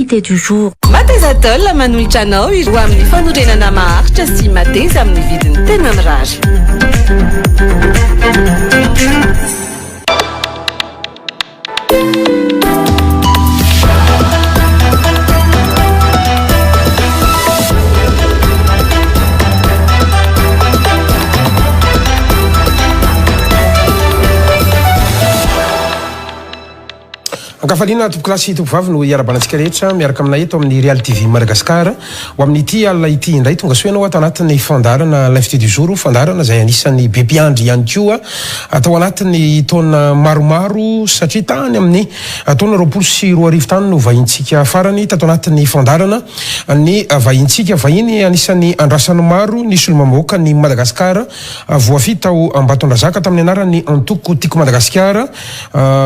Invité du jour. Matezatol manolotra anao ireo amin'ny fanorenana maharitra sy mateza amin'ny vidiny tena mirary. Ankafaliana tompokolahy sy tompovavy no hiarahabana antsika rehetra miaraka aminay eto amin'ny Real TV Madagascar. Ho amin'ity alina ity indray, tonga soa ianao ato anatin'ny fandaharana L'invité du jour, fandaharana izay anisan'ny be mpiandry ihany koa tao anatin'ny taona maromaro satria tany amin'ny taona 2020 tany no vahintsika farany tato anatin'ny fandaharana ny vahintsika. Vahiny anisan'ny andrasan'ny maro ny solombavambahoakan'i Madagasikara voafidy tao Ambatondrazaka tamin'ny anaran'ny antoko Tiako Madagasikara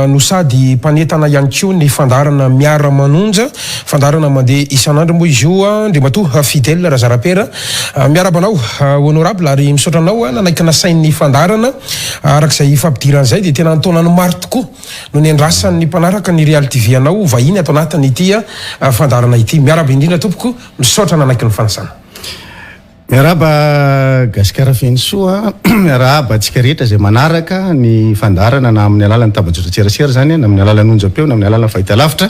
no sady mpanentana ihany koa ny fandaharana Miara Manonja, fandaharana mandeha isan'andro moa izy io, Andriamatoa Fidèle Razarapera. Miarahaba anao Honorable ary misaotra anao nanaiky nasain'ny fandaharana. Araka izay fampidirana izay dia tena an-taonany maro tokoa no niandrasan'ny mpanaraka ny Real TV anao ho vahiny ato anatin'ity fandaharana ity. Miarahaba indrindra tompoko, misaotra nanaiky ny fanasana. Miarahaba Gasikara Fenosoa a! Miarahaba antsika rehetra izay manaraka ny fandaharana na amin'ny alalan'ny tambajotran-tserasera izany na amin'ny alalan'ny onjam-peo na amin'ny alalan'ny fahitalavitra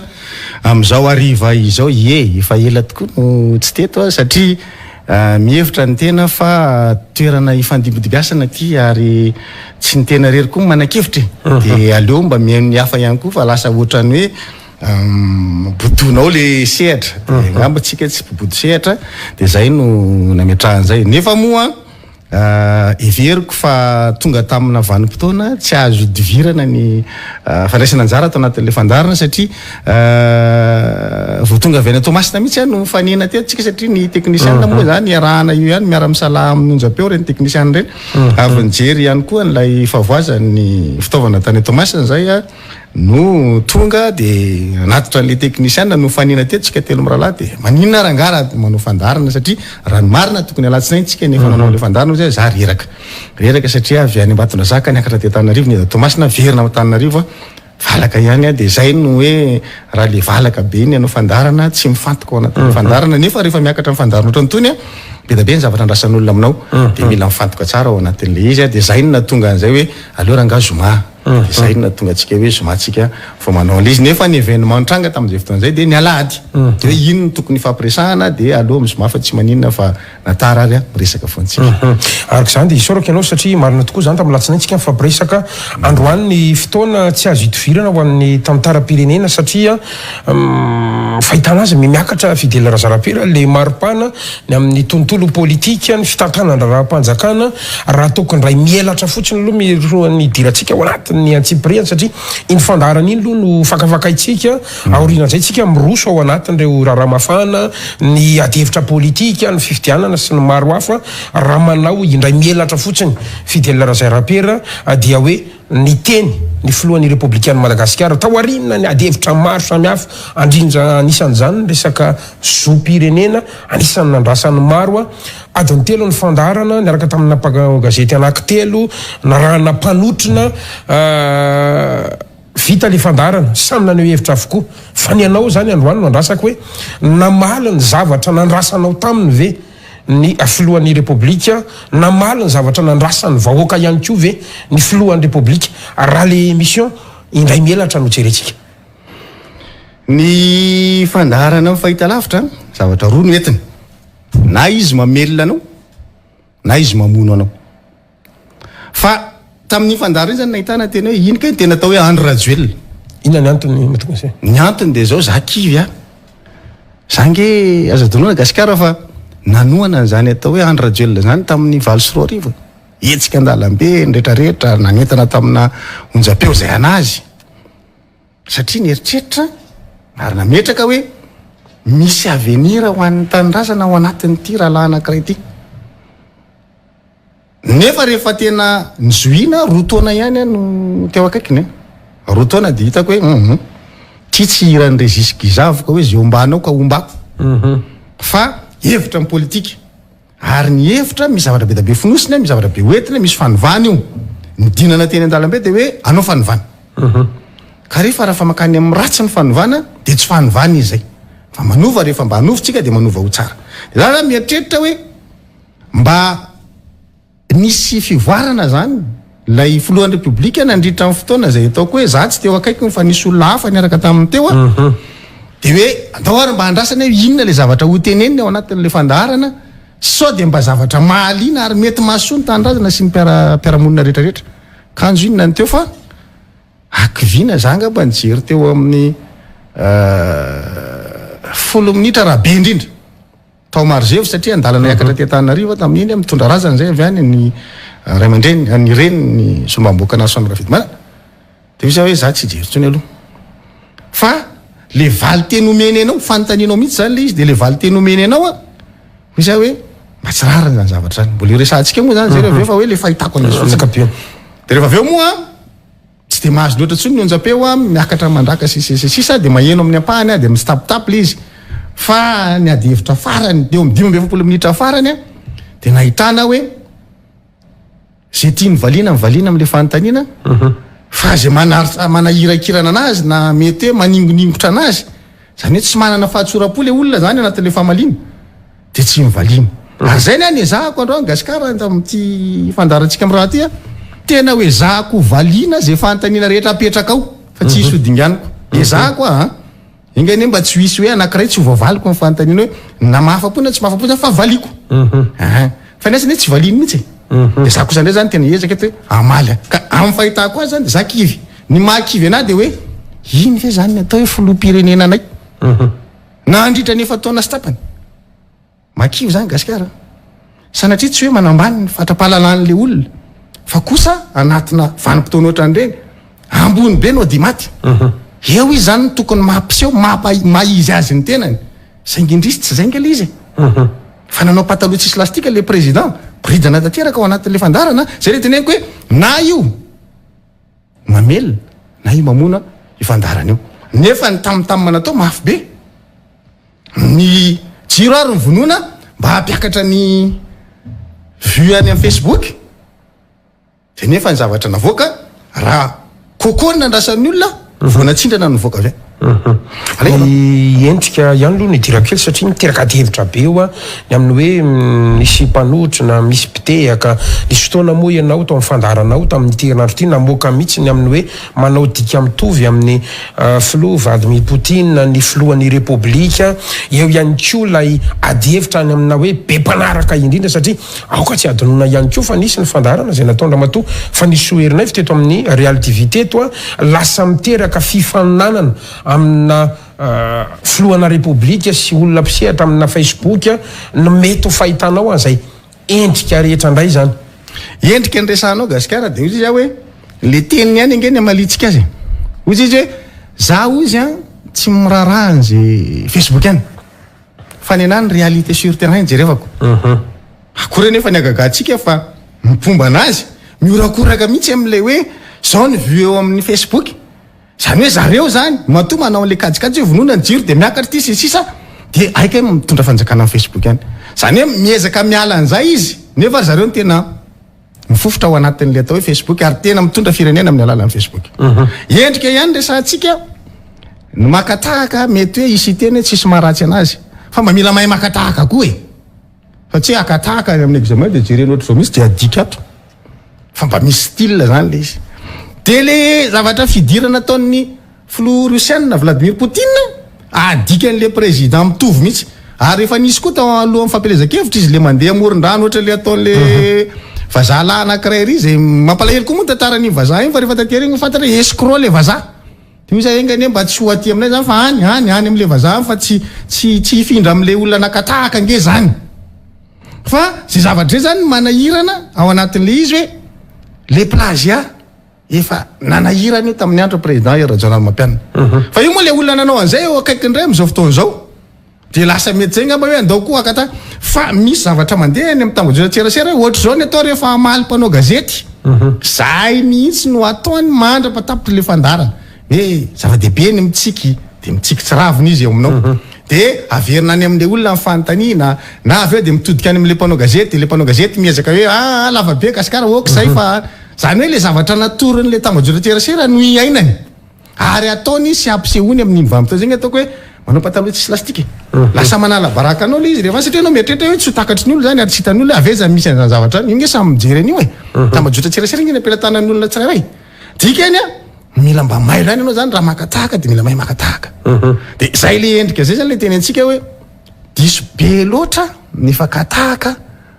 amin'izao hariva izao. Ie, efa ela tokoa no tsy teto aho satria mihevitra ny tena fa toerana ifandimbidimbiasana ity ary tsy ny tena irery koa no manan-kevitra e! Dia aleo mba mihaino ny hafa ihany koa fa lasa ohatran'ny hoe Bodoinao le sehatra de angamba tsika tsy mpibodo sehatra de zay no nametrahana zay nefa moa heveriko fa tonga tamina vanim-potoana tsy azo idivirana ny fandraisana anjara ato anatin'le fandaharana satria vao tonga avy any Toamasina mihitsy aho no nifanena teto tsika satria ny teknisianina moa zany iarahana io ihany miara-misalahy amin'ny onjam-peo ireny teknisianina ireny avy nijery ihany koa an'ilay fahavoazan'ny fitaovana tany Toamasina zay aho No tonga de nanatitra an'le teknisiana nofanina teto tsika telo mirahalahy de maninona rangaha raha manao fandaharana satria raha ny marina tokony alatsinainy tsika nefa nanao an'le fandaharana hoy za reraka reraka satria avy any Ambatondrazaka niakatra aty Antananarivo nidina Toamasina niverina ao Antananarivo aho valaka ihany aho de zay no hoe raha le valaka be ny hanao fandaharana tsy mifantoka ao anatin'ny fandaharana nefa rehefa miakatra ny fandaharana ohatran'itony a be da be ny zavatra andrasan'olona aminao de mila mifantoka tsara ao anatin'le izy a de zay no nahatonga an'izay hoe aleo rangaha zoma Dia izay no nahatonga antsika hoe zoma tsika vao manao an'ilay izy. Nefa ny événement nitranga tamin'izay fotoana izay dia ny alahady. Dia hoe ino no tokony hifampiresahana dia aleo amin'ny zoma fa tsy maninona fa na tara ary miresaka foana tsika. Araka izany dia isaorako ianao satria marina tokoa izany tamin'ny alatsinainy tsika nifampiresaka. Androany ny fotoana tsy azo idivirana ho an'ny tantaram-pirenena satria fahitana azy miha-miakatra Fidèle Razarapera le maripana ny amin'ny tontolo politika, ny fitantanan-draharaham-panjakana, raha tokony indray mihelatra fotsiny aloha mialohan'ny hidirantsika ao anatin'ny antsipiriany satria iny fandaharana iny aloha no fakafakaintsika, aorianan'izay tsika miroso ao anatin'ireo raharaha mafana, ny adihevitra politika, ny fifidianana sy ny maro hafa, raha manao indray mihelatra fotsiny Fidèle Razarapera dia hoe Niteny ny filohan'ny Repoblikan'i Madagasikara taorian'ny adihevitra maro samihafa, andrindra anisan'izany ny resaka zom-pirenena, anisan'ny nandrasan'ny maro. Adiny telo ny fandaharana niaraka tamina mpanao gazety anankitelo, narahana mpanotrona. Vita ilay fandaharana, samy naneho hevitra avokoa. Fa ny anao izany androany no andrasako hoe namaly ny zavatra nandrasanao taminy ve ny filohan'ny Repoblika, namaly ny zavatra nandrasan'ny vahoaka ihany koa ve ny filohan'ny Repoblika raha le émission indray mielatra no jerentsika. Ny fandaharana amin'ny fahitalavitra, zavatra roa no entiny, na izy mamelona anao na izy mamono anao. Fa tamin'iny fandaharana iny zany nahitana tena hoe iny kay ny tena atao hoe Andry Rajoelina. Inona ny antony mahatonga an'izay? Ny antony dia zao, za kivy a. Za nge aza adinoina Gasikara fa nanohana an'izany atao hoe Andry Rajoelina zany tamin'ny 2008. Hetsika an-dalambe, ny retraretra, nanentana tamina onjam-peo izay an'azy. Satria nieritreritra ary nametraka hoe misy avenir ho an'ny tanindrazana ao anatin'ity rahalahy anankiray ity. Nefa rehefa tena nizohiana, roa taona ihany aho no teo akaikiny e. Roa taona dia hitako hoe hum, ity tsy hiran'i Régis Gizavo ka hoe ze ombanao ka ombako. Fa hevitra ny politika. Ary ny hevitra misy zavatra be dia be fonosina, misy zavatra be hoentina, misy fanovana io. Ny dinana teny an-dalambe dia hoe anao fanovana. Ka rehefa raha fa mankany amin'ny ratsy ny fanovana dia tsy fanovana izy izay. Fa manova rehefa mba hanova tsika dia manova ho tsara. Dia za zany mieritreritra hoe mba nisy fivoarana zany ilay filohan'ny Repoblika nandritra ny fotoana izay ataoko hoe za tsy teo akaikiny fa nisy olona hafa niaraka taminy teo an. Dia hoe andao ary mba andrasana hoe inona ilay zavatra hoteneniny ao anatin'ilay fandaharana sao dia mba zavatra mahaliana ary mety mahasoa ny tanindrazana sy ny mpiara-monina rehetra rehetra. Kanjo inona ny teo fa Hakiviana za angamba nijery teo amin'ny 10 minitra raha be indrindra tao Marozevo satria andalana hiakatra aty Antananarivo aho tamin'iny aho mitondra razana zay avy any ny ray aman-dreny ny reniny Solombavambahoaka Narson Rafidimanana de hoy za hoe za tsy hijery intsony aloha fa le valin-teny omeny anao fanontanianao mihitsy zany le izy de le valin-teny omeny anao a hoy za hoe mba tsy rariny zany zavatra zany mbola iresahantsika moa zany zay rehefa avy eo fa hoe le fahitako an'izy fotsiny de rehefa avy eo moa Tsy dia mahazo loatra intsony ny onjam-peo an, miakatra mandraka sy sy sisa dia maheno amin'ny ampahany aho dia mitsitapitapy ilay izy. Fa ny adihevitra farany, teo amin'ny 45 minitra farany an, dia nahitana hoe izay tiany valiana mivaliana amin'ilay fanontaniana fa izay manahirakirana anazy na mety hoe maningoningotra anazy, izany hoe tsy manana fahatsoram-po ilay olona izany anatin'ilay famaliana. dia tsy nivaliana. Ary izay ny ahy nezahako androany Gasikara tamin'ity fandaharantsika amin'ny raha ity a, tena ho ezahako valiana izay fanontaniana rehetra apetraka ao fa tsy hisy ho dinganiko. Ezahako aho an! Enga anie mba tsy ho hisy hoe anankiray tsy ho voavaliko ny fanontaniana hoe na mahafa-po na tsy mahafa-po izany fa valiako. Aa! Fa ny azy anie tsy valiany mihitsy e. Dia za kosa indray izany tena hiezaka eto hoe hamaly an! Ka amin'ny fahitako azy izany dia za kivy. Ny mahakivy anahy dia hoe iny ve izany ny atao hoe filoham-pirenena anay? Nandritra ny efa-taona sy tapany. Mahakivy izany Gasikara a! Sanatria tsy hoe manambany ny fatram-pahalalan'ilay olona, fa kosa anatina vanim-potoana ohatran'ireny, ambony be no ady maty. Eo izy izany no tokony mampiseho maha izy azy ny tenany, saingy indrisy tsy izay ange ilay izy e! Fa nanao pataloha tsisy lastika ilay président, boridana tanteraka ao anatin'ilay fandaharana, izay ilay teneniko hoe na io. Mamelona na io mamono io fandaharana io. Nefa ny tam-tam natao mafy be. Ny jiro ary ny vonoina mba hampiakatra ny vue any amin'ny Facebook. Dia nefa ny zavatra navoaka raha coco no nandrasan'ny olona, vao natsindrana no nivoaka avy any. Ny endrika ihany aloha no idirako kely satria miteraka adihevitra be io ny amin'ny hoe misy mpanohitra na misy mpitehaka. Nisy fotoana moa ianao tao amin'ny fandaharanao tamin'ity herinandro ity namoaka mihitsy ny amin'ny hoe manao dika mitovy amin'ny filoha Vladimir Poutine ny filohan'ny Repoblika. Eo ihany koa ilay adihevitra any amina hoe be mpanaraka indrindra satria Aoka tsy hadinoina ihany koa fa nisy ny fandaharana izay nataon-dRamatoa Fanirisoa Ernaivo teto amin'ny Real TV teto, lasa miteraka fifaninanana amina filohana Repoblika sy olona mpisehatra amina Facebook no mety ho fahitanao an'izay endrika rehetra indray izany. Endrika ny resahanao Gasikara dia hoy izy hoe le teniny ihany ange ny hamaliantsika azy e. Hoy izy hoe za hoy izy an tsy miraharaha an'izay Facebook any. Fa ny anah ny réalité sur terrain no jerevako. Akory anefa ny hagagantsika fa ny mpomba anazy mihorakoraka mihitsy amin'ilay hoe zao ny vue eo amin'ny Facebook. Zany hoe zareo zany matoa manao an'ilay kajikajy hoe vonoina ny jiro dia miakatra ity sy ny sisa dia hay kay mitondra fanjakana amin'ny Facebook any. Zany hoe miezaka miala an'izay izy nefa ry zareo no tena mifofotra ao anatin'ilay atao hoe Facebook ary tena mitondra firenena amin'ny alalan'ny Facebook. Endrika ihany resahantsika ny maka tahaka mety hoe hisy hiteny hoe tsisy maharatsy anazy fa mba mila mahay maka tahaka koa e. Fa tsy hoe haka tahaka any amin'ny examen dia jerena ohatr'izao mihitsy dia adika ato. Fa mba misy style zany le izy. Dia le zavatra fidirana ataon'ny Filoha Rosiana Vladimir Poutine adikan'le président mitovy mihitsy ary efa nisy koa tao alohan'ny fampielezan-kevitra izy le mandeha amoron-drano ohatra le ataon'le vazaha lahy anankiray ry zay mampalahelo koa moa ny tantaran'iny vazaha iny fa rehefa taty aoriana fantatra hoe escroc le vazaha de hoy za enga anie mba tsy ho aty aminay zany fa any any any am'le vazaha any fa tsy tsy tsy hifindra am'le olona naka tahaka ange zany fa zay zavatra zay zany manahirana ao anatin'le izy hoe le plagiat Efa nanahirana io tamin'ny andro président Hery Rajaonarimampianina. Fa io moa le olona nanao an'izay eo akaikiny indray amin'izao fotoana izao. Dia lasa mety izay angamba hoe andao koa haka tahaka. Fa misy zavatra mandeha any amin'ny tambajotran-tserasera hoe ohatr'izao ny atao rehefa hamaly mpanao gazety. Izay mihitsy no ataony mandra-patapitry ilay fandaharana. Hoe zava-dehibe ny mitsiky, dia mitsiky tsy ravina izy eo aminao. Dia averina any amin'ilay olona ny fanontaniana, na avy eo dia mitodika any amin'ilay mpanao gazety, dia ilay mpanao gazety miezaka hoe aa lava be Gasikara, ok izay fa. Izany hoe ilay zavatra natoron'ilay tambajotran-tserasera no iainany ary ataony sy ampisehoany amin'iny vanim-potoana izay ny ataoko hoe Manao pataloha tsisy lastika e. Lasa manala baraka anao le izy rehefa satria ianao mieritreritra hoe tsy ho takatry ny olona zany ary tsy hitan'ny olona hoe avy aiza misy an'izany zavatra zany. Io nge samy mijery an'io e. Tambajotra tserasera nge ny am-pelatanan'ny olona tsirairay. Dikany a, mila mba mailo ihany ianao zany raha maka tahaka de mila mahay maka tahaka. De zay le endrika zay zany le tenentsika hoe diso be loatra ny fakan-tahaka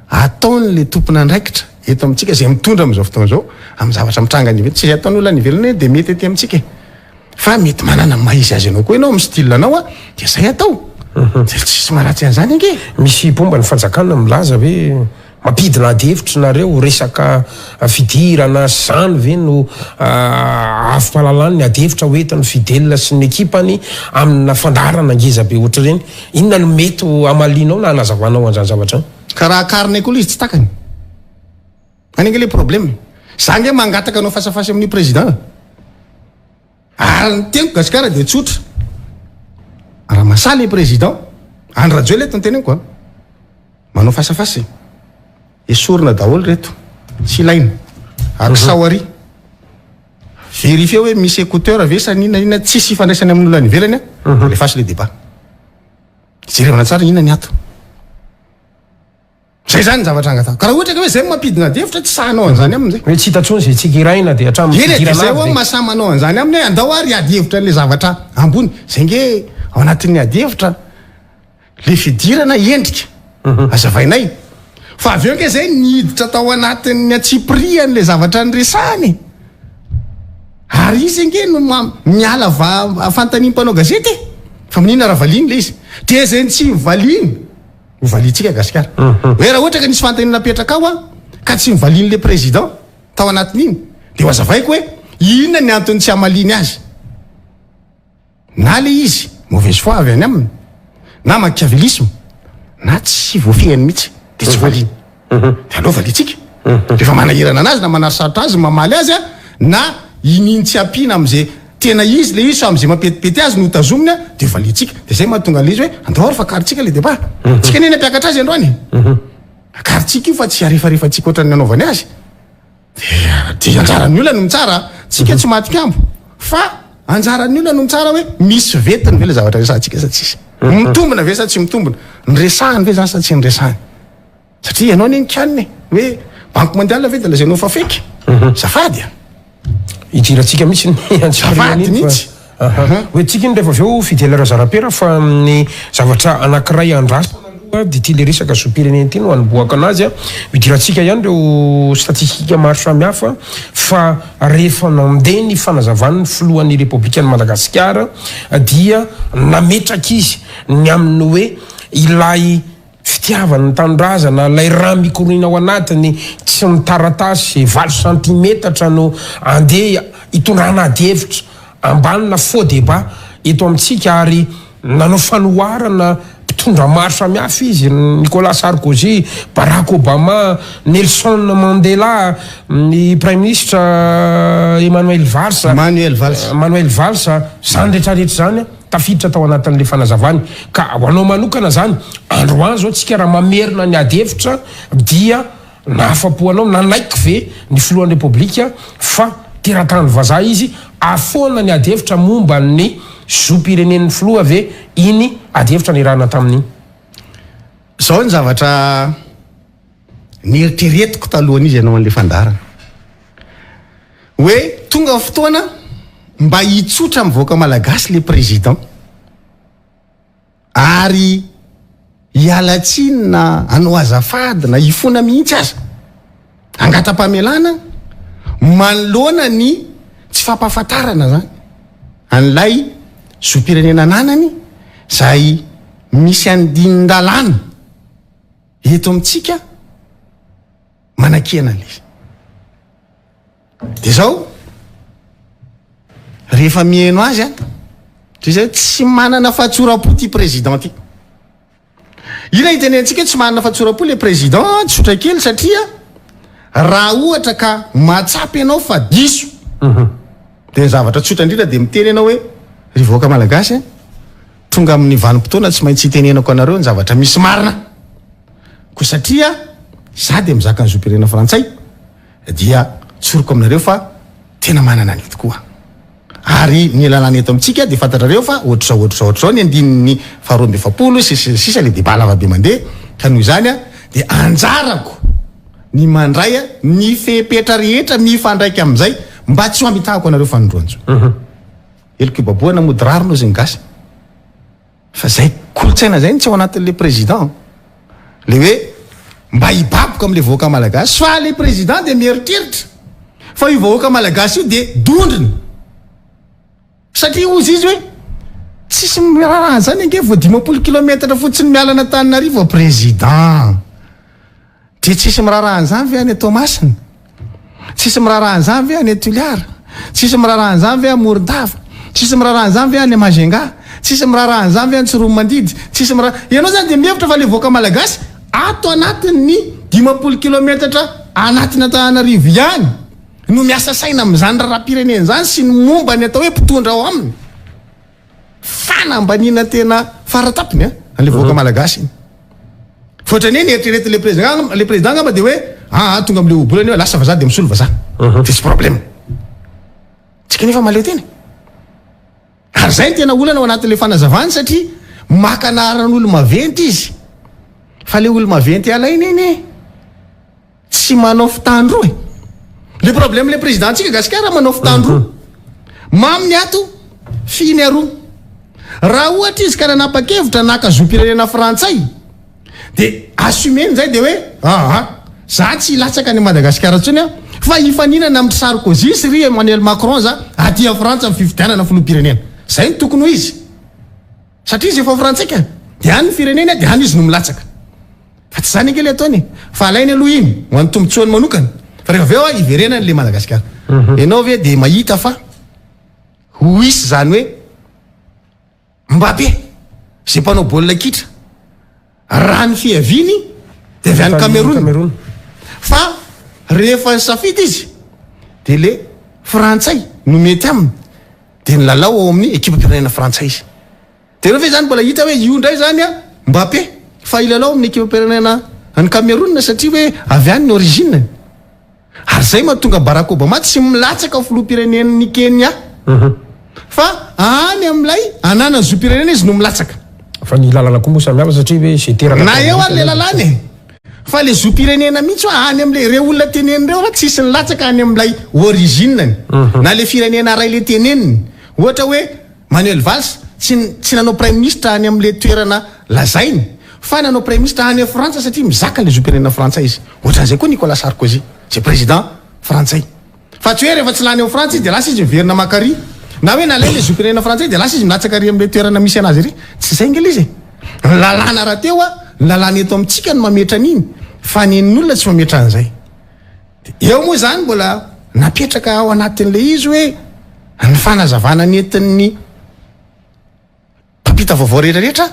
ataon'le tompon'andraikitra eto amintsika izay mitondra amin'izao fotoana izao amin'ny zavatra mitranga any ivelany. Tsy izay ataon'ny olona any ivelany hoe dia mety aty amintsika e. Fa mety manana ny maha izy azy anao koa ianao amin'ny style anao a, dia izay atao. Dia tsisy maharatsy an'izany ange. Misy mpomba ny fanjakana milaza hoe mampidina ady hevitra nareo resaka fidirana zany ve no ahafahalalany ny ady hevitra hoentin'i Fidèle sy ny ekipany amina fandaharana ngeza be ohatr'ireny. Inona no mety ho hamalianao na hanazavanao an'izany zavatra izany? Ka raha akarina koa le izy tsy takany. Any ange le problème. Za nge mangataka anao face à face amin'io président. Ary ny teniko gasikara dia tsotra. Raha masaha le président, Andry Rajoelina eto ny teneniko a. Manao face à face. Esorina daholo reto. Tsy ilaina. Akisao ary. Vérifier hoe misy écouteur ve sa n'inona n'inona tsisy ifandraisany amin'olona any ivelany a. Alefaso le débat. Jerevana tsara inona ny ato. Zay zany ny zavatra angatahako. Ka raha ohatra ka hoe zay no mampidina adihevitra, tsy sahy hanao an'izany aminy zay. Hoe tsy hita intsony izay tsikeraina dia hatramin'ny Eny e, dia fidirana zay avy hoa dia. mahasahy manao an'izany aminy hoe andao ary hiady hevitra an'ilay zavatra ambony. Zay nge ao anatin'ny adihevitra, le fidirana endrika, hazavainay. Fa avy eo nge zay niditra tao anatin'ny antsipiriany le zavatra niresahany e. Ary izy ange no miala va fanontanian'ny mpanao gazety e. Fa maninona raha valiany le izy? Dia zay tsy valiany. Ho valiantsika Gasikara. Hoe raha ohatra ka nisy fanontaniana napetraka ao an, ka tsy novalian'ilay président tao anatin'iny, dia ho azavaiko hoe inona ny antony tsy hamaliany azy. Na ilay izy mauvaise foi avy any aminy, na machiavélisme, na tsy voafehiny mihitsy, dia tsy valiany. Dia aleo valiantsika. Rehefa manahirana anazy na manasarotra azy ny mamaly azy an, na iniany tsy ampiana amin'izay tena izy ilay izy fa amin'izay mampetipety azy no tazominy an, dia valiantsika. Dia izay mahatonga an'ilay izy hoe andao ary fa akarintsika ilay débat. Tsika anie ny hampiakatra azy androany e. Akarintsika io fa tsy arefarefantsika ohatran'ny nanaovany azy. Dia dia anjaran'ny olona no mitsara a. Tsika tsy maty kambo fa anjaran'ny olona no mitsara hoe misy vetiny ve ilay zavatra resahantsika sa tsisy. Mitombina ve sa tsy mitombina. Niresahany ve izany sa tsy niresahany. Satria ianao anie nikanina e, hoe banque mondiale ve dia lazainao fa fake? Zafady a! Idirantsika mihitsy ny antsipiriany Zafady mihitsy. Ho entintsika iny rehefa avy eo Fidèle Razarapera fa ny zavatra anankiray andrasana aloha dia ity le resaka zom-pirenena ity no hanombohako anazy a. Idirantsika ihany ireo statistika maro samihafa fa rehefa nandeha ny fanazavan'ny filohan'ny Repoblikan'i Madagasikara dia nametraka izy ny amin'ny hoe ilay Fitiavana ny tanindrazana, ilay rà mikoriana ao anatiny, tsy ny taratasy valo santimetatra no andeha hitondrana adihevitra ambany na faux débat eto amintsika ary nanao fanoharana mpitondra maro samihafa izy, Nicolas Sarkozy, Barack Obama, Nelson Mandela, ny Praiminisitra Emmanuel Valls, Manuel Valls. Manuel Valls, izany rehetra rehetra izany. Tafiditra tao anatin'ilay fanazavany. Ka ho anao manokana izany, androany izao tsika raha mamerina ny ady hevitra dia nahafapo anao, nanaiky ve ny filohan'ny Repoblika fa teratany vazaha izy, afoana ny ady hevitra momba ny zom-pirenen'ny filoha ve iny ady hevitra nirahana taminy iny? Izao ny zavatra neritreretiko talohan'izy hanao an'ilay fandaharana. Hoe tonga ny fotoana mba hitsotra amin'ny vahoaka malagasy le président ary hiala tsiny na hanao azafady na hifona mihitsy aza, hangata-pamelana manoloana ny tsy fampahafantarana zany an'ilay zom-pirenena ananany izay misy andinin-dalàna eto amintsika manakiana an'ilay izy. Dia zao, rehefa mihaino azy an, dia zay tsy manana fahatsoram-po ty président ty. Ina itenentsika hoe tsy manana fahatsoram-po le président, tsotra kely satria raha ohatra ka mahatsapa ianao fa diso, dia ny zavatra tsotra indrindra dia miteny ianao hoe ry vahoaka malagasy an, tonga amin'ny vanim-potoana tsy maintsy itenenako anareo ny zavatra misy marina. Koa satria za dia mizaka ny zom-pirenena frantsay, dia tsoriko aminareo fa tena manana an'io tokoa aho. Ary ny lalàna eto amintsika dia fantatrareo fa ohatr'izao ohatr'izao ohatr'izao ny andininy faha 42 sy sy ny sisa le débat lava be mandeha ka noho izany dia anjarako ny mandray ny fepetra rehetra mifandraika amin'izay mba tsy ho amitahako anareo fanindroany intsony. Heloka ibabohana mody rariny hozy ny gasy. Fa zay kolontsaina zay no tsy ao anatin'le président. Le hoe mba hibaboka amle vahoaka malagasy fa le président dia mieritreritra fa io vahoaka malagasy io dia dondrona. Satria hozy izy hoe tsisy miraharaha an'izany ange vao 50 kilomètre fotsiny miala an'Antananarivo président. Dia tsisy miraharaha an'izany ve any Toamasina? Tsisy miraharaha an'izany ve any Toliara? Tsisy miraharaha an'izany ve any Morondava? Tsisy miraharaha an'izany ve any Majunga? Tsisy miraharaha an'izany ve any Tsiroanomandidy? Tsisy miraharaha. Ianao izany dia mihevitra fa ilay vahoaka malagasy ato anatin'ny 50 kilometatra anatin'Antananarivo ihany no miasa saina amin'izany raharaham-pirenena izany sy ny momba ny atao hoe mpitondra ao aminy. Fanambaniana tena faratapony an, an'ilay vahoaka malagasy iny. Fa ohatran'ny hoe ny eritreretin'ilay président, le président angamba dia hoe aa tonga amin'ilay ohabolana hoe lasa vazaha dia misolo vazaha. Dia tsy problème. Tsika nefa mahaleo tena. Ary izay no tena olana ao anatin'ilay fanazavany satria maka anaran'olo-maventy izy. Fa ilay olo-maventy alainy anie Tsy manao fitandroa e! Le problème le président tsika gasikara manao fitandroa. Mamy ny ato, fy ny aroa. Raha ohatra izy ka nanapa-kevitra naka zom-pirenena frantsay de assumer-ny zay de hoe aa za tsy hilatsaka any Madagasikara intsony aho fa hifaninana amin-dry Sarkozy sy ry Emmanuel Macron za aty a Frantsa amin'ny fifidianana filoham-pirenena. Zay no tokony ho izy. Satria izy efa frantsay ka. Dia any ny fireneny dia any izy no milatsaka. Fa tsy izany ange le ataony e. Fa alainy aloha iny ho an'ny tombotsoany manokana. Fa rehefa avy eo a hiverenany le Madagasikara. Ianao ve dia mahita fa ho hisy izany hoe Mbappé izay mpanao baolina kitra raha ny fiaviany dia avy any Cameroun. Fa rehefa nisafidy izy dia le frantsay no mety aminy dia nilalao ao amin'ny ekipam-pirenena frantsay izy. Dia ireo ve izany mbola hita hoe io indray izany an Mbappé fa hilalao amin'ny ekipam-pirenena any Cameroun satria hoe avy any ny origine-ny. Ary izay mahatonga Barack Obama tsy milatsaka ho filoham-pirenen'i Kenya fa any amin'ilay ananany zom-pirenena izy no milatsaka. Fa ny lalana koa moa samihafa satria hoe izay teraka Na eo ary ilay lalàna e! Fa ilay zom-pirenena mihitsy hoa any amin'ilay ireo olona teneniny ireo fa tsisy nilatsaka any amin'ilay origine-ny na ilay firenena iray ilay teneniny. Ohatra hoe Manuel Valls tsy tsy nanao praiminisitra any amin'ilay toerana lazainy fa nanao praiminisitra any Frantsa satria mizaka ilay zom-pirenena frantsay izy. Ohatran'izay koa Nicolas Sarkozy izay président frantsay. Fa tsy hoe rehefa tsy lany ao Frantsa izy dia lasa izy miverina maka ary. Na hoe nalainy ilay zom-pirenena frantsay dia lasa izy milatsaka ary amin'ilay toerana misy anazy ary. Tsy izay ange ilay izy e. Ny lalàna rahateo a, ny lalàna eto amintsika no mametra an'iny fa ny an'olona tsy mametra an'izay. Dia eo moa izany mbola napetraka ao anatin'ilay izy hoe ny fanazavana nentin'ny mpampita vaovao rehetra rehetra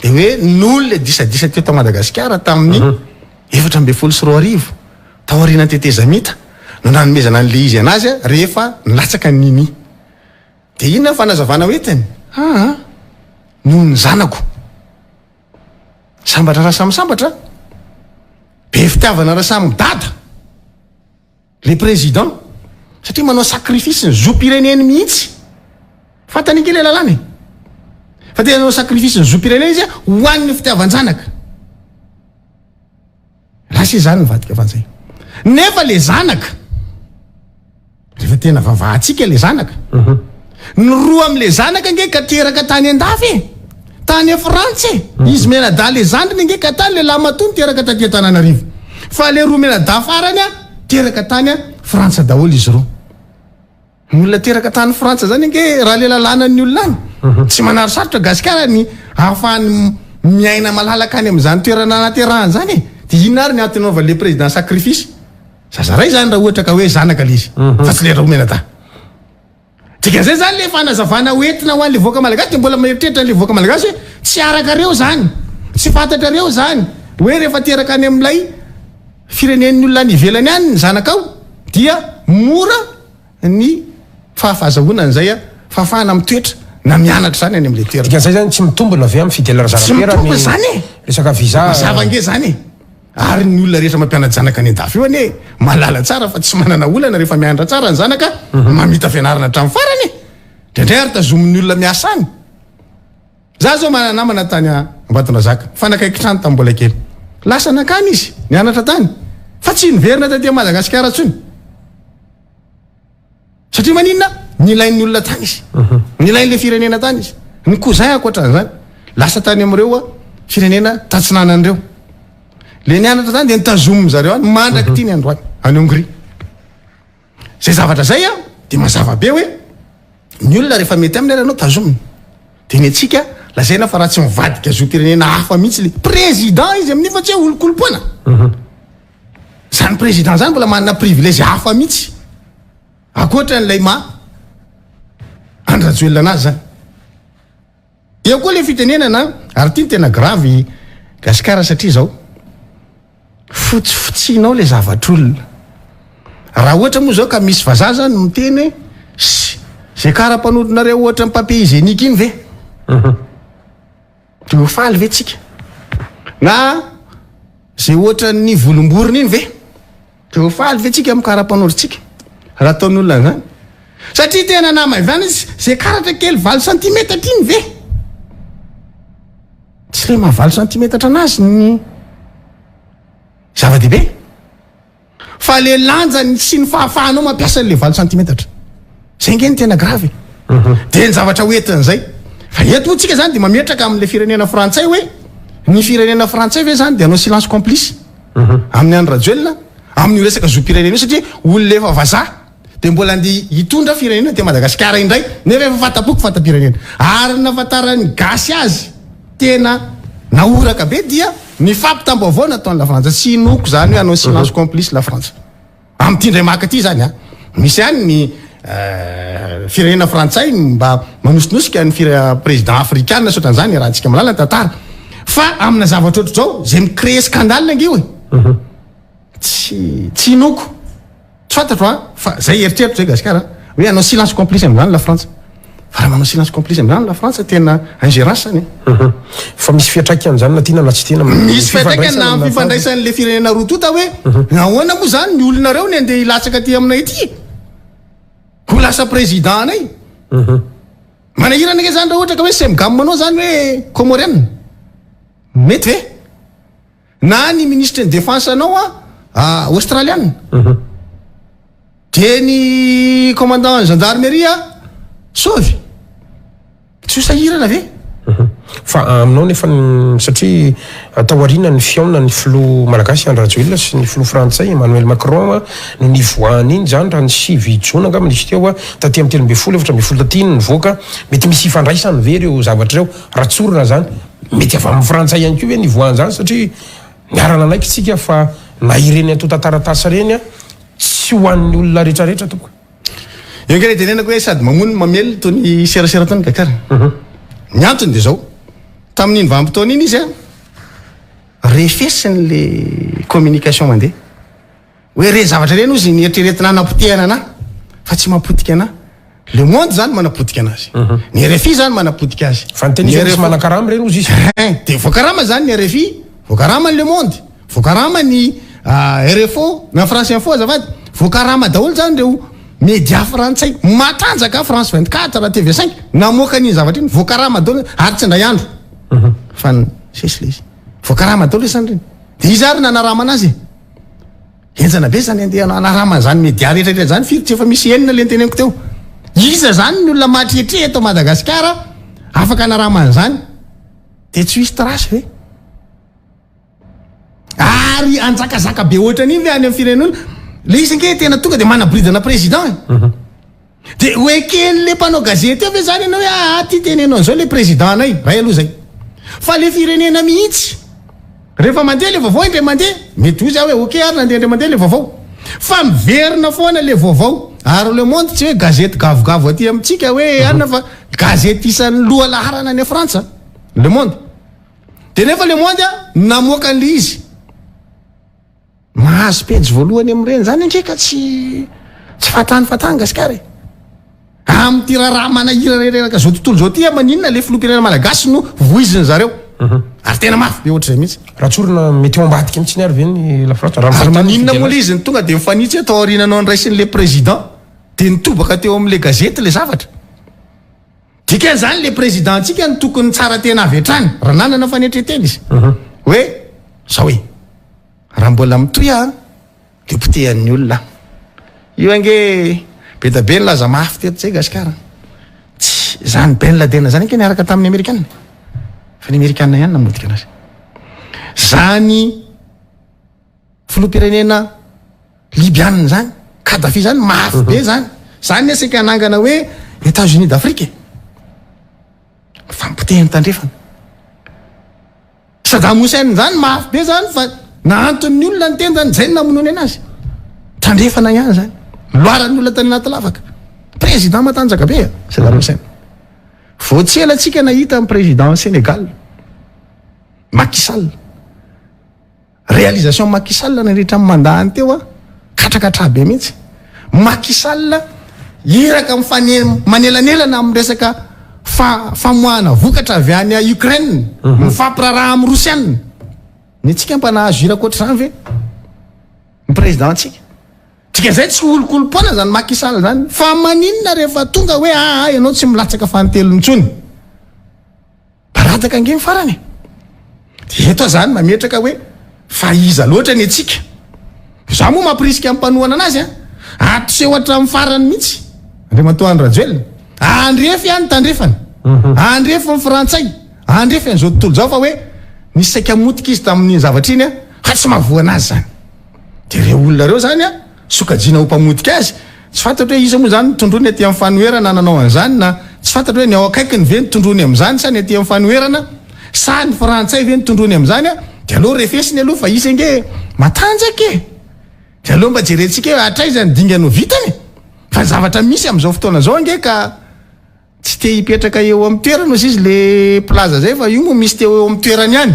dia hoe noho ilay disadisa teto Madagasikara tamin'ny 2014 taorian'ny tetezamita no nanomezana an'ilay izy anazy rehefa nilatsaka ny Nini. Dia inona ny fanazavana hoentiny? Aa noho ny zanako. Sambatra raha samy sambatra, be fitiavana raha samy dada le président satria manao sacrifice ny zom-pireneny mihitsy. Fantany ange le lalàna e. Fa tena nanao sacrifice ny zom-pireneny izy ho an'ny fitiavan-janaka. Lasa izy zany nivadika frantsay. Nefa le zanaka, rehefa tena vavahantsika le zanaka, ny roa amle zanaka ange ka teraka tany andafy e, tany Frantsa e, izy mianadahy le zandriny ange ka tany le lahimatoa niteraka taty Antananarivo, fa le roa mianadahy farany a, teraka tany Frantsa daholo izy roa. Ny olona teraka tany Frantsa zany ange raha le lalàna ny olona any tsy manary sarotra Gasikara ny ahafahany miaina malalaka any amin'izany toerana anaterahany zany e. De inona ary ny antony anaovan'le président sacrifice? Zaza ray zany raha ohatra ka hoe zanaka le izy fa tsy le Raomenadahy. Dikan'izay zany le fanazavana hoentina ho an'le vahoaka malagasy de mbola mieritreritra an'le vahoaka malagasy hoe tsy arakareo zany, tsy fantatrareo zany hoe rehefa teraka any amin'ilay firenen'ny olona any ivelany any ny zanakao dia mora ny fahafahazahoana an'izay fahafahana mitoetra na mianatra izany any amin'ilay toerana. Dikan'izay izany tsy mitombina ve amin'i Fidèle Tsy Razanapera mitombina ny izany e! resaka visa? Mazava ange izany e! Ary ny olona rehetra mampiana-janaka any an-dafy io anie mahalala tsara fa tsy manana olana rehefa mianatra tsara ny zanaka, mamita fianarana hatramin'ny farany e! Indraindray ary tazomin'ny olona miasa any. Za zao manana namana tany Ambatondrazaka, mifanakaiky trano tamin'ny mbola kely. Lasa nankany izy, nianatra tany, fa tsy niverina taty Madagasikara intsony. Satria maninona? Nilain'ny olona tany izy. Nilain'ilay firenena tany izy. Ny cousin ankoatran'izany, lasa tany amin'ireo firenena tatsinanana ireo. Le nianatra tany dia nitazomin zareo any mandrak'ity ny androany, any Hongrie. Zay zavatra zay an, dia mazava be hoe ny olona rehefa mety aminy ary ianao tazomina. Dia ny antsika lazaina fa raha tsy mivadika zom-pirenena hafa mihitsy le président izy amin'io fa tsy hoe olokolopoana. Zany président zany mbola manana privilège hafa mihitsy ankoatra an'ilay maha Andry Rajoelina anazy zany. Eo koa le fitenenana ary ity no tena grave Gasikara satria zao fotsifotsianao le zavatr'olona. Raha ohatra moa zao ka misy vazaha zany miteny hoe sy ze kara-panondronareo ohatra ny papier hygiénique iny ve? De ho faly ve tsika? Na ze ohatran'ny volomborona iny ve? De ho faly ve tsika amin'ny kara-panondrontsika raha ataon'olona an'izany? Satria tena namaivanina izy, ze karatra kely valo santimetatra iny ve? Tsy le maha valo santimetatra anazy ny zava-dehibe. Fa le lanjany sy ny fahafahanao mampiasa an'le valo santimetatra. Zay nge no tena grave e. De ny zavatra ho entin'izay. Fa eto moa tsika zany de mametraka amin'le firenena frantsay hoe ny firenena frantsay ve zany de hanao silence complice amin'i Andry Rajoelina amin'io resaka zom-pirenena io satria olona efa vazaha de mbola andeha hitondra firenena aty Madagasikara indray nefa efa fanta-poko fanta-pirenena. Ary ny nahafantaran'ny gasy azy tena nahoraka be dia ny fampitam-baovao nataon'i Lafrantsa. Tsy inoako izany hoe hanao silence complice Lafrantsa. Amin'ity indray maka ity izany an, misy ihany ny firenena frantsay mba manositnosika ny président afrikana sy ohatran'izany iarahantsika mahalala ny tantara. Fa amina zavatra ohatr'izao izay mi-créer scandale ange io e. Tsy tsy inoako. Tsy fantatro an, fa zay eritreritro zay Gasikara an, hoe hanao silence complice amin'izany la Frantsa. Fa raha manao silence complice amin'izany la Frantsa tena ingérence zany e. Fa misy fiantraikany zany na tiana na tsy tiana amin'ny Misy fiantraikany na amin'ny fifandraisan'le firenena roa tonta hoe nahoana moa zany ny olonareo ny andeha hilatsaka aty aminay aty ho lasa président anay. Manahirana ange zany raha ohatra ka hoe Semgam anao zany hoe Comorienne. Mety ve? Na ny minisitry ny défense anao a australiana. De ny commandant ny gendarmerie a sovy. Tsy ho sahirana ve? Fa aminao nefa satria taoriana ny fihaonan'ny filoha malagasy Andry Rajoelina sy ny filoha frantsay Emmanuel Macron no nivoahan'iny zany raha ny 9 jona angamba nisy teo taty amin'ny 13 14 taty iny nivoaka. Mety misy ifandraisany ve ireo zavatra ireo? Raha tsorina zany, mety avy amin'ny frantsay ihany koa ve ny ivoahan'izany satria niara-nanaiky tsika fa na ireny antontan-taratasy ireny tsy ho an'ny olona rehetrarehetra tompoko. Eo ange ilay tenenako hoe sady mamono no mamely itony serasera itony Gakara. Ny antony dia izao, tamin'iny vanim-potoana iny izy an, refesiny le communication mandeha. Hoe ireny zavatra ireny ozy ny eritreretina hanapotehana anah fa tsy mampotika anah. Le monde zany manapotika anazy. Ny RFI zany manapotika azy. Fa ny tena izy hoe misy manakarama ireny ozy izy. Hein, de voakarama zany ny RFI, voakarama ny Le Monde, voakarama ny RFO, na France Info azafady, voakarama daholo zany ireo media frantsay matanjaka, France 24, TV 5, namoaka an'iny zavatra iny, voakarama daholo ary tsy indray andro fa nisesy le izy. Voakarama daholo zany ireny. De iza ary nanaramana azy e? Henjana be zany andeha hanarama an'izany media rehetra rehetra zany firy tsy efa misy enina le noteneniko teo. Iza zany ny olona mahatretre eto Madagasikara afaka hanarama an'izany? De tsy ho hisy trace ve? Ary hanjakazaka be ohatran'iny ve any amin'ny firenen'olona? Le izy ange tena tonga de manaboridana président e. De ho eken'le mpanao gazety eo ve zany ianao hoe aa ty teneno an'izao le président anay, ray aloha zay. Fa le firenena mihitsy rehefa mandeha le vaovao indray mandeha, mety hoy za hoe ok ary nandeha indray mandeha le vaovao. Fa miverina foana le vaovao. Ary le monde tsy hoe gazety gavogavo aty amintsika hoe anona fa gazety isan'ny loha laharana any Frantsa le monde. De nefa le monde namoaka an'le izy. Mahazo pejy voalohany amin'ireny zany ange ka tsy tsy fahatany fahatany Gasikara e. Amin'ity raharaha manahirana reraka zao tontolo zao ty maninona le filoham-pirenena malagasy no voiziny zareo. Ary tena mafy be ohatr'izay mihitsy. Raha tsorina mety eo ambadika mihitsy ary ve ny la Frantsa? Raha Ary maninona moa le izy no tonga de mifanitsy hoe tao aoriananao niraisin'le président de nitobaka teo amin'le gazety le zavatra. Dikan'izany le président ntsika no tokony nitsara tena avy hatrany raha nanana fanetren-tena izy hoe zao e, raha mbola mitohy aho de potehan'ny olona aho. Io ange be da be nilaza mafy teto zay Gasikara. Tsy zany Ben Laden zany ange niaraka tamin'ny Amerikana. Fa ny Amerikana ihany namotika anazy. Zany filoham-pirenena Libyana zany, Kadhafi zany mafy be zany. Zany ne saika hanangana hoe Etats-Unis d'Afrique e. Fampotehiny tandrefana. Saddam Hussein zany mafy be zany fa nahanton'ny olona ny tendany, zay no namonoany anazy. Tandrefana ihany zany. Loaran'ny olona tany anaty lavaka. Président matanjaka be Saddam Hussein. Vao tsy ela tsika nahita ny président Sénégal, Macky Sall. Réalisation Macky Sall nandritra ny mandat-ny teo a, katrakatraha be mihitsy. Macky Sall iraka mifane manelanelana amin'ny resaka fa famoahana vokatra avy any Ukraine, mifampiraharaha amin'ny Rosiana. Ny antsika mba nahazo iraka ohatr'izany ve? Ny président-tsika. Dikan'izay tsy olokolo-poana zany Macky Sall zany. Fa maninona rehefa tonga hoe aa ianao tsy milatsaka fanintelony intsony? Baradaka ange ny farany e! Dia eto aho zany mametraka hoe fa iza loatra ny antsika? Izaho moa mampirisika ny mpanohana anazy an! Atoseho hatramin'ny farany mihitsy Andriamatoa Andry Rajoelina. Andrefy ihany tandrefana. Andrefy ny frantsay. Andrefy an'izao tontolo izao fa hoe nisy saika motika izy tamin'iny zavatra iny an! Fa tsy mahavoa anazy izany. Dia ireo olona ireo izany an! Sokajiana ho mpamotika azy, tsy fantatro hoe iza moa izany no tondroiny aty amin'ny fanoherana nanao an'izany na tsy fantatro hoe ny ao akaikiny ve no tondroiny amin'izany sa ny aty amin'ny fanoherana sa ny frantsay ve no tondroiny amin'izany a! Dia aleo refesiny aloha fa izy ange matanjaka e! Dia aleo mba jerentsika hoe hatraiza ny dingana ho vitany e! Fa ny zavatra misy amin'izao fotoana izao ange ka Tsy te hipetraka eo amin'ny toerany ozy izy le mpilaza zay fa io moa misy te ho eo amin'ny toerany ihany.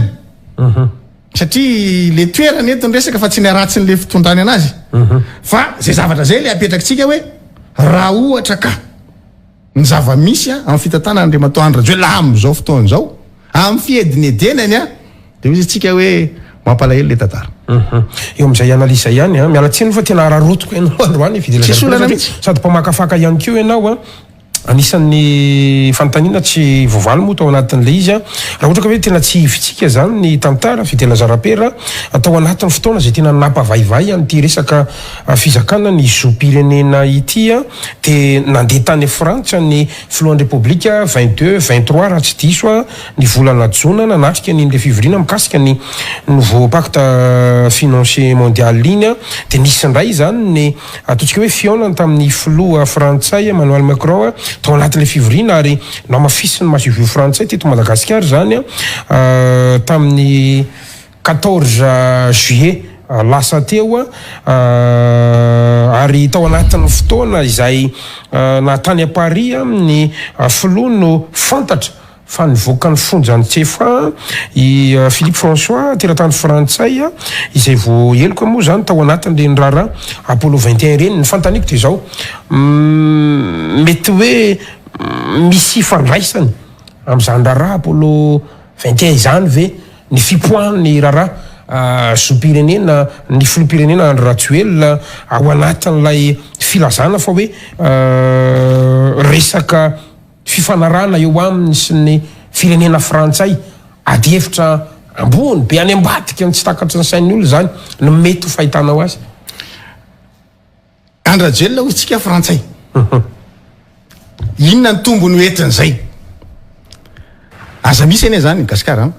Satria le toerany eto ny resaka fa tsy ny haratsin'le fitondrany anazy. Fa zay zavatra zay le apetrakitsika hoe raha ohatra ka ny zava-misy amin'ny fitantanana Andriamatoa Andry Rajoelina amin'izao fotoana izao, amin'ny fiedinedenany an, dia hoy isika hoe mampalahelo le tantara. Eo amin'izay analyse izay ihany an, miala tsiny fa tena araraotiko ianao androany Fidèle Tsisy olana mihitsy. Sady mpamakafaka ihany koa ianao an. Anisan'ny fanontaniana tsy voavaly moa tao anatin'ilay izy, raha ohatra ka hoe tena tsy hivintsika izany ny tantara, Fidèle Zarapera, tao anatin'ny fotoana izay tena nampavaivay an'ity resaka fizakana ny zom-pirenena ity, dia nandeha tany Frantsa ny filohan'ny Repoblika 22, 23 raha tsy diso aho, ny volana jona nanatrika an'iny fivoriana mikasika ny nouveau pacte financier mondial iny dia nisy indray izany ny ataontsika hoe fihaonana tamin'ny filoha frantsay Emmanuel Macron tao anatin'ilay fivoriana ary namafisin'ny masoivoho frantsay teto Madagasikara izany tamin'ny 14 juillet lasa teo ary tao anatin'ny fotoana izay naha tany Paris ny filoha no fantatra fa nivoaka ny fonjan'i Tsefa i Philippe François, teratany frantsay izay voaheloka moa izany tao anatin'ireny raharaha Apollo 21 ireny. Ny fanontaniako dia izao, mety hoe misy ifandraisany amin'izany raharaha Apollo 21 izany ve ny fipoahan'ny raharaha zom-pirenena ny filoham-pirenena Andry Rajoelina ao anatin'ilay filazana fa hoe resaka fifanarahana eo aminy sy ny firenena frantsay, adihevitra ambony be any ambadika ny tsy takatry ny sain'ny olona izany no mety ho fahitanao azy. Andry Rajoelina hoy tsika frantsay. Inona ny tombony ho entin'izay? Aza misy anie zany Gasikara an.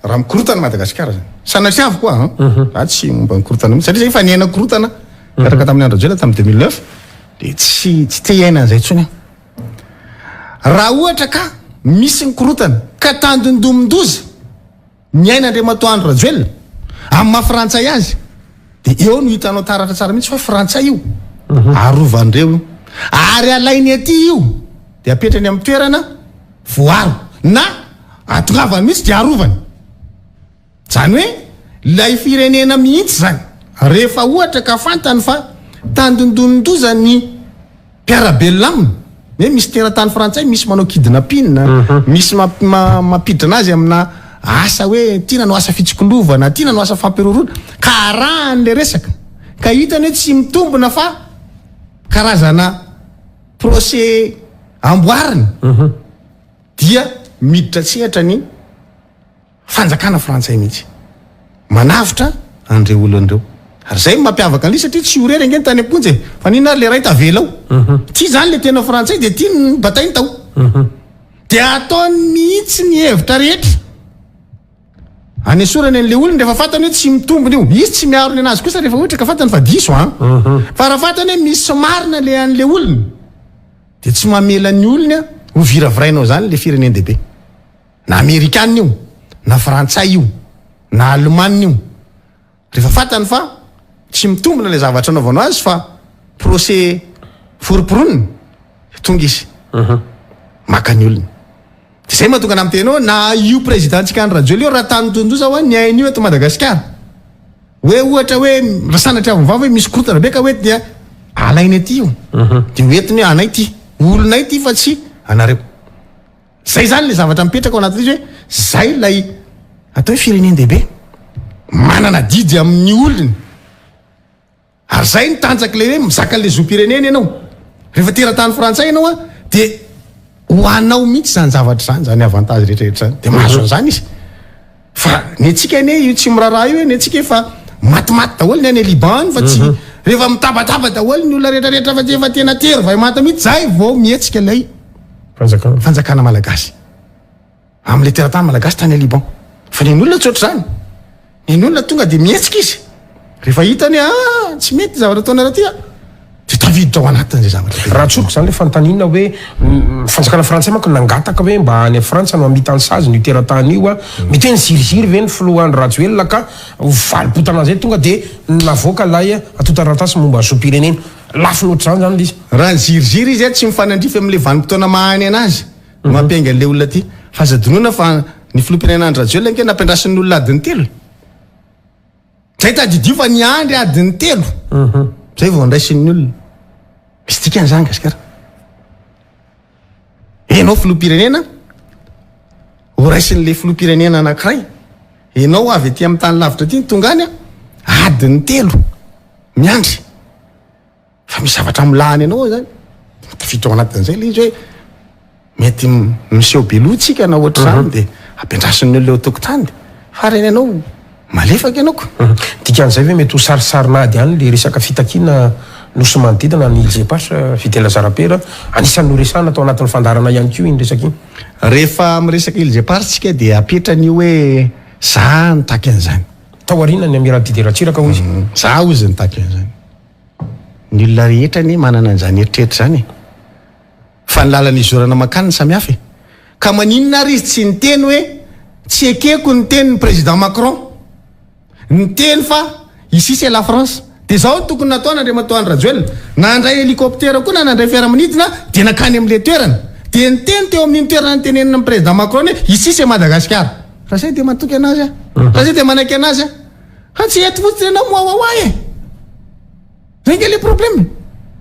Raha mikorotana Madagasikara zany. Sanatria avokoa an. Za tsy momba ny korotana mihitsy satria zay efa niaina korotana miaraka tamin'i Andry Rajoelina tamin'ny 2009 dia tsy tsy te hiaina an'izay intsony aho. Raha ohatra ka misy ny korotana ka tandindomin-doza ny ain'Andriamatoa Andry Rajoelina amin'ny maha frantsay azy dia eo no hitanao taratra tsara mihitsy fa frantsay io, arovan'ireo io ary alainy aty io dia apetrany amin'ny toerana voaro na atongavany mihitsy dia arovany. Zany hoe ilay firenena mihitsy zany rehefa ohatra ka fantany fa tandindonin-doza ny mpiara-belona aminy, hoe misy teratany frantsay misy manao kidnapping, misy mampiditra anazy amina asa hoe ty nanao asa fitsikolovana, ty nanao asa fampiroroana, ka arahany le resaka, ka hitany hoe tsy mitombina fa karazana procès amboariny. Dia miditra an-tsehatra ny fanjakana frantsay mihitsy. Manavotra an'ireo olona ireo. Ary izay no mampiavaka an'ilay izy satria tsy ho irery ange ny tany am-ponja e. Fa n'inona ary ilay iray tavela ao. Ity izany ilay tena frantsay dia ity no batainy tao. Dia ataony mihitsy ny hevitra rehetra anesorany an'ilay olona rehefa fantany hoe tsy mitombina io. Izy tsy miaro ny anazy kosa rehefa ohatra ka fantany fa diso an. Fa raha fantany hoe misy marina ilay an'ilay olona dia tsy mamela ny olony ho viraviraina ao izany ilay firenen-dehibe. Na amerikana io, na frantsay io, na alemana io. Rehefa fantany fa tsy mitombina ilay zavatra anaovanao azy fa procès foromporonina, dia tonga izy maka ny olona. Dia izay mahatonga anah miteny hoe na io président-tsika Andry Rajoelina io raha tany tontosa hoa ny ainy io eto Madagasikara. Hoe ohatra hoe raha sanatria avy mivava hoe misy korontana be ka hoe dia alainy aty io. Dia hoentiny hoe anay ity, olonay ity fa tsy anareo. Zay zany le zavatra mipetraka ao anatin'izy hoe zay lay atao hoe firenen-dehibe manana adidy amin'ny olony ary zay ny tanjaky le hoe mizaka an'le zom-pirenena ianao rehefa teratany frantsay ianao a de ho anao mihitsy zany zavatra zany zany avantage rehetra rehetra zany de mahazo an'izany izy fa ny antsika anie io tsy miraharaha io e ny antsika efa matimaty daholo ny any Liban any fa tsy rehefa mitabataba daholo ny olona rehetra rehetra fa efa tena tery vay manta mihitsy zay vao mihetsika ilay Fanjakana. Fanjakana malagasy. Amin'ilay teratany malagasy tany Liban. Fa ny an'olona tsy ohatr'izany. Ny an'olona tonga dia mihetsika izy. Rehefa hitany hoe ah, tsy mety ny zavatra ataonareo aty ah, dia tafiditra ao anatin'izay zavatra izay. Raha tsoriko izany ilay fanontaniana hoe, ny fanjakana frantsay manko nangataka hoe mba any Frantsa no hamita ny saziny io teratany io ah. Mety hoe niziriziry ve ny filoha Andry Rajoelina ka ho valim-potana an'izay tonga dia navoaka ilay antontan-taratasy momba ny zom-pirenena. Lafiny ohatr'izany izany ilay izy. Raha niziriziry izy tsy mifanandrify amin'ilay vanim-potoana maha any anazy no mampiainga an'ilay olona aty. Fa aza adinoina fa ny filoham-pirenena Andry Rajoelina ange nampiandrasin'ny olona adiny telo e. Zay tadidio fa niandry adiny telo zay vao ndraisin'ny olona. Misy dikany izany Gasikara. Enao filoham-pirenena ho raisin'ilay filoham-pirenena anankiray. Enao avy aty amin'ny tany lavitra aty no tonga any adiny telo. Miandry fa misy zavatra milahany anao ao zany, tafiditra ao anatin'izay ilay izy hoe mety miseho be loha tsika na ohatr'izany de ampiandrasin'ny olona eo an-tokotany de farany ianao malefaka ianao ko. Dikan'izay ve mety ho sarisarin'ady ihany le resaka fitakiana nosy manodidina ny Îles Éparses, Fidèle Zarapera, anisan'ny noresahana tao anatin'ny fandaharana ihany koa iny resaka iny. Rehefa miresaka Îles Éparses tsika de apetrany io hoe za nitaky an'izany. Tao aoriana ny Amiral Didier Ratsiraka hoy izy. Za hozy nitaky an'izany. Ny olona rehetra anie manana an'izany eritreritra izany e. Fa ny lalana izorana mankany no samihafa e. Ka maninona ary izy tsy niteny hoe tsy ekeko ny tenin'ny président Macron. Niteny fa ici c'est la France. Dia izao no tokony nataony Andriamatoa Andry Rajoelina. Nandray hélicoptère koa na nandray fiaramanidina dia nankany amin'ilay toerana. Dia niteny teo amin'iny toerana nitenenana amin'ny président Macron hoe ici c'est Madagasikara. Raha zay dia matoky anazy aho. Raha zay dia manaiky anazy aho. Fa tsy eto fotsiny ianao moawawa e. Zay nge le problème.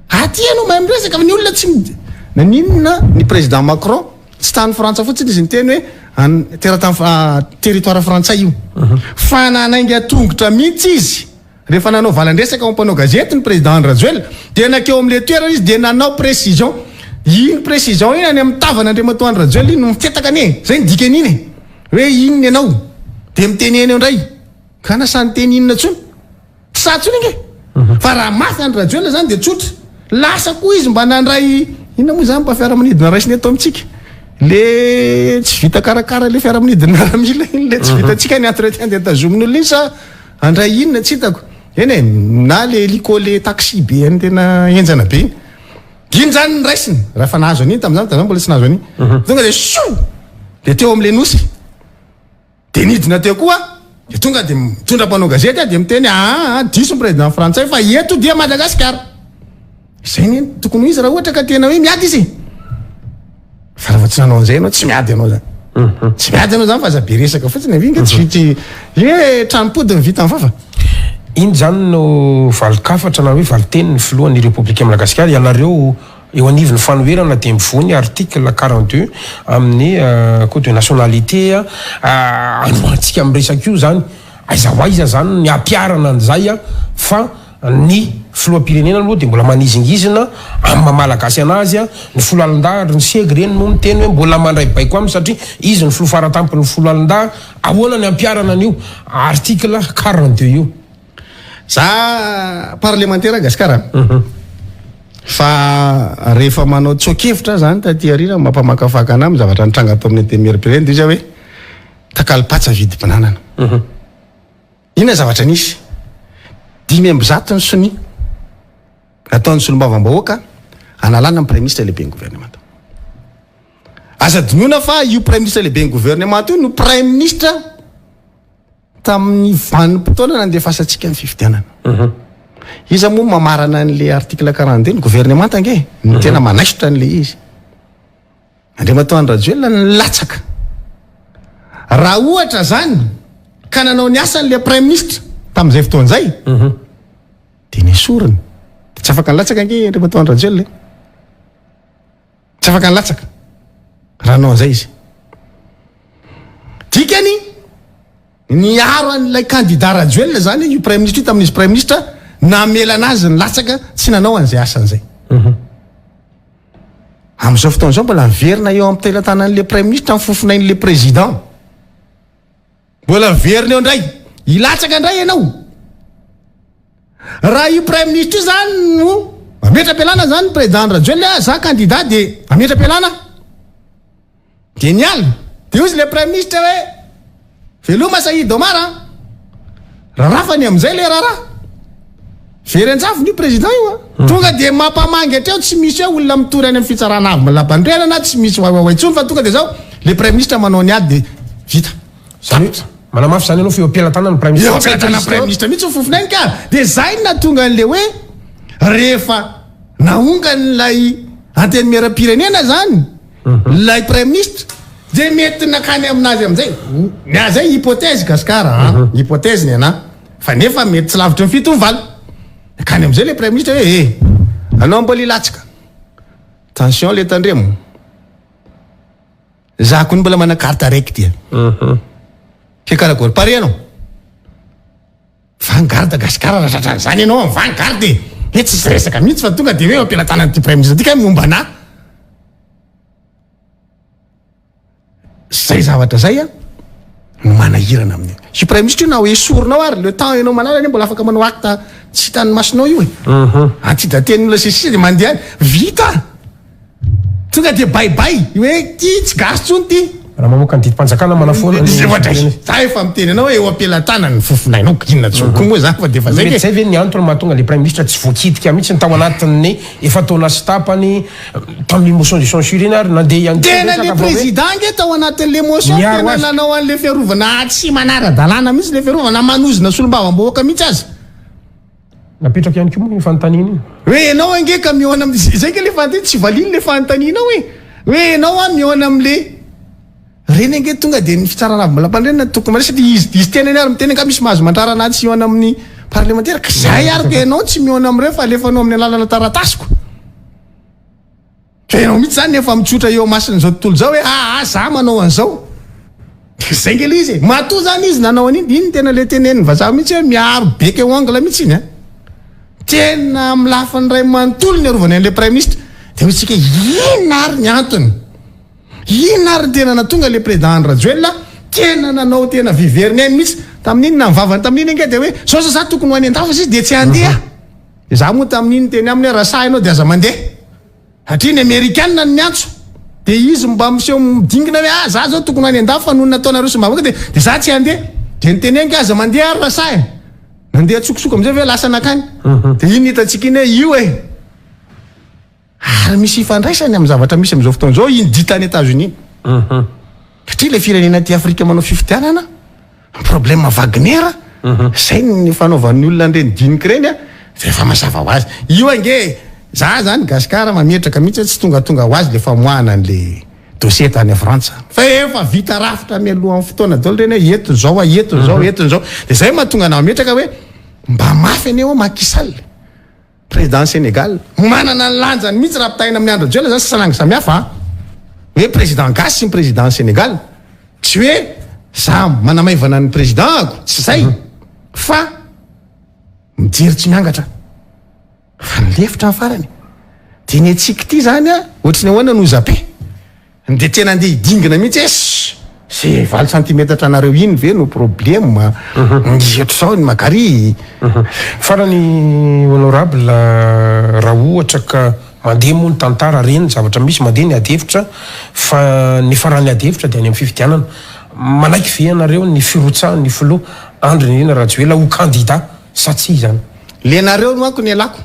Aty ianao mahay miresaka fa ny olona tsy mi- Naninona ny président Macron tsy tany Frantsa fotsiny izy niteny hoe an- teratany ah, territoire frantsay io. Fa nanainga tongotra mihitsy izy. Rehefa nanao valan-dresaka ho mpanao gazety ny président Andry Rajoelina dia nankeo amin'ilay toerana izy dia nanao précision. Iny précision iny any amin'ny tavan'Andriamatoa Andry Rajoelina iny no mifetaka anie e! Zay no dikan'iny e! Hoe inona ianao? Dia mitenena eo indray. Ka na sahy niteny inona intsony? Tsy sahy intsony ange! Fa raha mafy Andry Rajoelina zany dia tsotra. Lasa koa izy mba nandray inona moa izany mba fiaramanidina raisina eto amintsika? Le tsy vita karakara le fiaramanidina miaramila iny le tsy vitantsika ny entretien dia tazomin'olona iny sa Handray inona tsy hitako. Eny e, na le hélico le taxi be any tena henjana be iny. Iny zany ny raisiny, raha efa nahazo an'iny tamin'izany, tamin'izany mbola tsy nahazo an'iny. Tonga de sioo! De teo amin'le nosy. De nidina teo koa, de tonga de mitondra mpanao gazety aho de miteny aa diso ny président frantsay fa eto dia Madagasikara. Izay anie no tokony ho izy raha ohatra ka tena hoe miady izy e. Fa raha vao tsy nanao an'izay ianao, tsy miady ianao zany. Tsy miady ianao zany fa aza be resaka fotsiny avy inga tsy vity hoe tranom-pody ny vita amin'ny vava. Iny izany no valin-kafatra na hoe valin-tenin'ny filohan'ny Repoblika Madagasikara. Ianareo eo anivon'ny fanoherana dia mivoha ny article 42 amin'ny code de nationalité androantsika miresaka io izany. Aiza ho aiza izany ny hampiharana an'izay fa. Ny filoham-pirenena aloha dia mbola manizingizina amin'ny maha Malagasy anazy, ny foloalindahy ary ny seg ireny no miteny hoe mbola mandray baiko aminy satria izy no filoha faratampon'ny foloalindahy, ahoana ny hampiharana an'io article 42 io? Za parlemantera Gasikara a! Fa rehefa manao tsoa-kevitra aho zany taty aoriana mampamakafaka anah amin'ny zavatra nitranga tao amin'ny Antenimierampirenena dia hoy za hoe takalo-patsa vidim-pinanana. Inona zavatra nisy? 105 ny sonia nataon'ny solombavambahoaka hanalana ny praiminisitra lehiben'ny governemanta. Aza adinoina fa io praiminisitra lehiben'ny governemanta io no praiminisitra tamin'ny vanim-potoana nandefasantsika ny fifidianana. Mhm. Iza moa mamarana an'le article 42? Ny governemanta ange no tena manaisotra an'le izy. Andriamatoa Andry Rajoelina nilatsaka. Raha ohatra zany ka nanao ny asany le praiminisitra tamin'izay fotoana izay mhm. dia nesoriny. Tsy afaka nilatsaka ange Andriamatoa Andry Rajoelina e. Tsy afaka nilatsaka raha nanao an'izay izy. Dikany niaro an'ilay kandida Rajoelina zany io praiminisitra io tamin'izy praiminisitra namelana azy nilatsaka tsy nanao an'izay asany izay. Mhm. Amin'izao fotoana izao mbola miverina eo am-pelatanan'ilay praiminisitra ny fofonain'ilay président. Mbola miverina eo indray. Hilatsaka indray ianao. Raha io praiminisitra io zany no mametra-pialana zany ny président Andry Rajoelina, za candidat dia mametra-pialana aho. Dia niala. Dia hozy ilay praiminisitra hoe, Veloma Saïd Omar a! Rarafany amin'izay ilay raharaha. Very an-javony io président io a! Hmm. Tonga dia mampamangy hatreo, tsy misy hoe olona mitory any amin'ny fitsarana avo lampandrianana, tsy misy waiwaiwai intsony fa tonga dia izao, le praiminisitra manao ny ady dia vita. Zany hoe manamafy izany ianao fa eo am-pelatanana ny praiminisitra. Eo am-pelatanana praiminisitra mihitsy ny fofonainy ka. Dia izay no nahatonga an'ilay hoe rehefa naongan'ilay antenimieram-pirenena izany Ilay praiminisitra dia mety nakany aminazy amin'izay, ny ahy zay hypothèse Gascar a, hypothèse ny anah, fa nefa mety tsy lavitry ny fito ny valo, nakany amin'izay ilay praiminisitra hoe eh, anao mbola hilatsaka, attention le tandremo, za kony mbola mana carte araiky ty, ke karakory, pare anao? Vanguard Gasikara raha tratran'izany ianao am Vanguard e! He tsisy resaka mihitsy fa tonga dia hoe eo am-pelatanan'ity praiminisitra ity kay momba anah. Zay zavatra zay an no manahirana amin'io. Io praiminisitra io na ho esorinao ary le temps ianao manala anie mbola afaka manao acte tsy hitan'ny masonao io e. Antidaten'ny olona sy ny sisa dia mandeha any. Vita! Tonga dia bye bye hoe ty tsy gasy tsony ty. Raha mamoaka ny didim-panjakana manafoana ny. Zay ohatray. Za efa miteny anao hoe eo am-pelatanany ny fofonainao inona tsony koa moa zany fa dia efa zay Mety zay ve ny antony mahatonga le praiminisitra tsy voakitika mihitsy tao anatin'ny efa-taona sy tapany tamin'iny motion de censure iny ary nandeha ihany koa Tena le président ange tao anatin'le motion tena nanao an'le fiarovana tsy manara-dalàna mihitsy le fiarovana manozona solombavambahoaka mihitsy aza. Napetrako ihany koa moa iny fanontaniana iny. Hoe ianao ange ka mihaona am, zay ange le fanontaniana, tsy valiany le fanontanianao e! Hoe ianao an mihaona amle reny ange tonga de ny fitsarana avy mbola tokony mandray satria izy izy tenany ary miteny angaha misy mahazo mandrara anah tsy hihaona amin'ny parlemantera ka zay ary ka ianao tsy mihaona amreo fa alefanao amin'ny alalana taratasiko. Ka ianao mihitsy zany efa mitsotra eo imason'izao tontolo izao hoe aa za manao an'izao. Zay nge le izy e. Matoa zany izy nanao an'iny dia iny tena le tenenin'ny vazaha mihitsy hoe miaro bec et ongle mihitsy iny an. Tena amin'ny lafiny iray manontolo ny arovany an'le praiminisitra. Dia hoy tsika inona ary ny antony? Inona ary ny tena nahatonga le président Andry Rajoelina tena nanao tena viverin'ainy mihitsy tamin'iny na ny vavany tamin'iny ange dia hoe zao zao za tokony ho any an-dafy izy dia tsy handeha. Izaho moa tamin'iny niteny aminy hoe raha sahy ianao dia aza mandeha. Satria ny amerikana no niantso. Dia izy mba miseho midingina hoe ah za zao tokony ho any an-dafy fa noho ny nataonareo sy mba dia dia za tsy handeha. Dia niteneniko hoe aza mandeha ary raha sahy. Nandeha an-tsokosoko amin'izay ve lasa nankany. Dia iny hitantsika iny hoe io e. Ary misy ifandraisany amin'ny zavatra misy amin'izao fotoana izao iny dita any Etats-Unis. Satria ilay firenena aty Afrika manao fifidianana, problème Wagner, izay ny fanaovan'ny olona an'ireny dinika ireny a, dia efa mazava ho azy. Io ange, za zany Gasikara mametraka mihitsy hoe tsy tongatonga ho azy le famoahana an'le dossier tany Frantsa. Fa efa vita rafitra mialohan'ny fotoana daholo ireny hoe eto izao a, eto izao, eto izao. Dia izay mahatonga anah mametraka hoe mba mafy anie hoa Macky Sall. Président Sénégal, manana ny lanjany mihitsy raha ampitahaina amin'i Andry Rajoelina zany salangy samihafa a! Hoe président gasy sy ny président Sénégal, tsy hoe za manamaivana ny président ako, tsy zay fa mijery tsy miangatra. Fa nilefitra ny farany. Dia ny antsika ity zany a, ohatry ny ahoana no zape? Dia tena andeha hidingina mihitsy hoe ss, ze valo santimetatra anareo iny ve no problème? Ny ohatr'izao ny magari. Farany honorable, raha ohatra ka mandeha moa ny tantara, re ny zavatra misy, mandeha ny ady hevitra, fa ny faran'ny ady hevitra dia any amin'ny fifidianana. Manaiky ve ianareo ny firotsahan'ny filoha Andry Nirina Rajoelina ho kandida sa tsia izany? Le nareo manko ny elako.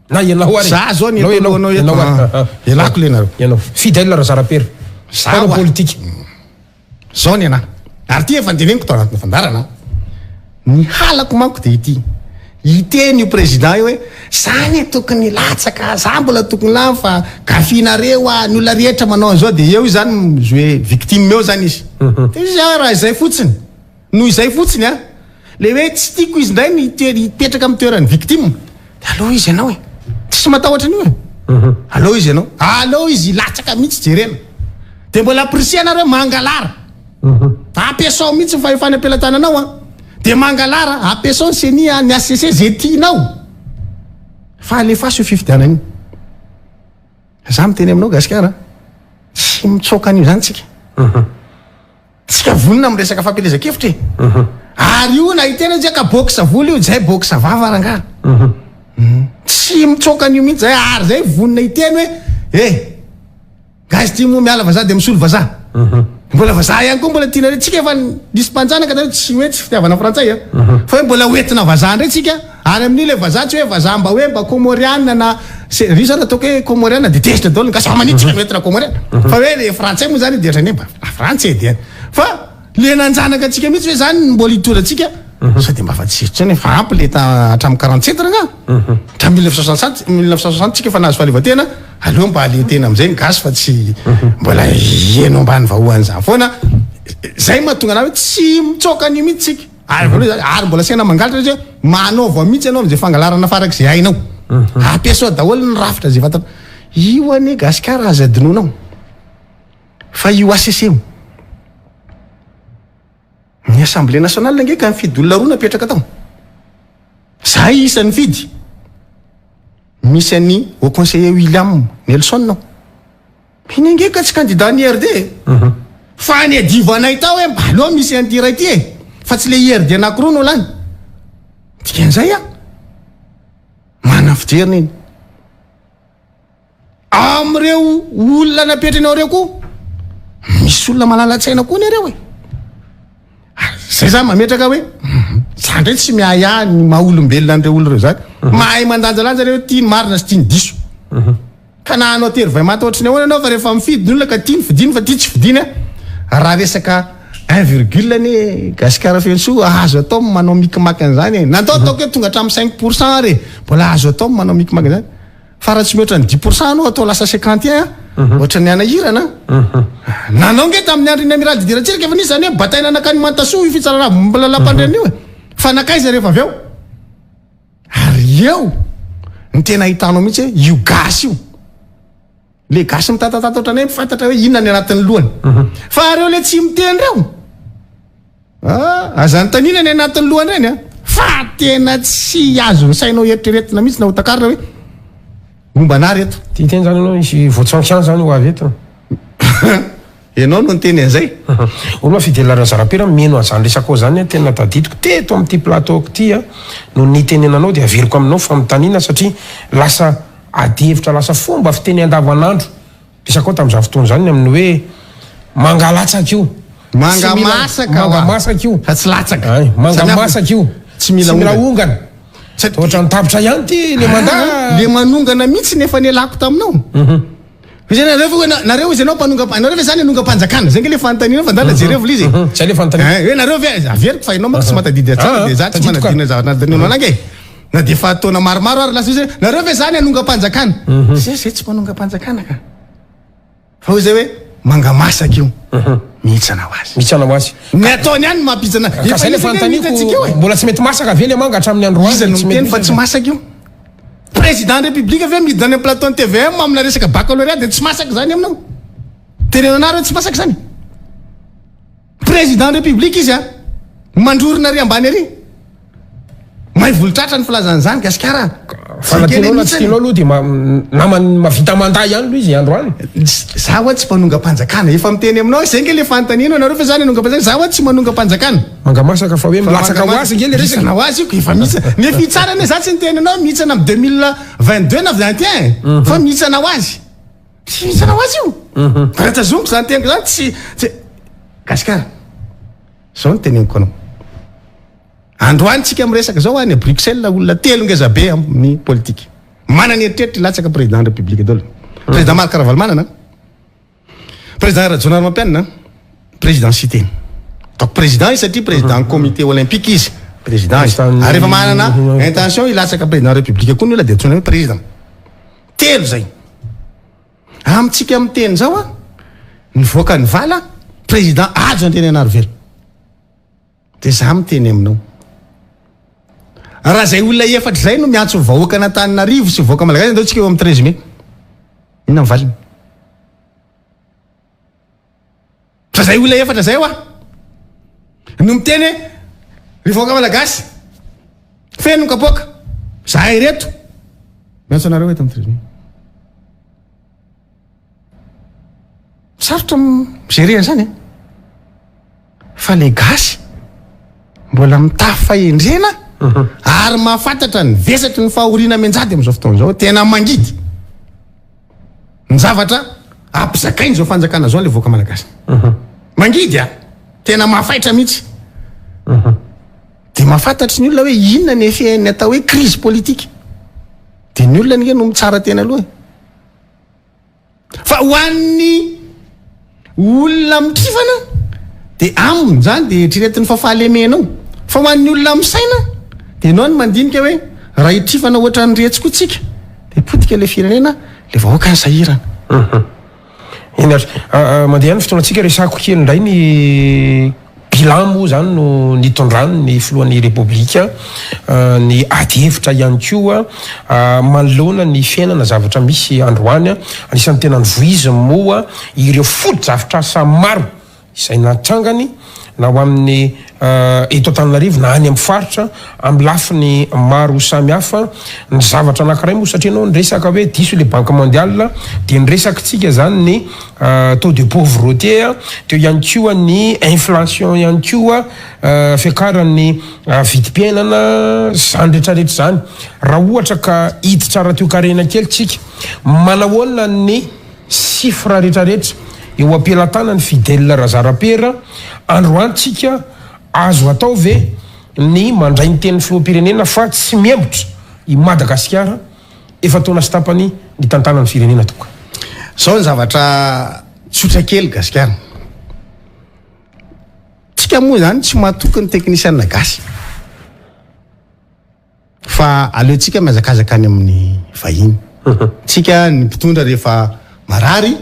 Na ianao ary e. Za zao ny eto alohanao eto. Ianao ah. Elako le nareo. Ianao. Fidèle Razarapera. Za Mpanao politika. Zao ny anahy. Ary ty efa niteneniko tao anatin'ny fandaharana. Ny halako manko dia ity. Hiteny io président io hoe za anie tokony hilatsaka, za mbola tokony lany fa gafinareo ah, ny olona rehetra manao an'izao dia eo izy zany mi-jouer victime eo zany izy. Dia izy ah raha izay fotsiny. Noho izay fotsiny an! Le hoe tsy tiako izy indray no hipetraka amin'ny toeran'ny victime de aleo izy ianao e! Tsisy matahotra an'io e! Aleo izy ianao, aleo izy hilatsaka mihitsy jerena! De mbola ampirisihana ary hoe mangalara! Ampiasao mihitsy ny fahefana am-pelatananao an! De mangalara, ampiasao ny ceni an, ny HCC, ze tianao! Fa alefaso io fifidianana io! Za miteny aminao Gasikara an, tsy mitsoaka an'io zany tsika! Tsika vonona amin'ny resaka fampielezan-kevitra e! Ary io na hiteny izy ka box vola io, zay box vava rangaha. Tsy mitsoaka an'io mihitsy zay ary zay vonona hiteny hoe eh! Guys ty moa miala vazaha dia misolo vazaha. Mbola vazaha ihany koa mbola tianareo, tsika efa nisy mpanjanaka tany tsy hoe tsy fitiavana frantsay a! Fa hoe mbola hoentina vazaha indray tsika. Ary amin'io ilay vazaha tsy hoe vazaha mba hoe mba Comoriana na se ry zany ataoko hoe Comoriana dia tezitra daholo ny gasy fa maninona tsika no entina Comoriana fa hoe le frantsay moa zany dia ohatran'ny hoe mba la Frantsa e dia fa le nanjanaka antsika mihitsy hoe zany no mbola hitondra antsika sao dia mba fa tsy intsony fa ampy le ta hatramin'ny 47 rangaha hatramin'ny 1967 1960 tsika efa nahazo fahaleovantena aleo mba haleo tena amin'izay ny gasy fa tsy mbola heno ambany vahoan'izany foana zay mahatonga anah hoe tsy mitsoaka an'io mihitsy tsika. Ary voalohany zany, ary mbola asiana mangalatra izy hoe manaova mihitsy ianao amin'izay fangalarana farak'izay hainao. Ampiasao daholo ny rafitra izay fantatrao. Io anie Gasikara aza adinoinao fa io HCC io. Ny Assemblée nationale ange ka nifidy olona roa napetraka tao. Zahay isan'ny nifidy. Misy an'i Haut Conseiller William Nelson ao. Iny ange ka tsy candidat ny IRD e! Fa ny adivanay tao hoe mba aleo misy an'ity iray ity e! Fa tsy le IRD anakiroa no lany. Dikan'izay an! Manana fijeriny iny. Amin'ireo olona napetrany ao ireo koa, misy olona malala-tsaina koa anie ireo e! Zay za mametraka hoe za ndray tsy miahiahy ny maha olombelona an'ireo olona ireo zany. Mahay mandanjalanja ireo tia ny marina sy tia ny diso. Ka na hanao tery vay maty ohatry ny ahoana ianao fa rehefa mifidy ny olona ka tia ny fidiny fa tia tsy fidiny a! Raha resaka un virgule anie Gasikara Fenosoa azo atao ny manao micmac an'izany e! Na atao ataoko hoe tonga hatramin'ny cinq pour cent ary e! Mbola azo atao ny manao micmac an'izany fa raha tsy mihoatra ny dix pour cent anao atao lasa cinquante et un ohatry ny hanahirana an! Nanao nge tamin'ny andron'ny Amiral Didier Ratsiraka efa nisy izany hoe bataina nankany Mantasoa io fitsarana avo momba ny lalàmpandriana io e! Fa nankaiza rehefa avy eo? Ary eo no tena ahitanao mihitsy hoe io gasy io, le gasy mitatatata ohatran'ny hoe mifantatra hoe inona ny anatin'ny lohany. Fa reo le tsy miteny reo, ah, aza anontaniana ny anatin'ny lohany reny a, fa tena tsy azon'ny sainao eritreretina mihitsy na ho takarina hoe momba anah reto. Te hiteny zany ianao hisy voatsankian zany ho avy eto? Ianao no niteny an'izay. Olona Fidèle Razarapera mino an'izany resakao izany aho tena tadidiko teto amin'ity plateau-ko ity aho no nitenenanao dia averiko aminao fanontaniana satria lasa adihevitra lasa fomba fiteny andavanandro resakao tamin'izany fotoana izany ny amin'ny hoe manga latsaka io Manga masaka manga masaka io fa tsy latsaka Ay, manga masaka io tsy mila ongana ohatran'ny tapitra ihany ity le mandat le manongana mihitsy ny efa nialako taminao. Izy nareo ve hoe nareo izy ianao mpanongam nareo ve zany hanongam-panjakana? Zay nge le fanontaniana fa ndana jerevo le izy e. Zay le fanontaniana. Eh, hoe nareo ve averiko fa ianao manko tsy mahatadidy tsara de za tsy manadino zavatra nanontanianao anah nge. Na de efa taona maromaro ary lasa izy hoe nareo ve zany hanongam-panjakana? Zay zay tsy mpanongam-panjakana ka. Fa hoy zay hoe manga masaka io. Mihitsana ho azy. Mihitsana ho azy. Ny ataony ihany no mampihitsana. Ka zay le fanontaniako, mbola tsy mety masaka ve le manga hatramin'ny androany? Iza no miteny fa tsy masaka io? Président république ve midina any amin'ny plateau ny tvm amina resaka baccalauréat dia tsy masaka izany aminao? Teneno anah hoe tsy masaka izany. Président république izy a, mandrorona ary ambany ary. May volotratra ny filazana izany Gasikara. Fa na tianao na tsy tianao aloha dia naman'ny mahavita mandat ihany aloha izy androany. Za hoa tsy mpanongam-panjakana. Efa miteny aminao aho, zay nge le fanontaniana anareo fa za nanongam-panjakana. Za hoa tsy manongam-panjakana. Mangamasaka fa hoe milatsaka ho azy nge le resaka. Milatsaka ho azy io ka efa mihitsana. Ny fitsarana anie za tsy niteny anao mihitsana am 2022 na 21 e. Fa mihitsana ho azy. Tsy mihitsana ho azy io. Raha tazomiko zany teniko zany tsy tsy Gasikara. Zao no teneniko anao. Androany tsika miresaka zao any Bruxelles olona telo ngeza be amin'ny politika. Manana eritreritra hilatsaka président république daholo. Président Marc Ravalomanana, président Rajaonarimampianina, président Siteny. Donc président izy satria président comité olympique izy. Président izy. Ary efa manana intention hilatsaka président république koa ny olona dia antsoina hoe président. Telo zay. Amintsika miteny zao a, nivoaka ny vala président Hajo Andrianainarivelo. Dia za miteny aminao. Raha zay olona efatra zay no miantso ny vahoakan'Antananarivo sy vahoaka malagasy, andao tsika eo amin'ny 13 mai. Inona ny valiny? Fa zay olona efatra zay hoa no miteny hoe ry vahoaka malagasy, feno ny kapoaka, zahay ireto miantso anareo eto amin'ny 13 mai. Sarotra mi-gérer an'izany e. Fa le gasy mbola mitafy fahendrena ary mahafantatra ny vesatry ny fahoriana mianjady amin'izao fotoana izao. Tena mangidy ny zavatra ampizakain'izao fanjakana izao le vahoaka malagasy. Mangidy a! Tena mafaitra mihitsy. Dia mahafantatry ny olona hoe inona ny effet-n'ny atao hoe crise politique. Dia ny olona anie no mitsara tena aloha e. Fa ho an'ny olona mitrifana dia aminy izany dia eritreretiny fa fahalemenao. Fa ho an'ny olona misaina dia ianao no mandinika hoe raha hitrifana ohatran'iretsy koa tsika dia potika ilay firenena, ilay vahoaka ny sahirana. Eny ary. Mandeha ihany ny fotoanantsika, resahako kely indray ny bilan moa izany no nitondran' ny filohan'ny Repoblika ny ady hevitra ihany koa manoloana ny fiainana zavatra misy androany. Anisan'ny tena novoiziny moa ireo fotodrafitrasa maro izay natrangany na ho amin'ny eto Antananarivo na any amin'ny faritra amin'ny lafiny maro samihafa. Ny zavatra anankiray moa satria ianao niresaka hoe diso ilay banque mondiale dia niresakitsika izany ny taux de pauvreté, teo ihany koa ny inflation ihany koa fiakaran'ny vidim-piainana, izany rehetra rehetra izany. Raha ohatra ka hiditra ara-toekarena kely tsika, manahoana ny chiffre rehetra rehetra eo am-pelatanan'i Fidèle Razarapera, androany tsika azo atao ve ny mandray ny tenin'ny filoham-pirenena fa tsy miembotra i Madagasikara efa taona sy tapany nitantana ny firenena toka. Zao ny zavatra tsotra kely gasikara. Tsika moa zany tsy matoky ny teknisiana gasy. Fa aleontsika mihazakazaka any amin'ny vahiny. Tsika ny mpitondra rehefa marary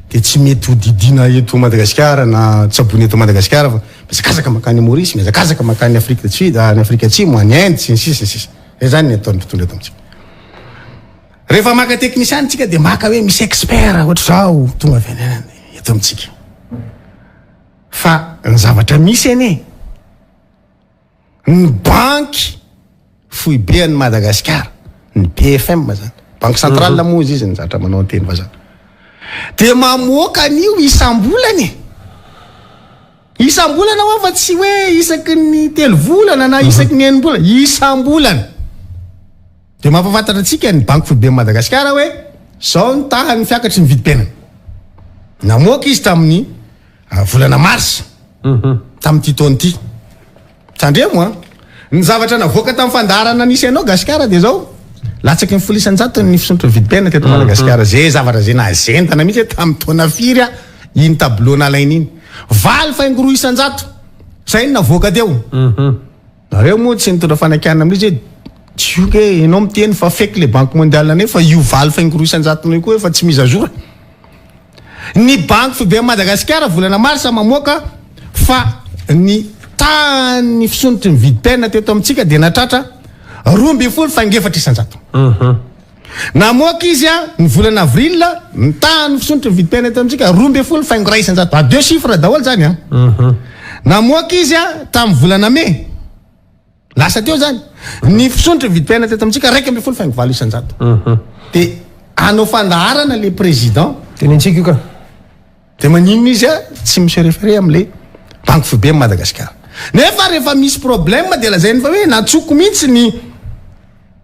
dia tsy mety ho didiana eto Madagasikara na tsaboina eto Madagasikara fa mihazakazaka mankany Maurice, mihazakazaka mankany Afrique du Sud, any Afrika Atsimo, any Inde sy ny sisa sy ny sisa. Zay zany ny ataon'ny mpitondra eto amintsika. Rehefa maka teknisiana tsika dia maka hoe misy expert ohatr'izao tonga avy any any eto amintsika. Fa ny zavatra misy anie ny banky foibe an'i Madagasikara, ny BFM zany, banque centrale moa izy izy ny zatra manao ny teny vazaha, dia mamoaka an'io isam-bolana e. Isam-bolana hoa fa tsy hoe isaky ny telo volana na isaky ny enim-bolana, isam-bolana. Dia mampahafantatra antsika ny Banky Foiben'i Madagasikara hoe zao ny tahan'ny fiakatry ny vidim-piainana. Namoaka izy tamin'ny volana marsa tamin'ity taona ity. Tandremo an! Ny zavatra navoaka tamin'ny fandaharana nisy anao Gasikara dia zao, latsaky ny 10 isan-jatony ny fisondrotry ny vidim-piainana teto Madagasikara. Ze zavatra ze nahazendana mihitsy hoe tamin'ny taona firy aho iny tableau nalaina iny. 8,2%. Zay no navoaka teo. Nareo moa tsy nitondra fanakianana mihitsy hoe tsy io nge ianao miteny fa fake le banque mondiale nefa io 8,2% io koa efa tsy mise à jour. Ny banky foiben'i Madagasikara volana marsa mamoaka fa ny tahan'ny fisondrotry ny vidim-piainana teto amintsika dia natratra 12,4%. Namoaka izy ny volana avril ny tahan'ny fisondrotry ny vidim-piainana teto amintsika 12,1%. À deux chiffres daholo zany an. Namoaka izy tamin'ny volana mey lasa teo zany. Ny fisondrotry ny vidim-piainana teto amintsika 11 faingo 8%. De hanao fandaharana le président. Tenentsika io ka. De maninona izy a tsy mi-se référer am'le Banque Foibe Madagasikara? Nefa rehefa misy problème de lazainy fa hoe natsoko mihitsy ny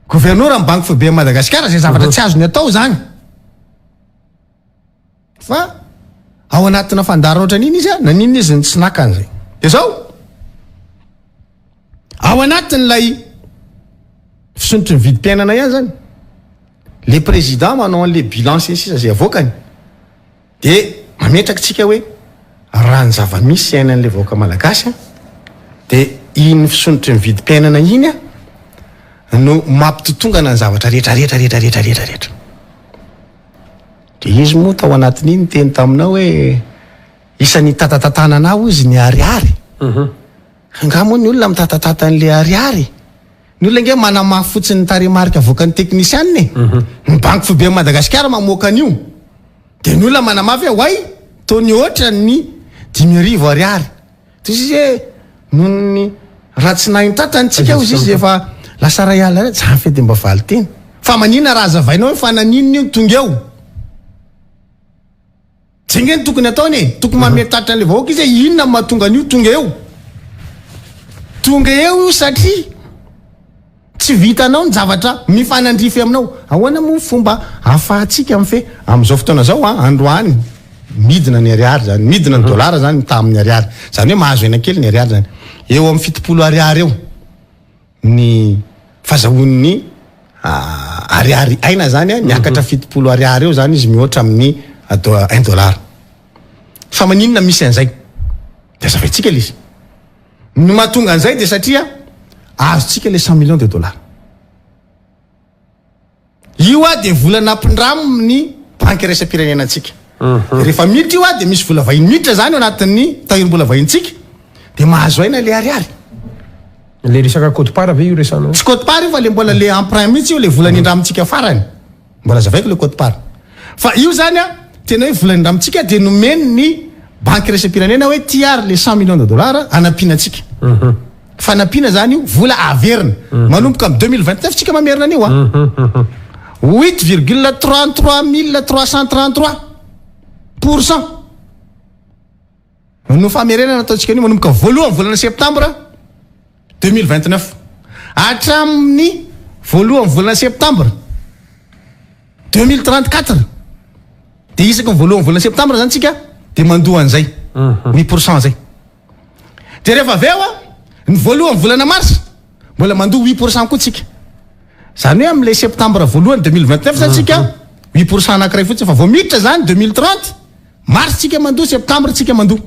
gouverneur amin'ny Banque Foibe Madagasikara, zay zavatra tsy azony atao zany. Fa ao anatina fandaharana ohatran'iny izy a, naninona izy ny tsy nakany zay? De zao, ao anatin'ilay fisondrotry ny vidim-piainana ihany zany, le président manao an'le bilan sy ny sisa zay avoakany, de mametraka tsika hoe raha ny zava-misy iainan'le vahoaka malagasy a, de iny fisondrotry ny vidim-piainana iny a no mampitotongana ny zavatra rehetra rehetra rehetra rehetra rehetra rehetra. De izy moa tao anatin'iny teny taminao hoe isan'ny tatatatanana izy ny ariary. Nga moa ny olona mitatatata an'le ariary? Ny olona nge manamafy fotsiny ny tarehimarika avoakan'ny technicien e. Ny Banque Foibe Madagasikara mamoaka an'io. De ny olona manamafy hoe oay toa ny ohatra ny 5000 ariary. Toy izy hoe noho ny raha tsy nahin-tratany tsika hozy izy efa lasa 1000 ariary. Zany fe de mba valy teny. Fa maninona raha azavainao hoe fa naninona io tonga eo? Zay nge ny tokony ataony e. Tokony manome tatitra an'le vahoaka izy hoe inona no mahatonga an'io tonga eo. Tonga eo io satria tsy vitanao ny zavatra mifanandrify aminao. Ahoana moa ny fomba ahafahantsika mifehy amin'izao fotoana izao a? Androany midina ny ariary zany, midina ny dollara zany mitaha amin'ny ariary. Zany hoe mahazo aina kely ny ariary zany. Eo amin'ny 70 ariary eo ny fazahoan'ny ariary aina zany a, miakatra 70 ariary eo zany izy mihoatra amin'ny 1 dollar. Fa maninona misy an'izay? De azavaintsika le izy. Ny mahatonga an'izay de satria azontsika le 100 millions de dollars. Io a de vola nampindraminy banky iraisam-pirenena antsika. Rehefa miditra io a de misy vola vahiny miditra zany ao anatin'ny tahirim-bola vahintsika, de mahazo aina le ariary. Le resaka quote-part ve io resanao? Tsy quote-part io fa le mbola le emprunt mihitsy io, le vola nindramintsika farany. Mbola azavaiko le quote-part. Fa io zany a tena hoe vola nindramintsika de nomeny ny banky iraisam-pirenena hoe ty ary le 100 millions de dollars anampiana antsika. Fanampiana zany io, vola averina. Manomboka amin'ny 2029 tsika mamerina an'io a. 8,33333% no famerenana ataontsika an'io manomboka voalohany volana septembre 2029 hatramin'ny voalohany volana septembre 2034. De isaky ny voalohany volana septembre zany tsika de mandoa an'izay 8% zay. De rehefa avy eo a, ny voalohany volana mars mbola mandoa 8% koa tsika. Zany hoe am'le septembre voalohany 2029 zany tsika 8% anankiray fotsiny, fa vao miditra zany 2030 mars tsika mandoa, septembre tsika mandoa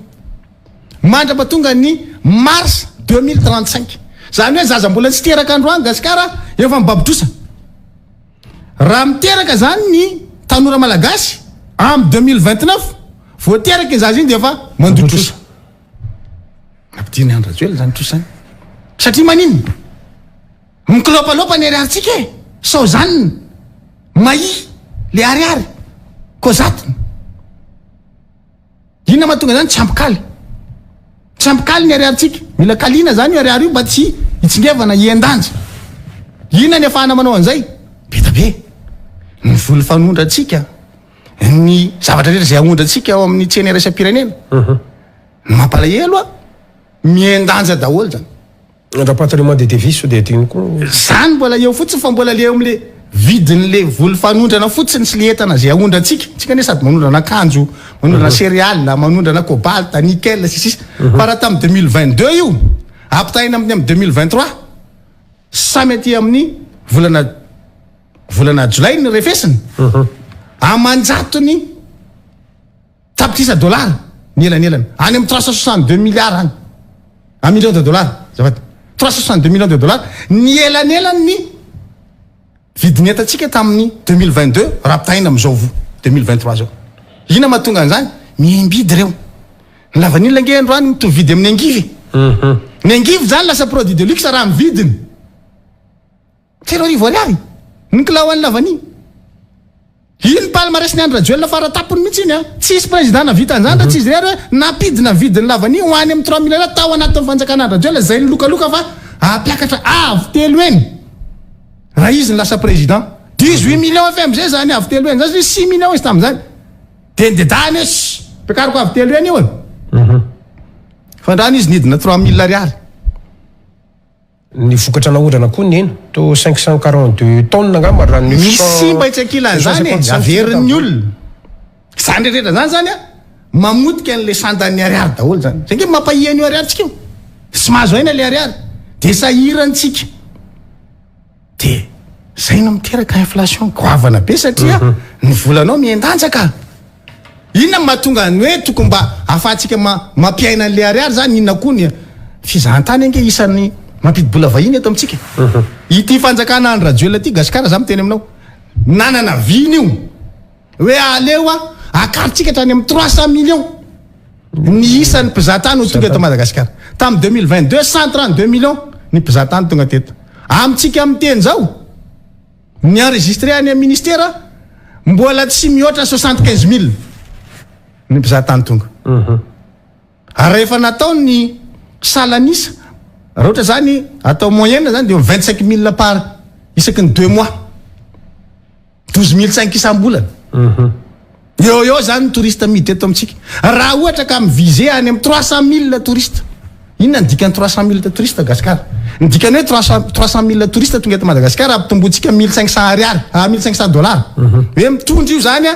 mandrapa tonga ny mars 2035. Zany hoe zaza mbola tsy teraka androany Gasikara efa mibabotrosa. Raha miteraka zany ny tanora malagasy amy 2029, voateraka iny zaza iny de efa mandoa trosa. Nampidiny Andry Rajoelina zany trosa zany satria maninona? Mikilopalopa ny ariaritsika e, sao zaniny mahi le ariary kozatiny. Inona mahatonga zany? Tsy ampy kaly, tsy ampy kaly ny ariaritsika. Mila kalina zany io ariary io mba tsy hitsingevana hiendanja. Inona ny afahana manao an'izay? Be da be ny voly fanondratsika, ny zavatra rehetra zay aondratsika ao amin'ny tsena iraisam-pirenena. Ny mampalahelo a, miendanja daholo zany. Rapatriement de devise de adino koa. Zany mbola eo fotsiny, fa mbola le eo am'le vidin'le voly fanondrana fotsiny sy le entana zay aondratsika. Tsika ane sady manondrana akanjo, manondrana céréales, manondrana cobalt, nickel sy sisa. Fa raha tamin'ny 2022 io ampitahaina amin'ny amy 2023, samy aty amin'ny volana jolay ny refesiny, amanjatony tapitrisa dollara ny elanelana, any amin'ny 362 milliards any, un million de dollars zafady, 362 millions de dollars ny elanelany ny vidiny entantsika tamin'ny 2022 raha ampitahaina am'izao vo 2023 zao. Ina mahatonga an'izany? Miembidy reo. Ny lavanila nge androany mitovy vidy amin'ny angivy. Ny angivy zany lasa produit de luxe raha mividiny 3000 ariary ny kilao an'ny lavanila iny. Palmarès ny Andry Rajoelina faratapony mihitsy iny a, tsisy président navita an'izany raha tsy izy irery hoe nampidina vidiny lavanila ho any amin'ny 3000 ariary tao anatin'ny fanjakana Andry Rajoelina zay. Ny lokaloka fa Hampiakatra avo telo heny raha izy no lasa président. 18 millions fmg zany avo telo heny zany satria 6 millions izy tamin'izany. Dia nidedahany hoe shh, ampiakariko avo telo heny io e. Fa andrana izy nidina 3000 ariary. Ny vokatra naondrana koa nihena, toa 542 tonnes angamba raha ny Misy simba etsy ankilan'izany e, averin'ny olona. Izany rehetra izany zany an, mamotika an'ilay sandan'ny ariary daholo izany. Izay ange mampahia an'io ariarintsika io. Tsy mahazo aina ilay ariary. Dia sahirantsika. Dia izay no miteraka inflation goavana be satria ny volanao mihen-danja ka. Inona no mahatonga ny hoe tokony mba ahafahantsika mampiaina an'ilay ariary izany? Inona koa ny fizahantany ange isan'ny mampidi-bola vahiny eto amintsika. Ity fanjakana Andry Rajoelina ity Gasikara za miteny aminao, nanana vina io hoe aleo akarintsika hatrany amin'ny 300 millions ny isan'ny mpizahatany ho tonga eto Madagasikara. Tamin'ny 2022, 132 millions ny mpizahatany tonga teto. Amintsika miteny izao, Ny enregistré any amin'ny ministera mbola tsy mihoatra 75 mille ny mpizahatany tonga. Ary rehefa natao ny salan'isa, raha ohatra zany atao moyenne zany dia eo amin'ny 25 mille par isaky ny deux mois. 12 mille cinq isam-bolana. Eo eo zany ny touriste miditra eto amintsika. Raha ohatra ka mi-viser any amin'ny 300 mille touriste. Inona ny dikan'ny 300 mille touriste Gasikara? Ny dikany hoe 300 mille touriste tonga eto Madagasikara ampitombointsika 1500 ariary, ah, 1500 dollars. Hoe mitondra io zany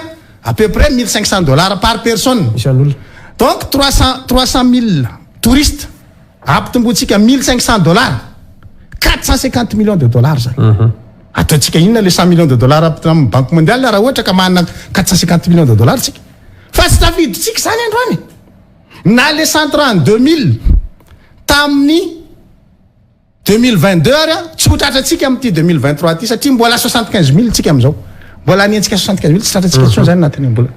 à peu près 1500 dollars par personne. Isan'olona. Donc 300 mille touristes ampitombointsika 1500 dollars. 450 millions de dollars zany. Ataontsika inona le 100 millions de dollars amin'ny Banque mondiale raha ohatra ka manana 450 millions de dollars tsika? Fa tsy tafiditsika zany androany. Na le 132 mille tamin'ny 2022 ary tsy ho tratratsika amin'ity 2023 ty satria mbola 75 mille tsika amizao. Mbola aniantsika 75 mille, tsy tratratsika intsony zany anatin'ny mbola.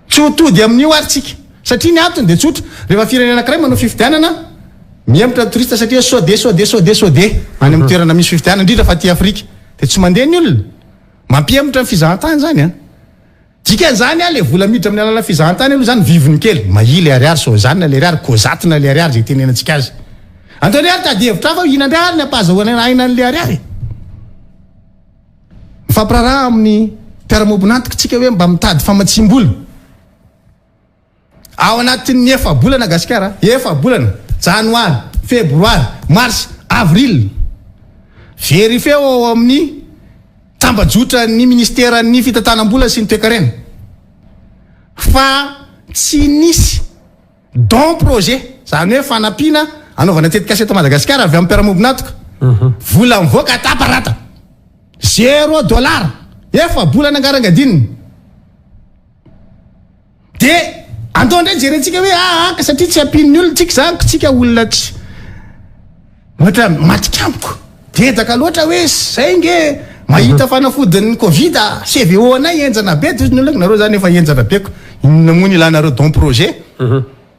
Tsy ho tody amin'io ary tsika. Satria ny antony dia tsotra, rehefa firenena anankiray manao fifidianana, mihemotra ny touriste satria sao de sao de sao de sao de any amin'ny toerana misy fifidianana, indrindra fa aty Afrika, dia tsy mandeha ny olona. Mampihemotra ny fizahantany zany an. Dikan'izany an, le vola miditra amin'ny alalan'ny fizahantany aloha zany vivony kely, mahia le ariary, sozanina le ariary, kozatina le ariary, izay itenenantsika azy. Andao indray ary tady hevitra hafa, inona indray ary ny ampahazahoana aina an'le ariary? Mifampiraharaha amin'ny mpiara-miombon'antoka tsika hoe mba mitady famatsiam-bola. Ao anatin'ny efa-bolana Gasikara, efa-bolana, janoary, febroary, mars, avril. Vérifier ao amin'ny tambajotran'ny ministeran'ny fitantanam-bola sy ny toekarena fa tsy nisy don projet, izany hoe fanampiana anaovana tetikasa eto Madagasikara avy amin'ny mpiara-miombon'antoka. Vola mivoaka taparata. Zéro dollar. Efa-bolana angarangadinina. De andao indray jerentsika hoe aa ka satria tsy ampian'ny olona tsika zany, tsika olona tsy ohatra matikampoka dedaka loatra hoe zay nge mahita fanafodin'ny Covid CVO anay enjana be, de ny olona nareo zany efa enjana be ko inona moa ny ilanareo don projet?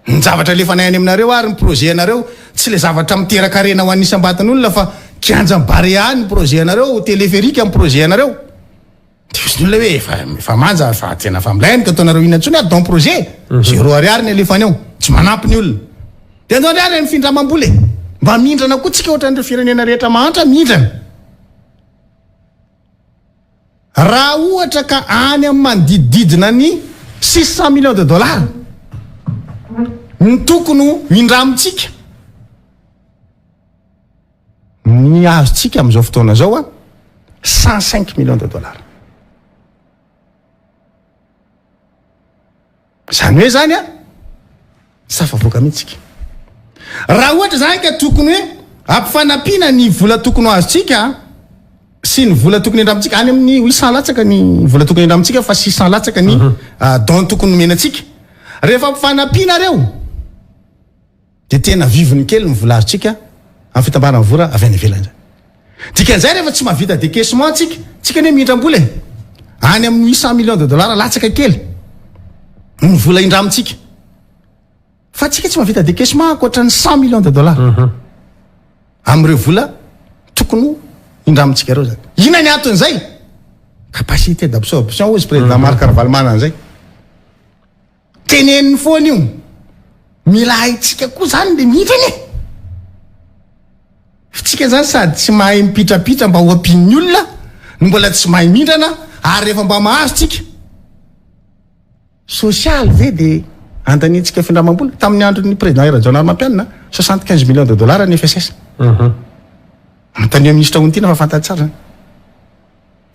Ny zavatra alefanay any aminareo ary ny projet anareo tsy le zavatra miteraka harena ho an'ny isam-batan'olona fa kianjan'ny Barea ny projet anareo, téléphérique ny projet anareo. Dia hoy ny olona hoe efa efa manja fa tena efa milay ny ataonareo inona intsony ary don projet. Zéro ariary ny alefany ao. Tsy manampy ny olona. Dia andao indray ary ny findramam-bola e. Mba mindrana koa tsika ohatran'ireo firenena rehetra mahantra mindrana. Raha ohatra ka any amin'ny manodidididina ny 600 millions de dollars ny tokony ho indramintsika. Ny azontsika amin'izao fotoana izao a 105 millions de dollars. Izany hoe zany a tsy tafavoaka mihitsy tsika. Raha ohatra zany ka tokony hoe ampifanampiana ny vola tokony ho azontsika sy ny vola tokony indramintsika any amin'ny 800 latsaka ny vola tokony indramintsika fa 600 latsaka ny don tokony nomena antsika. Rehefa ampifanampiana reo dia tena vivony kely ny vola azontsika amin'ny fitambaran'ny vola avy any ivelany zany. Dikan'izay rehefa tsy mahavita décaissement tsika, tsika anie mihindram-bola e. Any amin'ny 800 millions de dollars latsaka kely ny vola indramintsika. Fa tsika tsy mahavita décaissement ankoatra ny 100 millions de dollars. Amin'ireo vola tokony indramintsika ireo zany. Inona ny anton'izay? Capacité d'absorption hoy izy président Marc Ravalomanana zay. Teneniny foana io. Mila haintsika koa zany le mindrana e. F'tsika zany sady tsy mahay mipitrapitra mba ho ampian'ny olona no mbola tsy mahay mindrana ary rehefa mba mahazo tsika sosialy ve de andaniantsika findramam-bola? Tamin'ny andron'ny président Hery Rajaonarimampianina 75 millions de dollars ny FSS. Anontanio ministra Ontiana fa fantany tsara zany.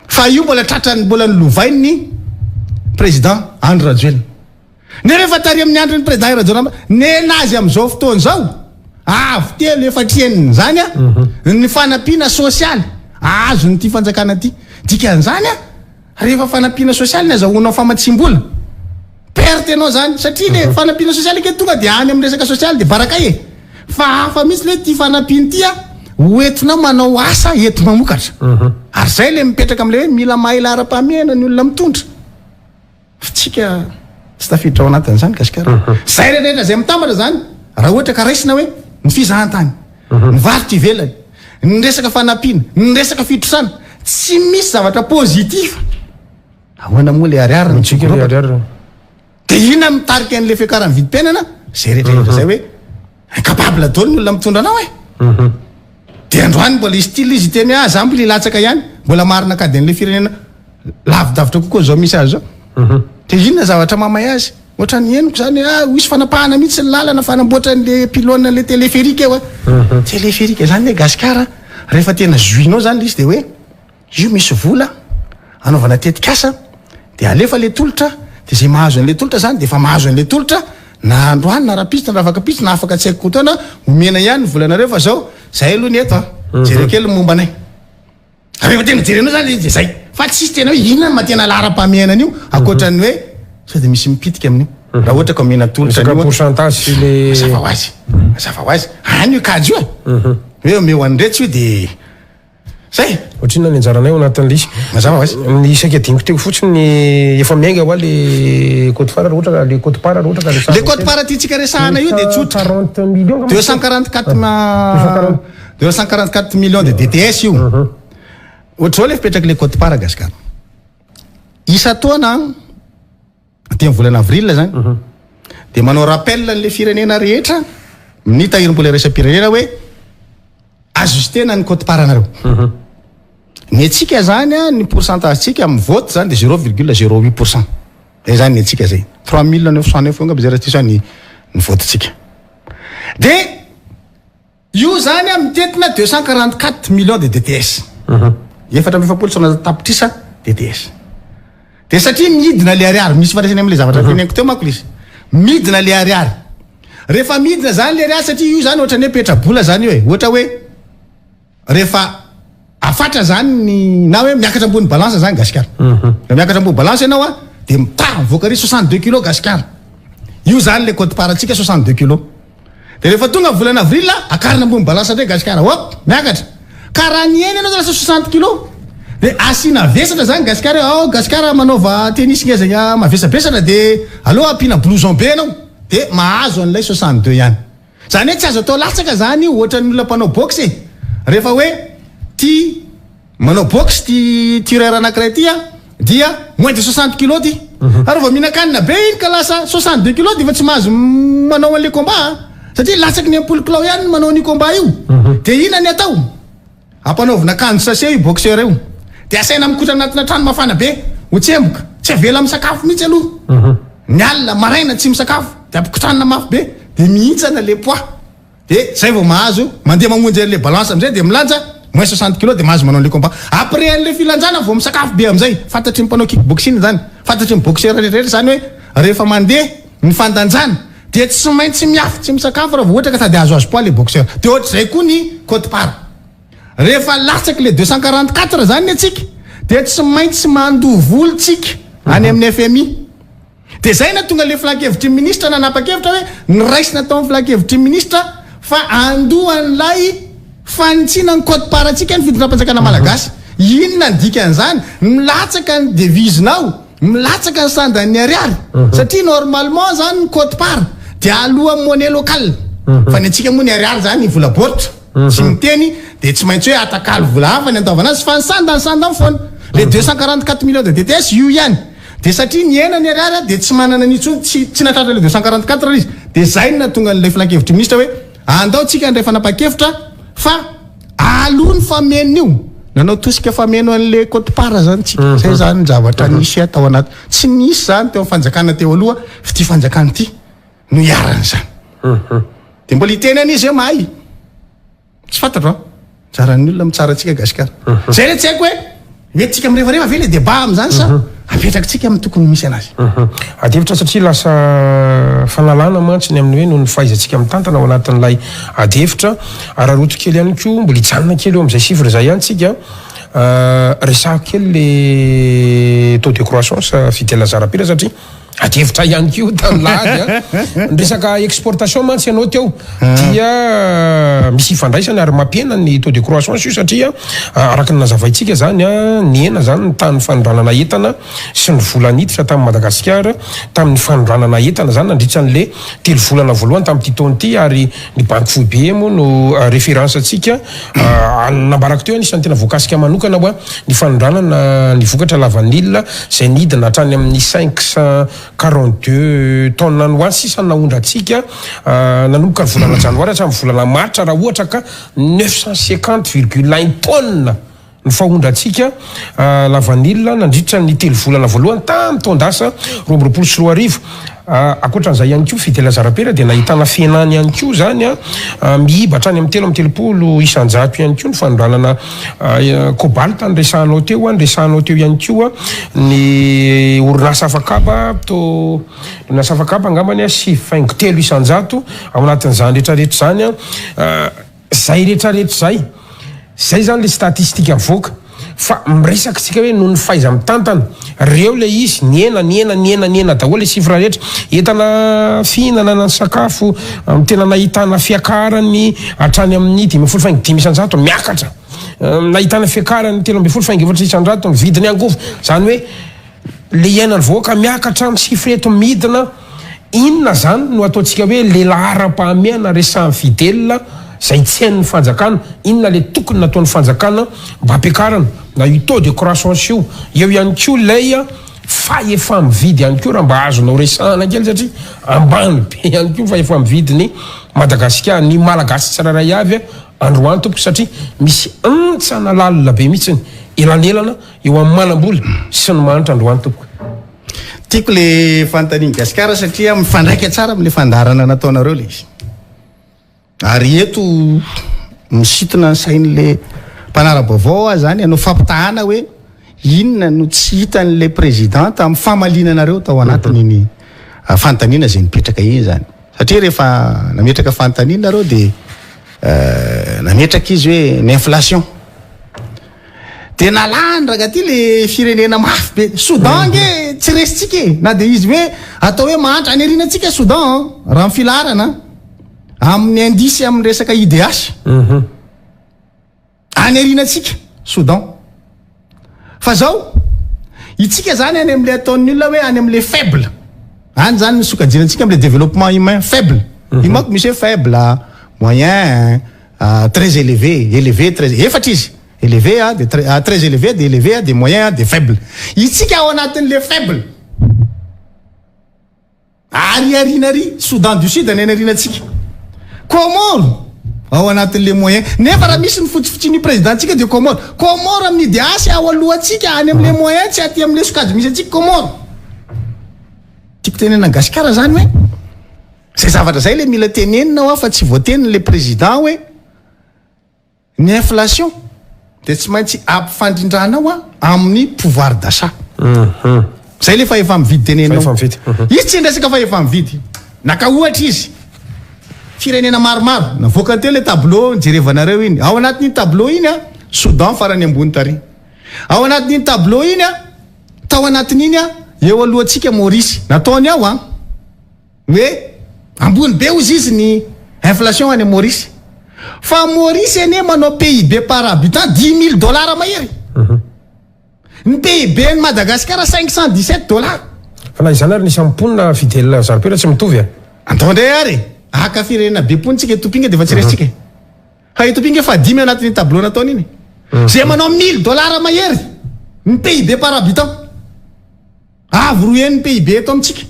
Fa io mbola tratran'ny mbola nolovain'ny président Andry Rajoelina. Nefa efa tary amin'ny andron'ny président Hery Rajaonarimampianina, nenazy amin'izao fotoana izao, avo telo efatry enina izany ny fanampiana sosialy azon'ity fanjakana ity. Dikan'izany rehefa fanampiana sosialy ny azahoanao famatsiam-bola, perte ianao izany, satria le fanampiana sosialy ange tonga dia any amin'ny resaka sosialy dia barakay e. Fa hafa mihitsy le ity fanampiana ity a, ho entinao manao asa enti-mamokatra. Ary izay le mipetraka amin'ilay hoe mila mahay laharam-pahamehana ny olona mitondra. Fa tsika tsy tafiditra ao anatin'izany Gasikara. Izay rehetra izay mitambatra izany, raha ohatra ka raisina hoe ny fizahantany, ny varotra ivelany, ny resaka fanampiana, ny resaka fitrosana, tsy misy zavatra positif. Ahoana moa le ariary no tsy Ariary. Dia inona no mitarika an'ilay fiakaran'ny vidim-piainana? Izay rehetra rehetra izay hoe incapable daholo ny olona mitondra anao e. Dia androany mbola hisy style izy hiteny hoe ah za mbola hilatsaka ihany, mbola marina kady an'ilay firenena lavidavitra kokoa izao misy azy izao. Dia inona zavatra mamay azy? Ohatran'ny henoko izany hoe ah hisy fanapahana mihitsy ny lalana fanamboatra an'ilay pylône an'ilay téléphérique eo a. Téléphérique izany anie Gasikara rehefa tena zohinao izany ilay izy dia hoe Io misy vola anaovana tetikasa dia alefa le tolotra dia zay mahazo an'le tolotra zany dia efa mahazo an'le tolotra na androany na rapitso na ravakapitso na afaka tsy haiko taona omena ihany ny volanareo fa zao zay aloha ny eto a jereo kely ny momba anay rehefa tena jerenao zany dia zay fa tsisy tena hoe inona no tena laharam-pahamehana an'io ankoatran'ny hoe sao dia misy mipitika amin'io raha ohatra ka omena tolotra an'io pourcentage sy le mazava ho azy mazava ho azy any io kajy io e hoe omeo an'iretsy io dia Zay! Ohatrinona ny anjaranay ao anatin'ilay izy? Mazava ho azy. Ny saika adinoko teo fotsiny, efa miainga hoa le quote-part raha ohatra ka, le quote-part raha ohatra ka resahana. Le quote-part tiantsika resahana io dia tsotra. 240 millions angamba. 244 ma, 244 millions de DTS io. Ohatr'izao le fipetrak'ilay quote-part Gasikara. Isan-taona aty amin'ny volana avril zany dia manao rappel an'ilay firenena rehetra ny tahirim-bola iraisam-pirenena hoe ajustena ny quote part anareo. Ny antsika zany a, ny pourcentage tsika amin'ny vote zany dia 0,08 pourcent. Zay zany ny antsika zay. 3909 eo angamba zay raha tsy diso aho ny ny vote tsika. Dia Io zany an mitentina 244 millions de DTS. 244 tapitrisa DTS. De satria midina le ariary, misy ifandraisany amle zavatra teneniko teo manko le izy. Midina le ariary. Rehefa midina zany le ariary satria io zany ohatran'ny hoe petra-bola zany io e. Ohatra hoe rehefa afatra zany ny na hoe miakatra ambony balance zany gasikara. Rehefa miakatra ambony balance ianao an de mitaha mivoaka ary 62 kilos gasikara. Io zany le quote part antsika 62 kilos. Dia rehefa tonga ny volana avril, akarina ambony balance indray Gasikara, hop, miakatra. Ka raha nihena ianao lasa 60 kilos, dia asiana vesatra zany Gasikara hoe ao Gasikara manaova tennis ngeza mavesabesatra dia aleo ampiana blouson be ianao, dia mahazo an'ilay 62 ihany. Zany hoe tsy azo atao latsaka zany io ohatran'ny olona mpanao boxe e. Rehefa hoe tia Manao boxe ty tireur anakiray ty a dia moins de 60 kilos ty. Ary vao mihinan-kanina be iny ka lasa 62 kilos dia efa tsy mahazo manao an'le combat a. Satria latsaky ny 60 kilao ihany ny manao an'io combat io. Dia inona ny atao? Ampanaovina akanjo sachet io boxeur io. Dia asaina mikotrana anatina trano mafana be, ho tsemboka. Tsy avela misakafo mihitsy aloha. Ny alina, maraina tsy misakafo. Dia ampikotranina mafy be. Dia mihintsana le poids. De zay vao mahazo mandeha mamonjy an'le balance amizay de milanja moins 60 kilos de mahazo manao an'le combat. Après an'le filanjana vao misakafo be amizay. Fantatry ny mpanao kick boxing zany, fantatry ny boxeur rehetra rehetra zany hoe rehefa mandeha ny fandanjana dia tsy maintsy miafy tsy misakafo raha vao ohatra ka sady ahazoazo poids le boxeur. De ohatr'izay koa ny quote part. Rehefa latsaky le 244 zany ny antsika dia tsy maintsy mandoa vola tsika any amin'ny FMI. Dia izay nahatonga ilay filankevitry ny minisitra nanapa-kevitra hoe noraisina tao amin'ny filankevitry ny minisitra fa handoa an'ilay fanitsiana ny code part antsika ny fitondram-panjakana malagasy. Inona ny dikan'izany? Milatsaka ny devise-nao, milatsaka ny sandan'ny ariary. Satria normalement izany ny code part dia aloa amin'ny monnaie locale. Fa ny antsika moa ny ariary izany vola baoritra. Tsy miteny dia tsy maintsy hoe atakalo vola hafa ny andoavana azy fa ny sandany sandany foana. Le 244 millions de DTS io ihany. Dia satria nihena ny ariary dia tsy manana an'io intsony, tsy tsy nahatratra le 244 izy. Dia zay no nahatonga an'ilay filankevitry ny minisitra hoe andao tsika handray fanapahan-kevitra fa. Aloha ny fameno io, nanao tosika fameno an'le quote-part zany tsika. Zay zany ny zavatra nisy tao anaty. Tsy nisy zany teo amin'ny fanjakana teo aloha, fa ity fanjakana ity no iharan'izany. De mbola hiteny any izy hoe mahay. Tsy fantatro an! Anjaran'ny olona mitsara antsika Gasikara. Zay re tsy haiko hoe mety tsika mirefareva ve le débat amin'izany sa apetrakitsika amin'ny tokony misy anazy. Ady hevitra satria lasa fanalana mantsy ny amin'ny hoe noho ny fahaizantsika mitantana ao anatin'ilay ady hevitra. Araraoty kely ihany koa, mbola hijanona kely eo amin'izay chiffre izay ihany tsika. Resahako kely le taux de croissance Fidèle Zarapira satria Adihevitra ihany koa tamin'ny lahady a. Ny resaka exportation mantsy ianao teo dia misy ifandraisany ary mampihena ny taux de croissance io satria araka ny nazavaintsika zany a, nihena zany ny tahan'ny fanondranana entana sy ny vola niditra tamin'i Madagasikara tamin'ny fanondranana entana zany nandritra an'le telo volana voalohany tamin'ity taona ity ary ny banky foibe moa no référence antsika. Nambarako teo anisan'ny tena voakasika manokana hoa ny fanondranana ny vokatra lavanila izay nidina hatrany amin'ny 542 tonnes any ho any sisa no naondrantsika nanomboka ny volana janoary hatramin'ny volana martsa raha ohatra ka 950,1 tonnes ny fahondrantsika lavanila nandritra ny telo volana voalohany tamin'ny taon-dasa 2022. Ankoatran'izay ihany koa, Fidèle Zarapera dia nahitana fihenany ihany koa izany, miiba hatrany amin'ny 33% ihany koa ny fanondranana cobalt niresahanao teo, niresahanao teo ihany koa ny orinasa afakaba, to orinasa afakaba angambany 9,3% ao anatin'izany rehetrarehetra izany. Zay retraretra zay, zay zany le statistique avoaka fa miresaka tsika hoe noho ny fahaiza mitantana, reo le izy nihena nihena nihena nihena daholo le chiffre rehetra, entana fihinana na ny sakafo tena nahitana fiakarany hatrany amin'ny 15,5% miakatra, nahitana fiakarany 13,4% ny vidiny angovo, zany hoe Le iainan'ny vahoaka miakatra, ny chiffre eto midina, inona zany no ataontsika hoe le laharam-pahamehana resahan'i Fidel zay tsy hain'ny fanjakana, inona le tokony nataon'ny fanjakana mba hampiakarana na io taux de croissance io, eo ihany koa ilay fahefa-mividy ihany koa raha mba azonao resahana kely satria ambany be ihany koa ny fahefa-mividin'i Madagasikara, ny Malagasy tsirairay avy androany tompoko satria misy hantsana lalina be mihitsiny elanelana Eo amin'ny manambola sy ny mahantra androany tompoko. Tiako le fanontanian'i Gasikara satria mifandraika tsara amin'le fandaharana nataonareo le izy. Ary eto misintona ny sain'le mpanara-baovao aho zany hanao fampitahana hoe inona no tsy hitan'le président tamin'ny famaliana anareo tao anatin'iny fanontaniana izay nipetraka iny zany. Satria rehefa nametraka fanontaniana nareo dia nametraka izy hoe ny inflation. Dia nalany ranga ty le firenena mafy be. Soudan ange tsy resintsika e. Na dia izy hoe atao hoe mahantra any aoriana antsika Soudan raha ny filaharana amin'ny indice amin'ny resaka IDH. Any aoriana antsika Soudan. Fa zao itsika zany any amin'le ataon'ny olona hoe any amin'le faible. Any zany ny sokajiana antsika amin'le développement humain faible. Io manko misy hoe faible, moyen, Très élevé, élevé, très, efatra izy, élevé a, de très, très élevé, de élevé a, de moyen a, de faible. Itsika ao anatin'le faible. Ary ariana ary, Soudan du Sud any aoriana antsika. Comores ao anatin'le moyen. Nefa raha misy ny fotsifotsian'io président-tsika de Comores. Comores amin'ny IDH ao alohantsika any amin'le moyen, tsy aty amin'le sokajy misy antsika Comores. Tiako tenenina an'i Gasikara zany hoe Zay zavatra zay le mila tenenina hoa fa tsy voatenin le président hoe ny inflation de tsy maintsy ampifandrindranao a amin'ny pouvoir d'achat. Zay le fahefa-mividy teneninao. Fahefa-mividy. Izy tsy niresaka fahefa-mividy. Naka ohatra izy. Firenena maromaro. Navoakany teo le tableau nijerevanareo iny. Ao anatin'iny tableau iny a, Soudan farany ambony tary. Ao anatin'iny tableau iny a, tao anatin'iny a, eo alohantsika Maurice. Nataony ao a. Hoe ambony be ozy izy ny inflation any Maurice. Fa Maurice anie manao PIB par habitant 10 000 dollars mahery. Ny PIB ny Madagascar 517 dollars. Fa na izany ary ny isan'ny mponina Fidèle Zaripera tsy mitovy e. Andao indray ary e. Haka firenena be mponina tsika Ethiopie nge dia efa tsy resintsika e. Fa Ethiopie nge fahadimy anatin'iny tableau nataony iny. Izay manao 1000 dollars mahery ny PIB par habitant. Avo roa heny ny PIB eto amintsika.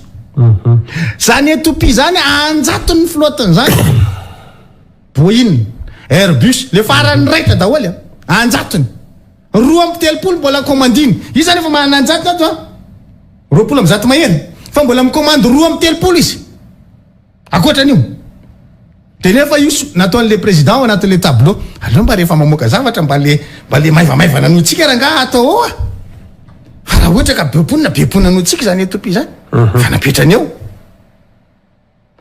Zany Ethiopie zany anjatony ny flotte-ny zany. Boeing. Airbus, le farany raitra daholo a, anjatony. 32 mbola commandiny. Izy zany efa manana anjatony ato a, 120 mahery, fa mbola mi-commande 32 izy. Ankoatran'io. De nefa io nataon'le président ao anatin'le tableau. Aleo mba rehefa mamoaka zavatra mba le mba le maivamaivana noho tsika rangaha atao ao a. Fa raha ohatra ka be mponina, be mponina noho tsika zany Ethiopie zany. Fa napetrany eo.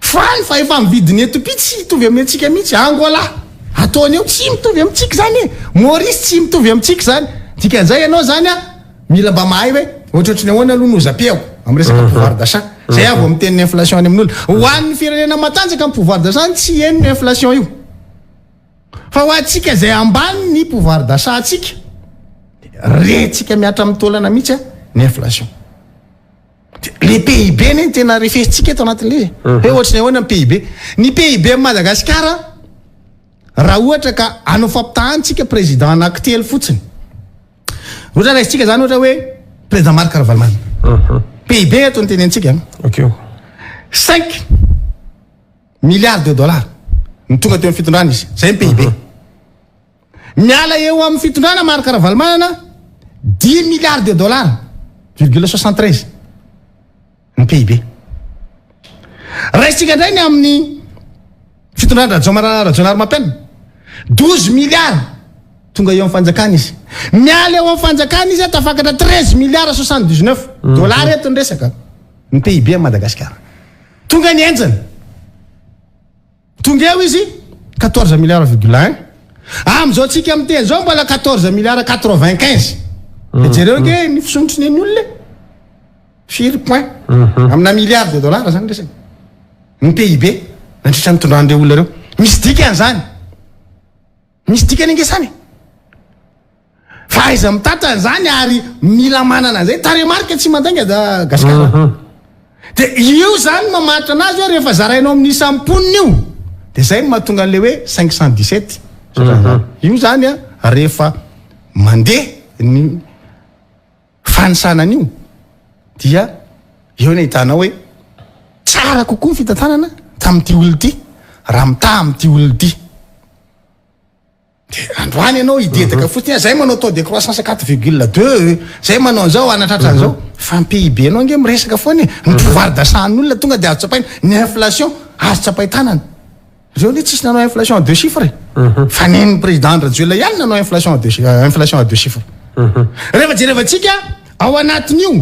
Fa ny fahefa-mividin'i Ethiopie tsy hitovy amin'ny antsika mihitsy. Angola, ataony eo tsy mitovy amintsika zany e. Maurice tsy mitovy amintsika zany. Dikan'izay ianao zany a, mila mba mahay hoe ohatrohatry ny ahoana aloha no zapehako amin'ny resaka pouvoir d'achat. Zay aho vao miteny ny inflation any amin'olona. Ho an'ny firenena matanjaka ny pouvoir d'achat tsy heno ny inflation io. Fa ho antsika izay ambany ny pouvoir d'achat antsika, rentsika mihatra amin'ny taolana mihitsy ny inflation. Le PIB anie no tena refesintsika eto anatin'le izy. Hoe ohatry ny ahoana ny PIB. Ny PIB amin'i Madagasikara, raha ohatra ka hanao fampitahana tsika président anankitelo fotsiny. Ohatra raisintsika zany ohatra hoe président Marc Ravalomanana. PIB eto no tenenitsika. Ok. 5 milliards de dollars ny tonga teo amin'ny fitondrana izy. Zay ny PIB. Miala eo amin'ny fitondrana Marc Ravalomanana, 10 milliards de dollars virgule 73 ny PIB. Raisitsika indray ny amin'ny fitondrana Rajaonarimampianina, 12 milliards tonga eo amin'ny fanjakana izy. Miala eo amin'ny fanjakana izy tafakatra 13 milliards 79 dollars eto ny resaka ny PIB amin'ny Madagasikara. Tonga ny enjana. Tonga eo izy 14 milliards virgule 1. Am'izao tsika miteny zao mbola 14 milliards 95. De jereo nge ny fisondrotry ny olona e. Firy point amina milliard de dollars zany resaka. Ny PIB nandritra ny tondran'ireo olona ireo. Misy dikany zany. Misy dikany nge zany. Fa aiza mitatana zany ary mila manana an'izay taremarika tsy mandainga da Gasikara. De io zany mamaritra anazy hoe rehefa zarainao amin'ny isam-ponina io de zay no mahatonga an'le hoe 517. Io zany a rehefa mandeha ny fanisana an'io dia eo ny ahitanao hoe tsara kokoa ny fitantanana tamin'ity olona ity raha mitaha amin'ity olona ity. De androany ianao hidedaka fotsiny zay manao taux de croissance 4,2, zay manao an'izao anatratra an'izao, fa ny PIB anao nge miresaka foana e. Ny pouvoir d'achat an'olona tonga de azo tsapaina, ny inflation azo tsapain-tanana. Reo ne tsisy nanao inflation à deux chiffres e. Fa nen'ny président Rajoelina ihany nanao inflation à deux chiffres. Rehefa jerevantsika ao anatin'io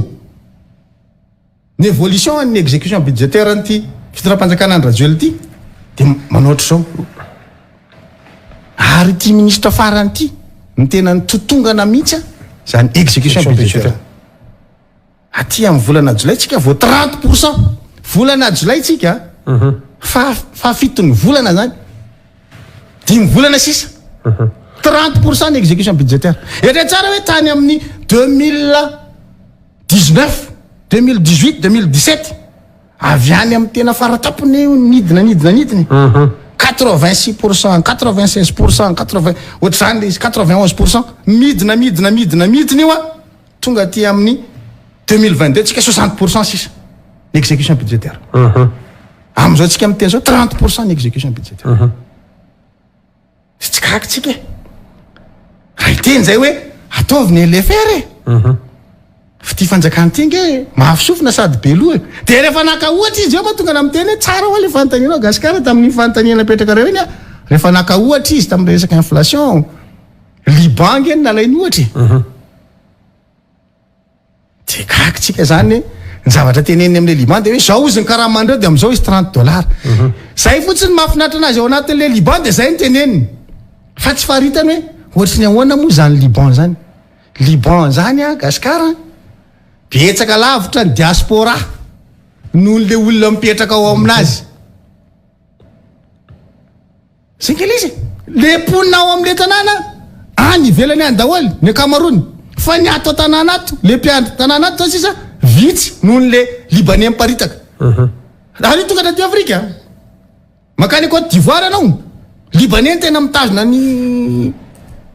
ny évolution ny exécution budgétaire an'ity fitondram-panjakana Andry Rajoelina ity de manao ohatr' zao. Ary ity ministre farany ity ny tena nitotongana mihitsy a zany exécution budgétaire. Aty amin'ny volana jolay tsika vao 30%, volana jolay tsika fa fahafitony volana zany, 5 volana sisa, 30% ny exécution budgétaire. Etra tsara hoe tany amin'ny 2019, 2018, 2017 avy any amin'ny tena faratapony io nidina nidina nidiny 86%, 96%, 80 ohatr'izany le izy, 91%, midina midina midina midina io a tonga aty amin'ny 2022 tsika 60% sisa ny exécution budgétaire. Am'izao tsika miteny zao 30% ny exécution budgétaire. Tsy gaga tsika e raha iteny zay hoe ataovy ny LFR e, fa ty fanjakana ty nge mafy sofina sady be loha e. De rehefa naka ohatra izy eo ma tonga na miteny hoe tsara hoa le fanontanianao Gasikara tamin'ny fanontaniana napetraka reo iny a, rehefa naka ohatra izy tamin'ny resaka inflation, Liban nge no nalainy ohatra e. De gaga tsika zany, ny zavatra teneniny amin'le Liban de hoe zao izy ny karamandreo de am'izao izy 30 dollars. Zay fotsiny mahafinaritra anazy ao anatin'le Liban de zay ny teneniny fa tsy faritany hoe ohatry ny ahoana moa zany Liban zany. Liban zany a Gasikara betsaka lavitra ny diaspora noho le olona mipetraka ao aminazy. Zay kely izy le mponina ao amin'le tanàna any ivelany any daholo ny ankamaroany, fa ny ato an-tanàna ato le mpiandry tanàna ato zany sisa vitsy noho ny le libanais miparitaka. Ary io tonga taty Afrika makany Côte d'Ivoire anao, libanais ny tena mitazona ny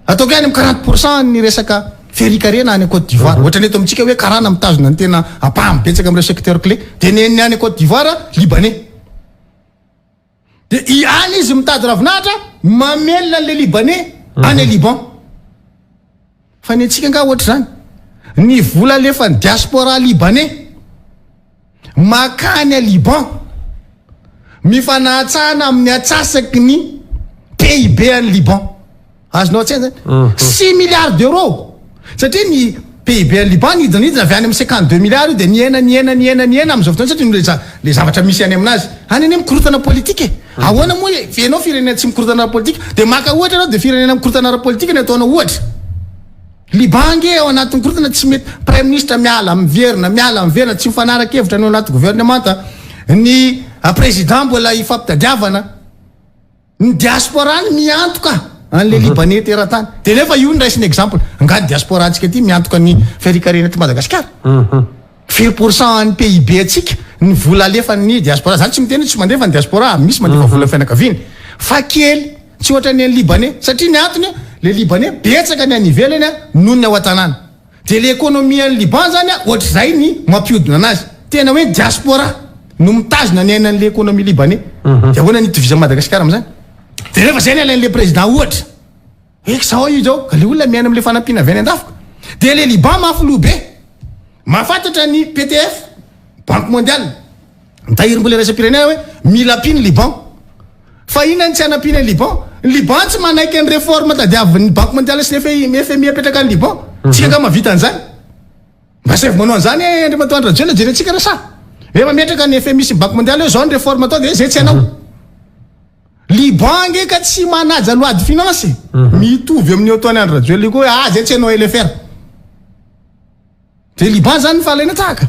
ataoko hoe any amin'ny 40% ny resaka ferikarena any Côte d'Ivoire. Ohatra ny eto amintsika hoe karana mitazona ny tena ampahany betsaka amin'ireo secteur clé, de nen'ny any Côte d'Ivoire libanais. De i any izy mitady ravinahitra mamelona an'le libanais any Liban. Fa ny antsika angaha ohatr'izany? Ny vola alefan'ny diaspora libanais makany a Liban mifanahatsahana amin'ny atsasaky ny PIB an'i Liban. Azonao an-tsaina zany? 6 milliards d'euros! Satria ny PIB an'i Liban nidinidina avy any amin'ny 52 milliards io dia nihena nihena nihena nihena amin'izao fotoana satria noho le zavatra misy any aminazy. Any anie mikorontana politika e! Ahoana moa e? Ianao firenena tsy mikorontana ara-politika dia maka ohatra ianao dia firenena mikorontana ara-politika ny ataonao ohatra. Liban ange ao anatin'ny korontana tsy mety praiminisitra miala miverina miala miverina tsy mifanara-kevitra ny ao anaty governemanta ny président mbola ifampitadiavana. Ny diaspora any miantoka an'le libanais teratany. Dia nefa io no raisina exemple. Angaha ny diaspora antsika aty miantoka ny fiharikarena eto Madagasikara? Firy pour cent an'ny PIB antsika ny vola alefan'ny diaspora? Za tsy miteny hoe tsy mandefa ny diaspora, misy mandefa vola fianakaviany. Fa kely, tsy ohatran'ny an'ny libanais. Satria ny antony, le libanais betsaka ny any ivelany noho ny ao an-tanàna. Dia le économie any Liban zany a ohatr'izay ny mampiodina anazy. Tena hoe diaspora no mitazona ny ainan'le économie libanais. Dia ahoana ny itovizan'i Madagasikara amin'izany? Dia rehefa zay ny alain'le président ohatra. Hoe zao io zao, ka le olona miaina amin'le fanampiana avy any an-dafy. Dia le Liban mafy loha be. Mahafantatra ny PTF, Banque mondiale, ny tahirim-bola iraisam-pirenena hoe mila ampian'i Liban. Fa inona no tsy hanampiana an'i Liban? Ny Liban tsy manaiky ny réforme tadiavin'ny Banque mondiale sy ny FMI apetraka any Liban. Tsika angaha mahavita an'izany? Mba asaivo manao an'izany eh Andriamatoa Andry Rajoelina jerentsika raha sahy. Hoe mametraka ny FMI sy ny Banque mondiale hoe izao ny réforme atao dia zay tsy hanao. Liban ange ka tsy manaja loi de finance e. Mitovy amin'io ataon'i Andry Rajoelina io koa hoe ah zay tsy hanao LFR. De Liban zany ny fahalaina tahaka.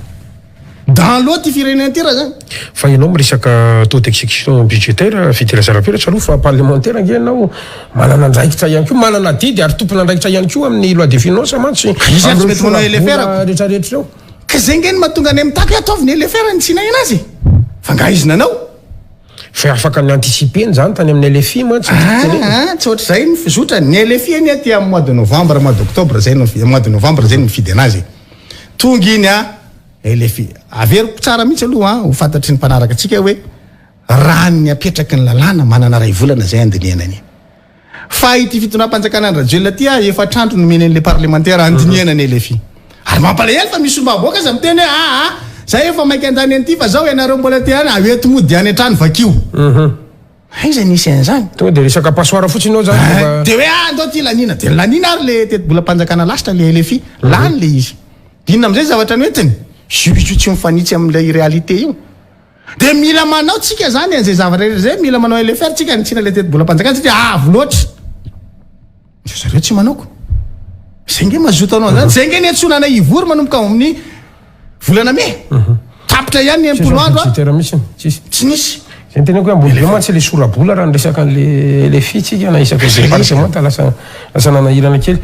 Dans l'eau ty firenena ty raha zany. Fa ianao miresaka taux d'execution budgétaire Fidèle Razarapera tsy aloha fa parlementaire ange ianao manana andraikitra ihany koa manana adidy ary tompon'andraikitra ihany koa amin'ny loi de finance mantsy Izy ary tsy mety manao LFR ko. rehetra rehetra ireo. Ka zay nge no mahatonga anay mitaky hoe ataovy ny LFR ny tsy hinahina azy e. Fa nga izy nanao? Fa afaka ni-anticiper-ny izany tany amin'ny LFI mantsy ny tiako tenenina. Aa, tsy ohatr'izay ny fizotrany. Ny LFI anie aty amin'ny mois de novembre, mois d'octobre zay no, mois de novembre zay no mifidy anazy e. Tonga iny a, LFI. Averiko tsara mihitsy aloha an, ho fantatry ny mpanaraka antsika hoe raha ny apetraky ny lalàna, manana iray volana zay handinihana an'iny. Fa ity fitondram-panjakana an'i Rajoelina ity ah, efatr'andro nomeny an'ilay parlemantera handinihana ny LFI. Ary mampalahelo fa misy solombavambahoaka aza miteny hoe aa, zay efa maika handany an'ity fa zao ianareo mbola te any, aeto mody any an-trano vakio. Aiza nisy an'izany? Tonga dia resaka passoire fotsiny ao zany dia mba. Dia hoe ah, andao ity laniana. Dia laniana ary le tetibolam-panjakana lasitra, le LFI. Lany le izy. Inona amin'izay zavatra noentiny? Io io tsy mifanitsy amin'ilay réalité io. Dia mila manao tsika zany an'izay zavatra rehetra zay, mila manao LFR tsika hanitsiana ilay tetibolam-panjakana satria avo loatra. Dia zareo tsy manao ko. Zay nge mazoto anao an'izany, zay nge niantsoana anay hivory manomboka ao amin'ny volana mey. Tapitra ihany ny 60 andro a. Budgétaire mihitsy, tsisy. Tsy nisy. Zay ny teneniko hoe ambony be mantsy ilay sora-bola raha niresaka an'ilay LFI tsika na isaka département lasa lasa nanahirana kely.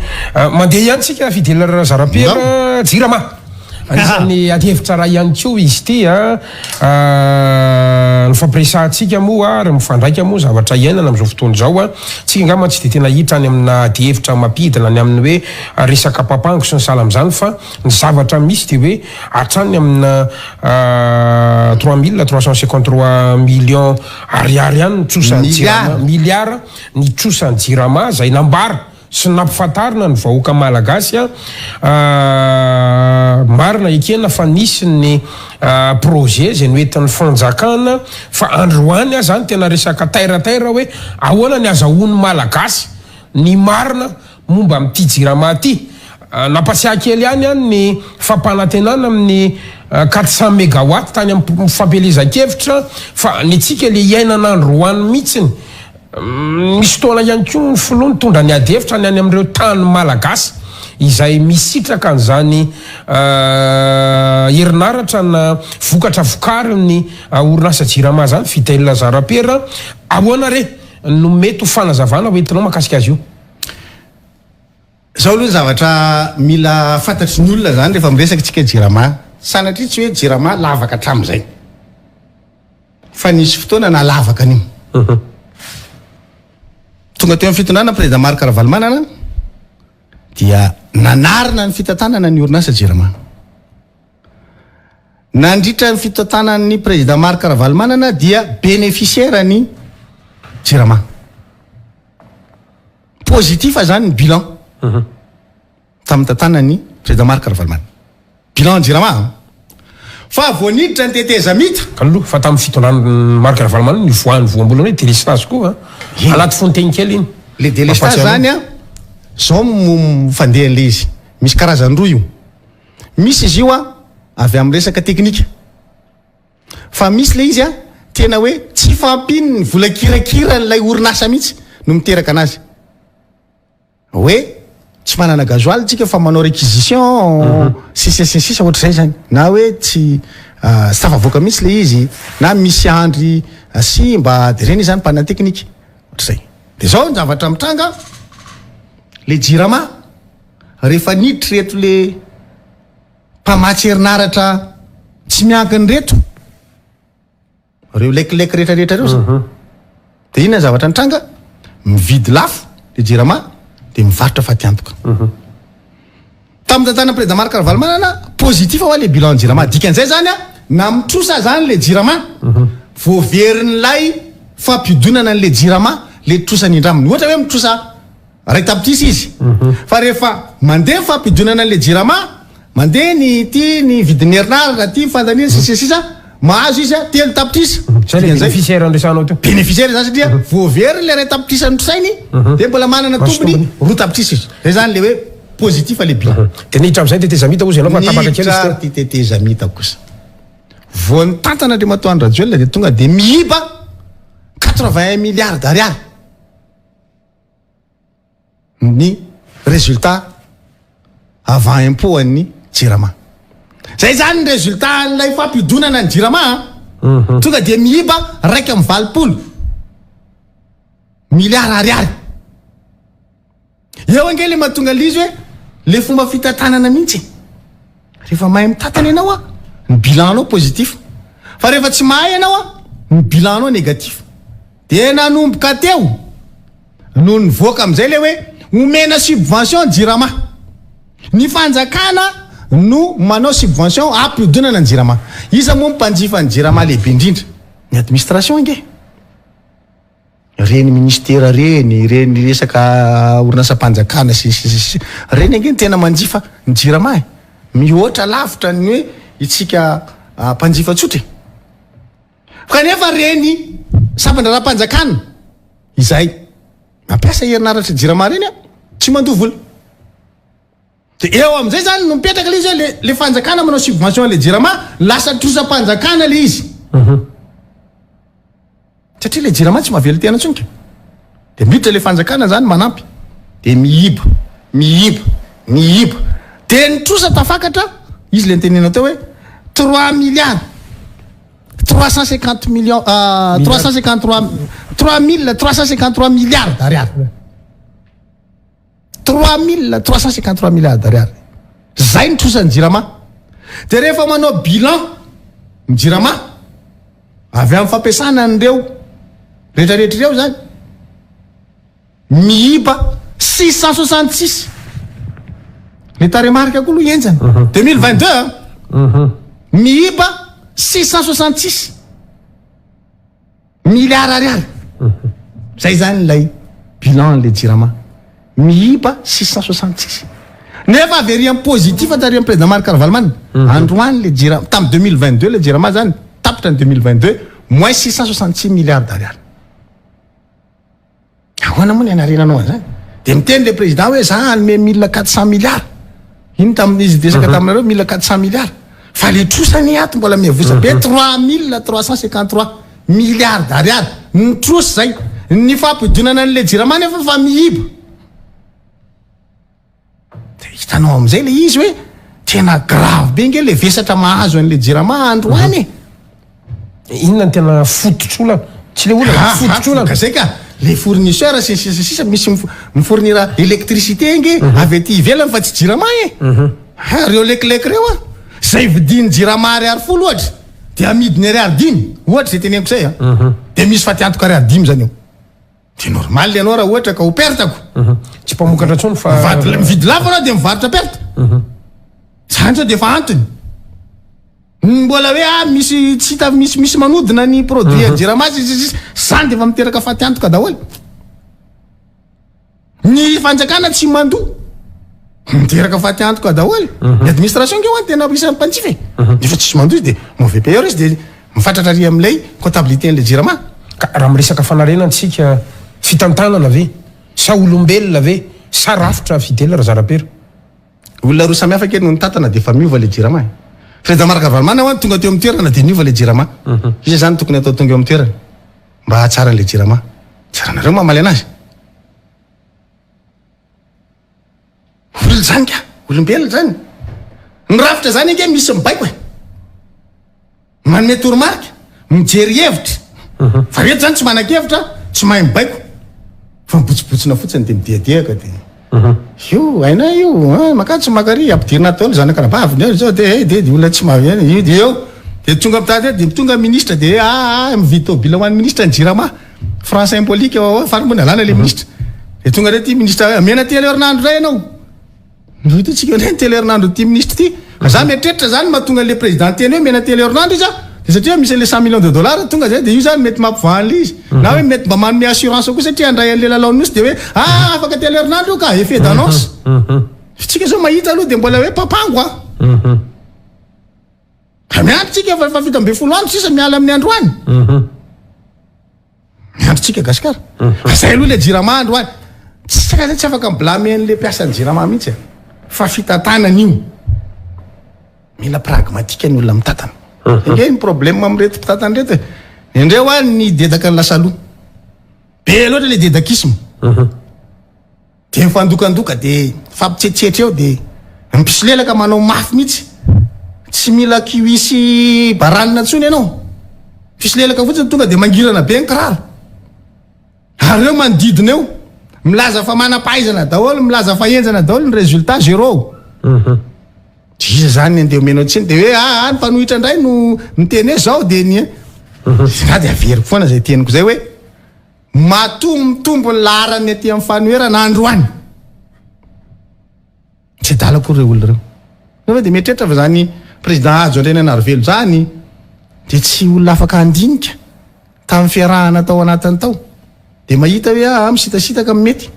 Mandeha ihany tsika Fidèle Razarapiera, Jirama. Anisan'ny adihevitra iray ihany koa izy ity a. Nifampiresahantsika moa ary mifandraika moa zavatra iainana amin'izao fotoana izao a. Tsika angamba tsy dia tena hiditra any amina adihevitra mampidina ny amin'ny hoe resaka papango sy ny sahala amin'izany fa ny zavatra misy dia hoe hatrany amina 3353 millions ariary ihany ny trosan'ny Jirama, milliards ny trosan'ny Jirama izay nambara sy nampifantarina ny vahoaka malagasy a, marina ekena fa nisy ny projet izay noentin'ny fanjakana fa androany aza zany tena resaka tairataira hoe ahoana ny azahoan'ny malagasy ny marina momba amin'ity jirama ity, nampasiahy kely ihany an ny fampanantenana amin'ny 400 megawatt tany amin'ny fampielezan-kevitra fa ny antsika le iainana androany mihitsiny. Misy fotoana ihany koa ny filoha nitondra ny ady hevitra ny any amin'ireo tany malagasy izay misitraka an'izany herinaratra na vokatra vokarin'ny orinasa Jirama izany, Fidèle Lazarapera. Ahoana re no mety ho fanazavana hoentinao mahakasika azy io? Zao aloha ny zavatra mila fantatry ny olona zany rehefa miresaka tsika Jirama, sanatria tsy hoe Jirama lavaka hatramin'izay. Fa nisy fotoana nahalavaka an'io. Tonga teo amin'ny fitondrana Président Marc Ravalomanana dia nanarina ny fitantanana ny orinasa Jirama. Nandritra ny fitantanan'ny Président Marc Ravalomanana dia bénéficiaire ny. Jirama. Positif zany ny bilan tamin'ny tantanan'ny président Marc Ravalomanana. Bilan Jirama an. Fa vao niditra ny tetezamita. Aloha fa tamin'ny fitondran'i Marc Ravalomanana nivoahan'ny voambolana hoe délestage koa an. Anaty fononteny kely iny. Le délestage zany an, zao no fandehan'le izy. Misy karazany roa io. Misy izy io an, avy amin'ny resaka teknika. Fa misy le izy an, tena hoe tsy fahampian'ny vola kirakiran'ilay orinasa mihitsy no miteraka anazy. Hoe tsy manana gasoil tsika fa manao réquisition sisa sy ny sisa ohatr'izay zany. Na hoe tsy tsy tafavoaka mihitsy le izy, na misy andry simba, de reny zany panne technique. Ohatr'izay. De zao ny zavatra mitranga, le jirama rehefa niditra ireto le mpamatsy herinaratra tsy miankina ireto, reo lekileky rehetra rehetra reo zany, de inona ny zavatra nitranga? Mividy lafo le jirama de mivarotra fatiantoka. Tamin'ny tantanan'ny président Marc Ravalomanana, positif hoa le bilan jirama, dikan'izay zany a, na mitrosa zany le jirama, voaverin'ilay fampidonana an'le jirama le trosa nindraminy, ohatra hoe mitrosa Ray tapitrisa izy. Fa rehefa mandeha ny fampidonana an'ilay jirama, mandeha ny ity ny vidin'ny herinaratra, ity ny fandaniana sy ny sisa, mahazo izy 3 tapitrisa. Zay le bénéficiaire noresahanao teo. Bénéficiaire zany satria voaveriny ilay 1 tapitrisa notrosainy dia mbola manana tombony 2 tapitrisa izy. Zay zany le hoe positif le bilan. Dia niditra amin'izay ny tetezamita hozy ianao fa tapaka kely izy teo. Niditra ty tetezamita kosa. Vao nitantana Andriamatoa Andry Rajoelina dia tonga dia miiba 81 milliards d'ariary. Ny résultat avant impôt an'ny jirama. Zay zany ny résultat an'ilay fampidonana ny jirama a. Tonga dia miiba 81 milliards ariary. Eo ange le mahatonga le izy hoe le fomba fitantanana mihitsy e. Rehefa mahay mitantana ianao a, ny bilan-nao positif. Fa rehefa tsy mahay ianao a, ny bilan-nao négatif. Dia nanomboka teo no nivoaka amin'izay ilay hoe omena subvention ny jirama. Ny fanjakana no manao subvention hampiodinana ny jirama. Iza moa ny mpanjifa ny jirama lehibe indrindra? Ny administration ange. Ireny ministera ireny, ireny resaka orinasam-panjakana sy ny sisa sy ny sisa, ireny ange no tena manjifa ny jirama e. Mihoatra lavitra ny hoe isika mpanjifa tsotra e. Kanefa reny sampan-draharaham-panjakana izay mampiasa herinaratra jirama reny tsy mandoa vola. De eo amin'izay zany no mipetraka le izy hoe le le fanjakana manao subvention an'le jirama lasa trosam-panjakana le izy. Satria le jirama tsy mahavelon-tena intsony ka. De miditra le fanjakana zany manampy. De miiba, miiba, miiba. De ny trosa tafakatra, izy le nitenenao teo hoe 3 milliards 350 millions, 353, 3353 milliards d'ariary. 3353 milliards d'ariary. Zay ny trosan'ny jirama. De rehefa manao bilan ny jirama, avy amin'ny fampiasana an'ireo rehetrarehetra ireo zany, miiba 666. Le tarehimarika koa aloha henjana. 2022 a. Miiba 666 milliards ariary. Zay zany ilay bilan le jirama. Miiba 666. Nefa avy ery amin'ny positif tary amin'ny président Marc Ravalomanana. Androany le jirama, tamin'ny 2022 le jirama zany, tapitra ny 2022, moins 666 milliards d'ariary. Ahoana moa ny anarenanao an'izany? De miteny le président hoe za hanome 1400 milliards. Iny tamin'izy resaka taminareo 1400 milliards. Fa le trosa ny ato mbola miavosa be 3353 milliards d'ariary. Ny trosa zay. Ny fampidonana an'le jirama nefa fa miiba. De hitanao amin'izay le izy hoe tena grave be nge le vesatra mahazo an'le jirama androany e. Inona ny tena fototr'olana? Tsy le olana, fototr'olana. Ka zay ka, le fournisseur sy ny sisa sy sisa misy mifournir électricité nge avy aty ivelany fa tsy jirama e. Ha, reo lekileky reo a, zay vidin'ny jirama 10 ariary ohatra, de amidiny 5 ariary, ohatra zay teneniko zay a. De misy fatiantoka 5 ariary zany eo. De normal ianao raha ohatra ka ho perte-ko. Tsy mpamokatra intsony fa Mivady, mividy lafo anao de mivarotra perte. Zany zao de efa antony. Mbola hoe ah misy tsy hita misy misy manodina ny produit an'ny jirama sy sy sy zany de efa miteraka fatiantoka daholo. Ny fanjakana tsy mandoa miteraka fatiantoka daholo. Ny administration nge hoany tena isan'ny mpanjifa e. Nefa tsisy mandoa izy de mauvais payeur izy de mifatratra ary amin'ilay comptabilité an'ilay jirama. Ka raha miresaka fanarenana tsika fitantanana ve sa olombelona ve sa rafitra Fidèle Razarapera? Olona roa samihafa kely no nitantana dia efa miova le jirama e. Président Marc Ravalomanana ho'a tonga teo amin'ny toerana dia niova le jirama. Iza zany tokony atao tonga eo amin'ny toerana mba hahatsara an'le jirama? Tsy nareo mamaly anazy. Olona zany ka, olombelona zany. Ny rafitra zany ange misy mibaiko e. Manome toromarika, mijery hevitra. Fa reto zany tsy manan-kevitra, tsy mahay mibaiko. Fa mibotsibotsina fotsiny dia midehadehaka dia. Io hainay io, ah, maka tsy maka ary, ampidirina ato daholo zanaka anabaviny eo zao dia eh, dia dia olona tsy mahay io dia eo. Dia tonga mitady eo dia tonga ministra dia ah, ah, mividy tôbila ho an'ny ministra ny Jirama. Franc symbolique ao ao, farany moa nalana le ministra. Dia tonga indray ity ministra, omena telo herinandro indray ianao. Mety tsika indray ny telo herinandro ity ministre ity. Fa za mieritreritra zany mahatonga an'le président teny hoe mena telo herinandro izy a, de satria misy an'le 100 millions de dollars tonga zay de io zany mety mampivaha an'le izy. Na hoe mety mba manome assurance koa satria handray an'le lalaon'ny nosy de hoe ah afaka telo herinandro io ka, effet d'annonce. Fa tsika zao mahita aloha de mbola hoe papango a. Fa miandry tsika fa efa 17 andro sisa miala amin'ny androany. Miandry tsika Gasikara. Fa zay aloha le jirama androany. Tsika zay tsy afaka mi-blâmer an'le mpiasan'ny jirama mihitsy e. Fa fitantanana io. Mila pragmatique ny olona mitantana. Ange ny problème amin'ireto mpitantana ireto e. Indreo hoa ny dedaka ny lasa aloha. Be loatra le dedakisme. Dia mifandokandoka dia mifampitsetsetra eo dia ny mpisolelaka manao mafy mihitsy. Tsy mila kiwi sy baranina intsony ianao. Mpisolelaka fotsiny tonga dia mangirana be ny kiraro. Ary eo manodidina eo milaza fa manam-pahaizana daholo, milaza fa henjana daholo ny résultat zéro. Dia iza zany ny andeha omenao tsiny dia hoe ah, ah ny mpanohitra indray no miteny hoe zao dia ny Za dia averiko foana izay teniko izay hoe Matoa mitombo ny laharan'ny aty amin'ny fanoherana androany. Tsy adala akory ireo olona ireo. Nefa dia mieritreritra fa izany président Hajo Andrianainarivelo izany dia tsy olona afaka handinika tamin'ny fiarahana tao anatiny tao. Dia mahita hoe ah, misitasitaka amin'ny mety.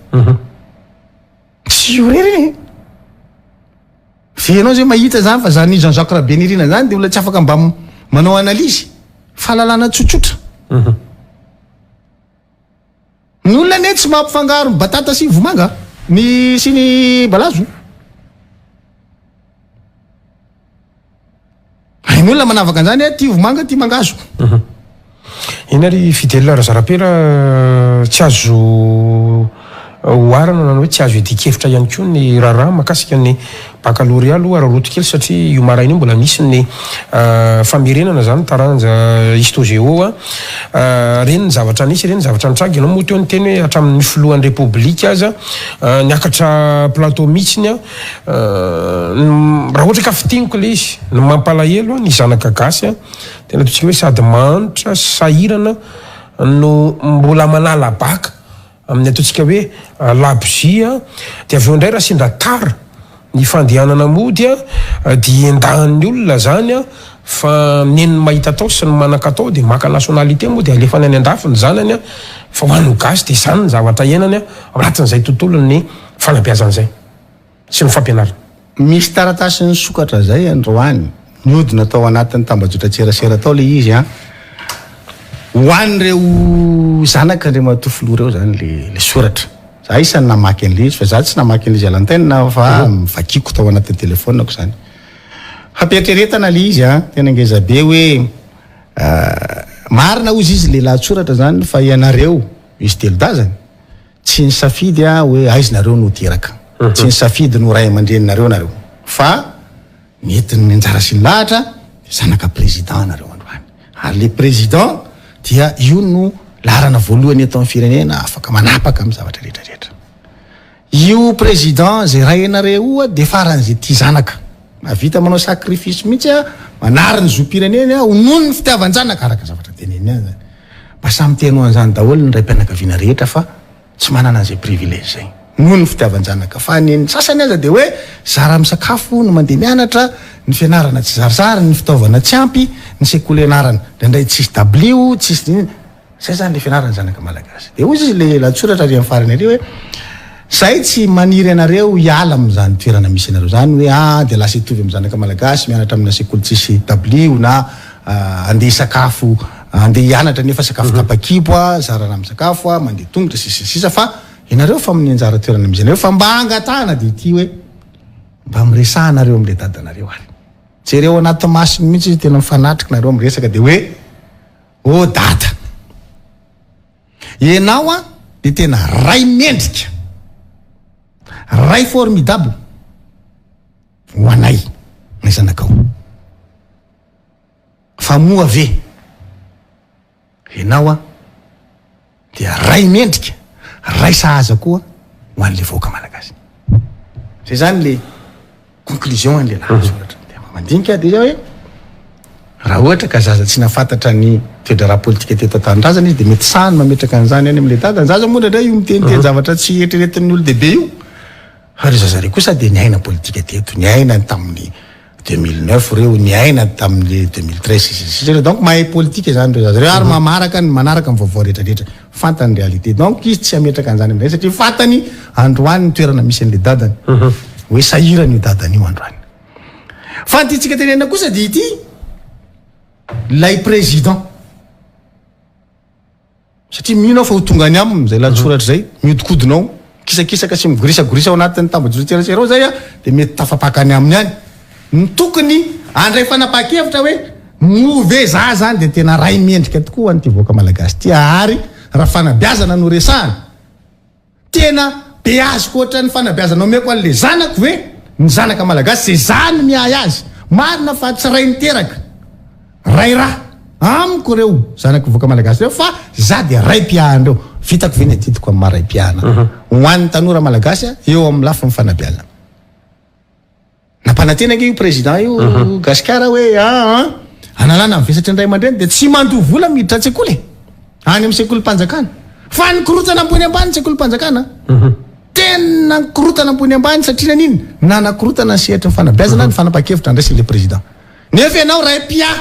Tsy io irery anie. Ve ianao zay mahita zany fa zany Jean Jacques Rabenirina zany dia olona tsy afaka mba manao analyse. Fahalalana tsotsotra. Ny olona anie tsy mampifangaro ny batata sy ny vomanga ny sy ny balahazo. Hain'ny olona manavaka an'izany hoe ty vomanga ty mangahazo. Eny ary Fidèle Razarapera tsy azo oharana na hoe tsy azo iadian-kevitra ihany koa ny raharaha mahakasika ny Baccalauréat aloha araraoty kely satria io maraina io mbola nisy ny famerenana izany taranja histo géo a. Ireny ny zavatra nisy, ireny ny zavatra nitranga. Ianao moa teo niteny hoe hatramin'ny filohan'ny Repoblika aza niakatra plateau mihitsiny a. Raha ohatra ka fintiniko ilay izy, ny mampalahelo ny zanaka gasy a, tena ataontsika hoe sady mahantra sy sahirana no mbola manala baka amin'ny ataontsika hoe labozia, dia avy eo indray raha sendra tara ny fandehanana mody dia endahan'ny olona zany fa nen'ny mahita atao sy ny manan-katao dia maka nationalité moa dia alefany any an-dafy ny zanany fa ho an'ny gasy dia izany ny zavatra iainany ao anatin'izay tontolon'ny fanabeazana izay sy ny fampianarana. Misy taratasy nisokatra zay androany, niodina tao anatin'ny tambajotran-tserasera tao le izy an! Ho an'ireo zanaka Andriamatoa Filoha ireo zany le le soratra. Za isan'ny namaky an'le izy fa za tsy namaky an'le izy à l'antenne fa vakiko tao anatin'ny telephone-ko zany. Fampietreretana le izy an, tena ngeza be hoe marina hozy izy le lahatsoratra zany fa ianareo izy telo dazany, Tsy nisafidy aho hoe aiza nareo no teraka, tsy nisafidy ny ho ray aman-dreninareo nareo, fa nentin'ny anjara sy ny lahatra dia zanaka président nareo androany. Ary le président dia io no laharana voalohany eto amin'ny firenena afaka manapaka amin'ny zavatra rehetra rehetra. Io président izay rainareo io dia faran'izay tia zanaka, mahavita manao sacrifice mihitsy, manary ny zom-pireneny ho noho ny fitiavan-janaka araka ny zavatra teneniny any zany. Mba samy te hanao an'izany daholo ny raim-pianakaviana rehetra fa tsy manana an'izay privilège izay. Noho ny fitiavan-janaka. Fa ny ny sasany aza dia hoe zara misakafo no mandeha mianatra, ny fianarana tsy zarizary, ny fitaovana tsy ampy, ny sekoly ianarana indraindray tsisy dabilio, tsisy n'inona. Zay zany le fianaran'ny zanaka malagasy. Dia hoy izy le lahatsoratra ary amin'ny farany ary hoe zay tsy maniry anareo hiala amin'izany toerana misy anareo zany hoe ah dia lasa hitovy amin'ny zanaka malagasy mianatra amina sekoly tsisy dabilio na andeha hisakafo andeha hianatra nefa sakafo tapa-kibo ah, zarana misakafo ah, mandeha tongotra sy sy sisa fa Ianareo fa amin'ny anjara toerana misy anareo fa mba angatahana dia ity hoe mba miresaha nareo amin'ilay dadanareo ary. Jereo anaty masony mihitsy izy tena mifanatrika nareo miresaka dia hoe oh dada ianao an dia tena ray mendrika, ray formidable ho anay ny zanakao. Fa moa ve Ianao an dia ray mendrika, ray sahaza koa ho an'le vahoaka malagasy. Zay zany le conclusion an'le lahatsoratra. Dia mba mandinika dia hoe raha ohatra ka zaza tsy nahafantatra ny toe-draharaha politika teto an-tanindrazana izy dia mety sahy ny mametraka an'izany any amin'le dada. Ny zaza moa indraindray io miteniteny zavatra tsy eritreretin'ny olon-dehibe io. Fa ry zaza reo kosa dia niaina politika teto, niaina tamin'ny 2009 reo, niaina tamin'ny 2013 sy ny sisa ireo, donc mahay politika izany reo zaza reo ary mamaraka ny manaraka ny vaovao rehetra rehetra, fantany ny réalité, donc izy tsy hametraka an'izany amin'izay satria fantany androany ny toerana misy an'le dadany, hoe sahirana io dadany io androany. Fa ny tiantsika tenenina kosa dia ity, ilay président. Satria mino aho fa ho tonga any aminy izay lahatsoratra izay, mihodinkodina ao, mikisakisaka sy migorisagorisa ao anatin'ny tambajotran-tserasera ao izay dia mety tafapaka any aminy any. Ny tokony handray fanapahan-kevitra hoe moa ve za izany dia tena ray mendrika tokoa ho an'ity vahoaka malagasy ity ary raha fanabeazana no resahana, Tena beaziko ohatran'ny fanabeazana omeko an'le zanako ve ny zanaka malagasy ze za no miahy azy? Marina fa tsy ray niteraka, ray ra amiko reo zanako vahoaka malagasy reo fa za dia ray mpiahy anreo. Vitako ve ny adidiko amin'ny maha ray mpiahy ana ho an'ny tanora malagasy eo amin'ny lafiny fanabeazana? Nampanantena ange io président io Gasikara hoe aa analana ny vesatry ny ray aman-dreny dia tsy mandoa vola miditra an-tsekoly e! Any amin'ny sekolim-panjakana. Fa nikorotana ambony ambany ny sekolim-panjakana. Tena nikorotana ambony ambany satria naninona? Nanakorotana ny sehatry ny fanabeazana ny fanapahan-kevitra andraisin'ilay président. Nefa ianao ray mpiahy.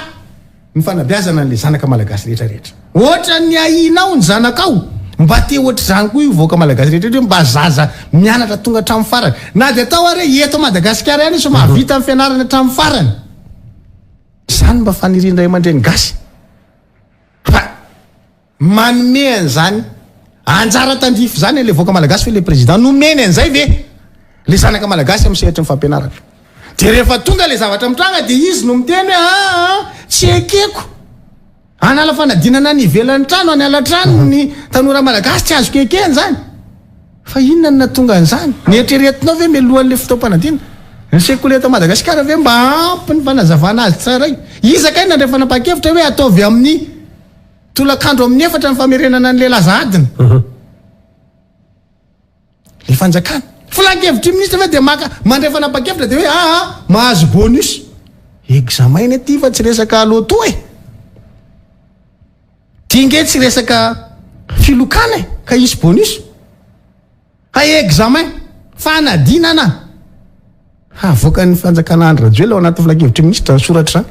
Ny fanabeazana an'ilay zanaka malagasy rehetra rehetra. Ohatran'ny ahianao ny zanakao, mba te ohatr'izany koa io vahoaka malagasy rehetra rehetra io, mba zaza mianatra tonga hatramin'ny farany. Na dia atao ary hoe eto Madagasikara ihany izy fa mahavita ny fianarany hatramin'ny farany. Izany mba fanirian'ny ray aman-dreny gasy. Fa manome an'izany anjara tandrify izany an'ilay vahoaka malagasy ve ilay président? Nomeny an'izay ve ilay zanaka malagasy amin'ny sehatry ny fampianarana? Dia rehefa tonga ilay zavatra mitranga dia izy no miteny hoe aa tsy ekeko hanala fanadinana any ivelan'ny trano, any alatrano ny tanora malagasy, tsy azoko ekena izany. Fa inona no nahatonga an'izany? Neritreretinao ve mialohan'ilay fotoam-panadinana? Ny sekoly eto Madagasikara ve mba ampy ny fanazavana azy tsirairay? Iza kay nandray fanapahan-kevitra hoe ataovy amin'ny tolakandro amin'ny efatra ny famerenana an'ilay laza adina? Ilay fanjakana. Filan-kevitry ny minisitra ve dia maka mandray fanapahan-kevitra dia hoe aa mahazo bonus? Examen ity fa tsy resaka loto e! Ty nge tsy resaka filokana e, ka hisy bonus. Fa examen, fanadinana. Havoakan'ny fanjakana Andry Rajoelina ao anatin'ny filankevitry ny minisitra ny soratra izany.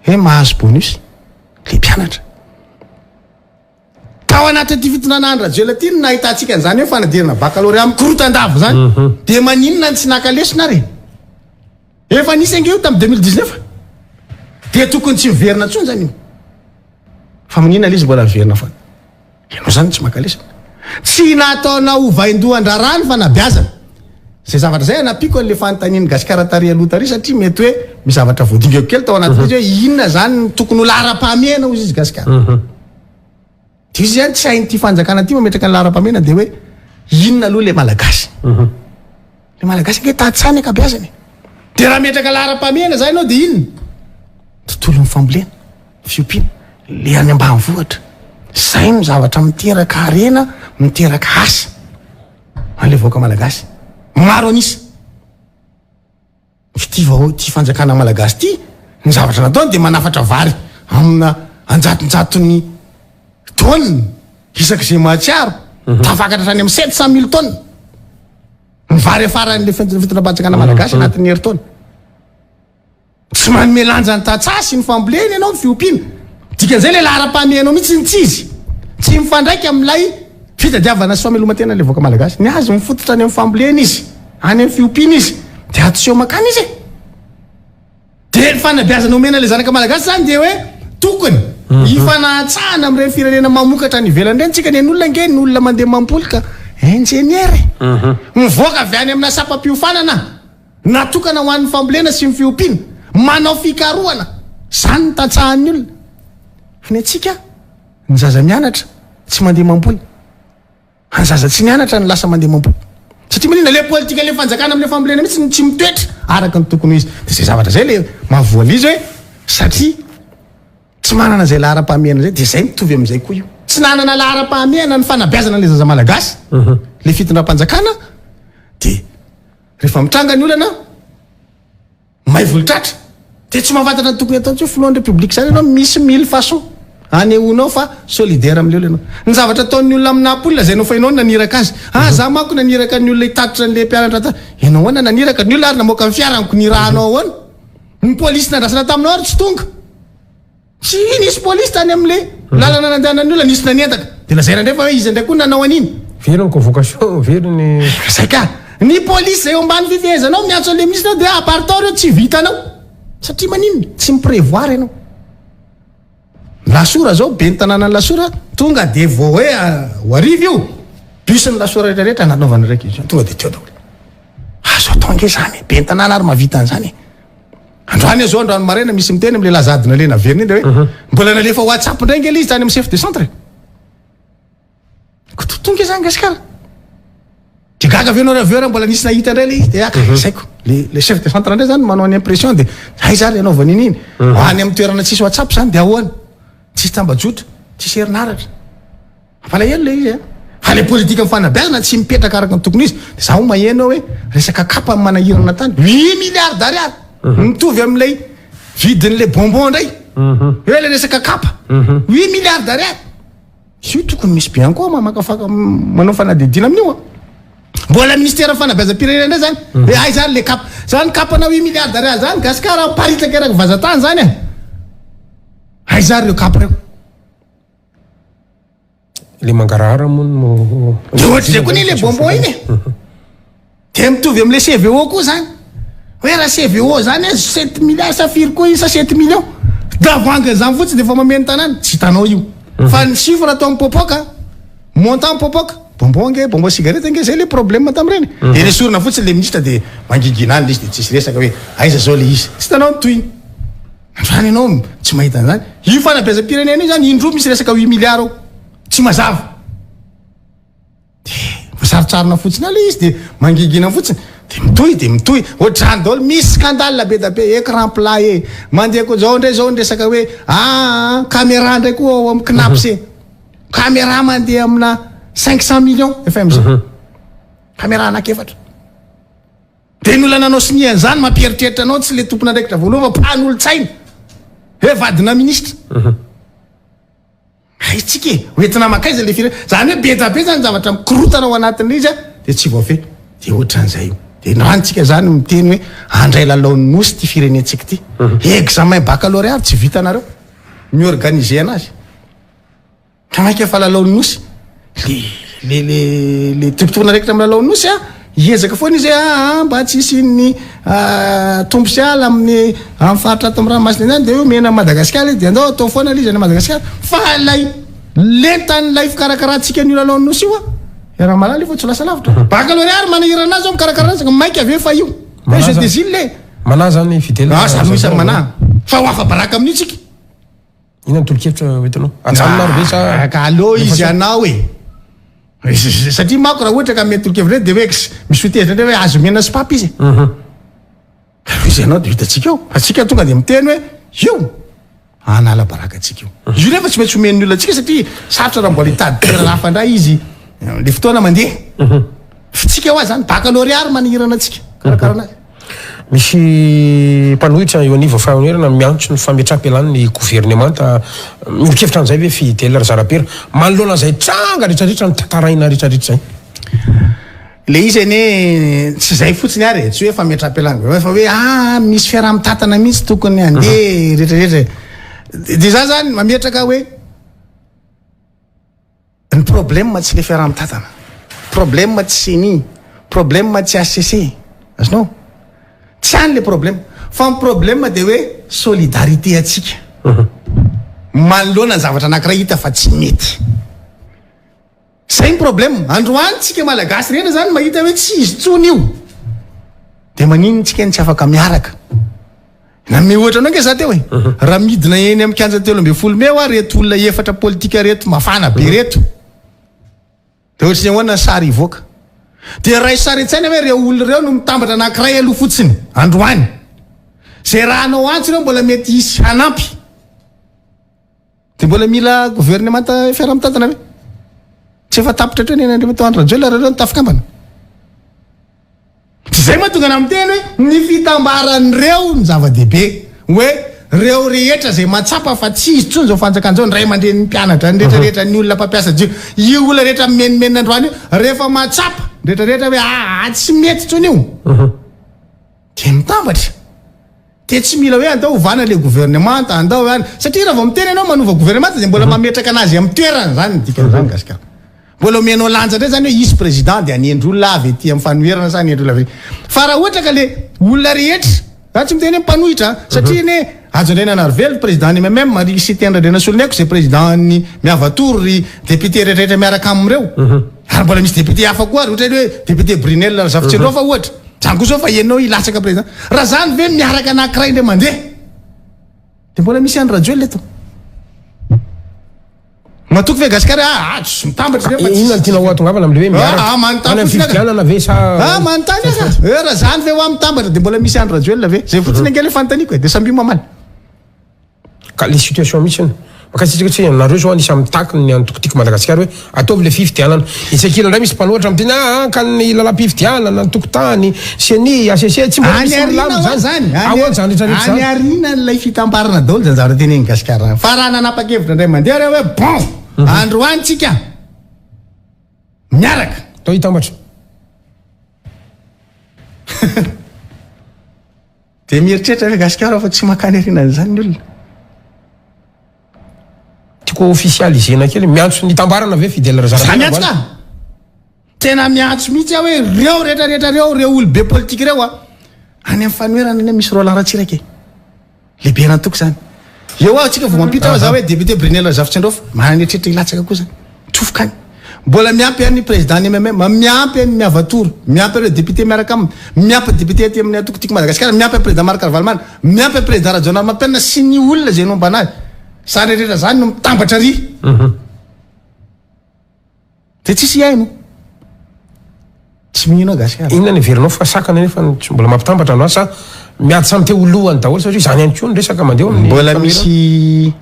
Hoe mahazo bonus le mpianatra. Tao anatin'ity fitondrana Andry Rajoelina ity no nahitantsika an'izany hoe fanadinana baccalauréat mikorotan-dava izany. Dia maninona no tsy naka lesona ary e? Efa nisy ange io tamin'ny 2019 dia tokony tsy miverina intsony zany io. Fa maninona ilay izy mbola miverina foana? Ianao zany tsy maka lesona. Tsy nataonao ho vaindohan-draharaha ny fanabeazana. Izay zavatra izay anampiako an'ilay fanontanian'i Gasikara tary aloha tary satria mety hoe misy zavatra voadingako kely tao anatin'izy hoe inona zany no tokony ho laharam-pahamehana hoy izy Gasikara. Dia izy zany tsy hain'ity fanjakana ity mametraka ny laharam-pahamehana dia hoe inona aloha ilay Malagasy. Ilay Malagasy ange tantsaha ny ankabeazany e. Dia raha metraka laharam-pahamehana zany ianao dia inona? Tontolon'ny fambolena, fiompiana, le any ambanivohitra. Izay no zavatra miteraka harena, miteraka asa an'ilay vahoaka Malagasy. Maro an'isa. Ity vao ity fanjakana malagasy ity, ny zavatra nataony dia manafatra vary amina anjatonjatony taonina isak'izay mahatsiaro. Tafakatra hatrany amin'ny 700 mille tonnes ny vary afaran'le fitondram-panjakana malagasy anatin'ny herintaona. Tsy manome lanja ny tantsaha sy ny fambolena ianao, ny fiompiana. Dikan'izay ilay laharam-pahamehanao mihitsy ny tsy izy. Tsy mifandraika amin'ilay fitadiavana sy fameloman-tena ilay vahoaka malagasy. Ny azy mifototra any amin'ny fambolena izy, any amin'ny fiompiana izy. Dia ato seho makany izy e. Dia ny fanabeazana omena ilay zanaka malagasy izany dia hoe tokony hifanahantsahana amin'ireny firenena mamokatra any ivelany ireny tsika. Ny an'olona ange ny olona mandeha mamboly ka ingénieur e. Mivoaka avy any amina sampam-piofanana natokana ho an'ny fambolena sy ny fiompiana, manao fikarohana, izany ny tantsahan'ny olona. Fa ny antsika, ny zaza mianatra tsy mandeha mamboly, fa ny zaza tsy nianatra no lasa mandeha mamboly. Satria maninona? Ilay politikan'ilay fanjakana amin'ilay fambolena mihitsy no tsy mitoetra araka ny tokony ho izy. Dia izay zavatra izay ilay mahavoa an'izy hoe satria tsy manana izay laharam-pahamehana izay, dia izay mitovy amin'izay koa io. Tsy nanana laharam-pahamehana ny fanabeazana ilay zaza malagasy, ilay fitondram-panjakana, dia Rehefa mitranga ny olana, may volotratra, dia tsy mahafantatra ny tokony hatao intsony filohan'ny République izany ianao, misy mille façons anehoanao fa solidaire amin'ilay olona ianao. Ny zavatra ataon'ny olona aminà poule izay nao fa ianao no naniraka azy. Ah, za manko naniraka ny olona hitatitra an'ilay mpianatra ta. Ianao ahoana naniraka ny olona ary namoaka ny fiara amiko nirahanao ahoana? Ny polisy nandrasana taminao ary tsy tonga. Tsy nisy polisy tany amin'ilay lalana nandehanan'ny olona, nisy nanendaka. Dia lazaina indray fa hoe iza indray koa nanao an'iny. Very ny convocation, very ny. Zay ka! Ny polisy izay eo ambany fifehezanao miantso an'ilay ministre dia apartao ireo tsy vitanao. Satria maninona? Tsy mi-prévoir ianao. Lasora zao, ben'ny tanànan'i Lasora, tonga dia vao hoe ho arivo io, bus-n'ny Lasora rehetra rehetra nanaovana réquisition, tonga dia teo daholo. Azo atao ange izany e, ben'ny tanàna ary mahavita an'izany e. Androany aho zao androany maraina misy miteny amle laza adina le naverina iny de hoe mbola nalefa whatsapp indray nge le izy tany amin'ny chef de centre. Koto nge zany gasikara. De gaga ve nareo avy eo raha mbola nisy nahita indray le izy de aka ah, saiko le le chef de centre indray zany manao ny impression de aiza ary anaovana iny iny. Any amin'ny toerana tsisy whatsapp zany de ahoana? Tsisy tambajotra, tsisy herinaratra. Mampalahelo le izy a! Fa le politique ny fanabeazana tsy mipetraka araka ny tokony izy. De zaho maheno hoe resaka kapa ny manahirana tany. Huit milliards d'ariary! Mitovy amin'ilay vidin'ilay bonbon indray. Hoe le resaka kapa. Huit milliards d'ariary! Io tokony misy bianco mamakafaka manao fanadihadiana amin'io a! Mbola ministère fanabeazam-pirenena indray zany. Hoe aiza ary le kapa? Zany kapana huit milliards d'ariary zany Gasikara miparitaka eran'ny vazantany zany e! Aiza ary ireo kapa ireo? Le mangarahara moa no. De ohatr'izay koa anie le bonbon iny e. De mitovy am'le CVO koa zany. Hoe raha CVO zany e, sept milliards sa firy koa iny sa sept millions. Tavoahangy an'izany fotsiny de efa mameno tanàna. Tsy hitanao io. Fa ny chiffre atao mipoapoaka, montant mipoapoaka. Bonbon ange, bonbon cigarette ange zay le problème tamin'ireny. De nesorina fotsiny le ministre de mangigina any le izy de tsisy resaka hoe aiza zao le izy. Tsy hitanao ny tohiny. Androany ianao tsy mahita an'izany. Io fanabeazam-pirenena io zany indroa misy resaka huit milliards ao. Tsy mazava. Dia sarotsarona fotsiny ao ilay izy dia mangingina fotsiny. Dia mitohy dia mitohy. Ohatr'izany daholo. Misy scandale be dia be. Écran plat e. Mandeha koa izao indray izao ny resaka hoe aa caméra indray koa ao amin'ny CNaPS e. Caméra mandeha amina 500 millions FMG. Caméra anankiefatra. Dia ny olona nanao sonia an'izany mampieritreritra anao tsy le tompon'andraikitra voalohany fa mpanolotsaina hoe vadina ministra. Hay tsika e, hoentina mankaiza le firenena? Zany hoe be dia be zany zavatra mikorotana ao anatin'ilay izy dia tsy voafehy. Dia ohatran'izay io. Dia ny rantsika zany miteny hoe handray lalaon'ny nosy ity firenentsika ity. Examen baccalauréat ary tsy vitanareo mi-organiser anazy. Ka maika fa lalao nosy le le le le tompon'andraikitra amin'ny lalao nosy a hiezaka foana izy hoe aa mba tsy hisian'ny tompo sy ala amin'ny amin'ny faritra ato amin'ny ranomasina eny any dia hoe omena an'i Madagasikara izy dia andao atao foana ilay izy any Madagasikara fa ilay lentan'ilay fikarakarantsika an'io lalao nosy io a iaraha-mahalala io fa tsy ho lasa lavitra. Baccalauréat ary manahirana azy zao mikarakara azy maika ve fa io hoe jeux des îles e. Manahy zany Fidèle. Ah, za no isan'ny manahy fa ho afa-baraka amin'io tsika. Inona ny tolo-kevitra hoentinao? Ajanona ary ve sa? Ka aleo izy hanao e. Satria manko raha ohatra ka mety tolo-kevitra dia hoe misy ho tezitra indray hoe azo omena sopapa izy. Mhm. Aleo izy hanao dia hitantsika eo. Fa tsika tonga dia miteny hoe io hanala baraka antsika io. Mhm. Io nefa tsy maintsy omen'ny olona antsika satria sarotra raha mbola hitady toerana hafa indray izy le fotoana mandeha. Mhm. Fa tsika hoa zany baccalauréat ary manahirana antsika karakara anazy. Misy mpanohitra eo anivon'ny fanoherana miantso ny fametraham-pialan'ny governemanta. Miombon-kevitra amin'izay ve Fidèle Razarapera manoloana an'izay tranga rehetrarehetra notantaraina rehetrarehetra izay? Le izy anie tsy izay fotsiny ary e, tsy hoe fametraham-pialana gouvernement fa hoe ah misy fiaraha-mitantana mihitsy tokony handeha rehetrarehetra e. Dia za zany mametraka hoe ny problème tsy le fiaraha-mitantana, problème tsy ceni, problème tsy HCC, azonao? Tsy any le problème fa ny problème dia hoe solidarité antsika manoloana ny zavatra anankiray hita fa tsy mety. Zay ny problème, androany tsika malagasy rehetra zany mahita hoe tsy izy tsony io, de maninona tsika no tsy afaka miaraka? Nanome ohatra anao nge za teo e, raha midina eny amin'ny kianja 13 mey hoa reto olona efatra politika reto mafana be reto, de ohatry ny ahoana ny sary hivoaka? De raiso sary an-tsaina hoe reo olona reo no mitambatra anankiray aloha fotsiny androany, zay raha hanao antso reo mbola mety hisy hanampy. Dia mbola mila governemanta fiaraha-mitantana ve? Tsy efa tapitra hatreo ny an'Andriamatoa Andry Rajoelina raha ireo no tafikambana? Tsy izay mahatonga anah miteny hoe ny fitambaran'ireo no zava-dehibe. Hoe ireo rehetra izay mahatsapa fa tsy izy intsony izao fanjakana izao, ny ray aman-drenin'ny mpianatra, ny rehetra rehetra, ny olona mpampiasa jiro, io olona rehetra mimenomenona androany io, rehefa mahatsapa ny rehetra rehetra hoe aa tsy mety intsony io, dia mitambatra. Dia tsy mila hoe andao ovana le gouvernemanta, andao any, satria raha vao miteny ianao manova gouvernemanta dia mbola mametraka anazy amin'ny toerany zany ny dikan'izany gasikara. Mbola omenao lanja indray zany hoe hisy président dia hanendry olona avy aty amin'ny fanoherana sa hanendry olona avy Fa raha ohatra ka le olona rehetra, za tsy miteny hoe mpanohitra an, satria anie Hajo Andriananarivelo président ny MMM, ry Siteny Randrianasoloniaiko izay président ny Miavatoro, ry député rehetra rehetra miaraka amin'ireo, ary mbola misy député hafa koa ary ohatra hoe député Brunelle Razafitsiandraofa ohatra. Zany koa zao fa ianao hilatsaka président. Raha zany ve miaraka anakiray indray mandeha? De mbola misy Andry Rajoelina eto. Matoky ve Gasikara ah, ah tsy mitambatra ve fa tsy Inona no tianao hahatongavana amin'ilay hoe miaraka? Ah, ah manontany Any amin'ny fotsiny aho. fifidianana ve sa Ah, manontany aho ka. Eh, raha zany ve hoa mitambatra de mbola misy Andry Rajoelina ve? Zay fotsiny ange le fanontaniako e, de samia mamaly. Ka le situation mihitsy iny. Mankasitraka tsy nareo zao anisan'ny mitaky ny antoko Tiako Madagasikara hoe ataovy le fifidianana. Etsy ankilany indray misy mpanohatra miteny ah ka ny lalam-pifidianana, ny tokotany, ceni, HCC tsy mbola Any misy aoriana milamina hoa zany. zany, any Ahoana zany rehetra rehetra any zany? aorianan'ilay fitambarana daholo zany zavatra tenenin'i Gasikara zany. Fa raha nanapa-kevitra indray mandeha reo hoe bon, androany tsika miaraka. Atao hitambatra. Dia mieritreritra ve Gasikara fa tsy mankany aorianan'izany ny olona? Tiako officialiser-na kely, miantso ny hitambarana ve Fidèle Razara? Za miantso ka! Tena miantso mihitsy aho hoe reo rehetra rehetra reo, reo olobe politika reo a! Any amin'ny fanoherana anie misy Roland Ratsiraka e! Lehiben'antoko izany. Eo aho tsika vao mampiditra aho za hoe député Brunelle Razafitsiandraofa, manana eritreritra hilatsaka koa zany. Tsofoka any. Mbola miampy an'ny président ny MMM, miampy an'i Miavatoro, miampy ireo député miaraka aminy, miampy député aty amin'ny antoko Tiako Madagasikara, miampy an'i président Marc Ravalomanana, miampy an'i président Rajaonarimampianina sy ny olona izay nombana azy. Zany rehetra zany no mitambatra ary. Dia tsisy hihaino. Tsy mino aho Gasikara. Inona no heverinao fa sakana nefa tsy mbola mampitambatra anao sa miady samy te ho lohany daholo satria izany ihany koa ny resaka mandeha ao amin'ny Mbola fanoherana? misy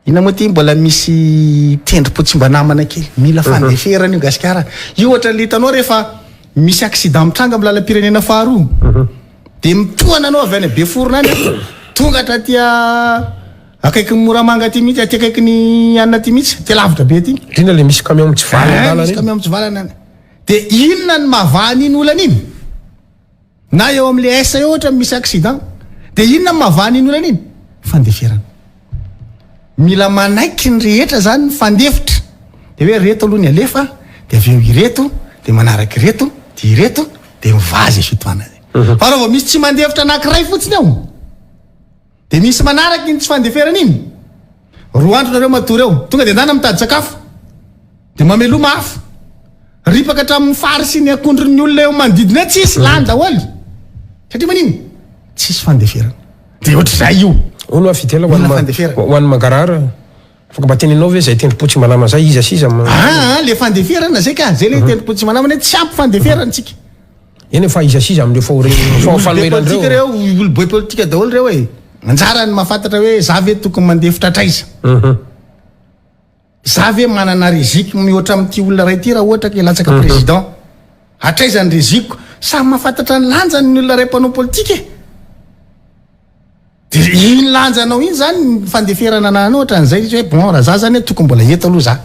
inona moa ity mbola misy tendrim-po tsy mba namana kely. Mila fandeferana io Gasikara. Io ohatran'ilay hitanao rehefa misy accident mitranga amin'ny lalam-pirenena faharoa. Dia mitohana anao avy any Beforona any an, tonga hatraty akaikin'i Moramanga aty mihitsy, aty akaikin'i anona aty mihitsy, aty lavitra be aty. Indrindra ilay misy camion mitsivalana Eh, an-dalana misy iny. camion mitsivalana any. Dia inona no mahavaha an'iny olana iny? Na eo amin'ilay S eo ohatra misy accident, dia inona no mahavaha an'iny olana iny? Fandeferana. Mila manaiky ny rehetra zany mifandefitra de hoe reto aloha ny alefa de avy eo ireto de manaraka ireto de ireto de mivaha zay fitohanana zay. Fa raha vao misy tsy mandefitra anakiray fotsiny ao de misy manaraka iny tsy fandeferana iny, roa andro nareo matory eo, tonga de ndana mitady sakafo de mameloma afo, ripaka hatramin'ny fary sy ny akondron'ny olona eo manodidina eo tsisy, lany daholo satria manino? Tsisy fandeferana. Dia ohatr'izay io. Hono hoa Fidèle, ho an'ny Mila ma- fandeferana. ho an'ny mangarahara, afaka mba teneninao ve izay tendrom-po tsy mba namana izay, iza sy iza ma- Aa, le fandeferana zay ka, zay le tendrom-po tsy mba namana hoe tsy ampy fandeferana tsika. Eny e, fa iza sy iza amin'ireo fahorin- Olobe fanoherana politika ireo? reo, olobe politika daholo reo e. Anjarany mahafantatra hoe za ve tokony mandefitra hatraiza. Za ve manana risque mihoatra amin'ity olona iray ity raha ohatra ka hilatsaka président? Hatraiza ny risque-ko? Samy mahafantatra ny lanjany ny olona iray mpanao politika e. Dia iny lanjanao iny zany ny fandeferana anananao ohatran'izay izy hoe bon raha za zany hoe tokony mbola eto aloha za.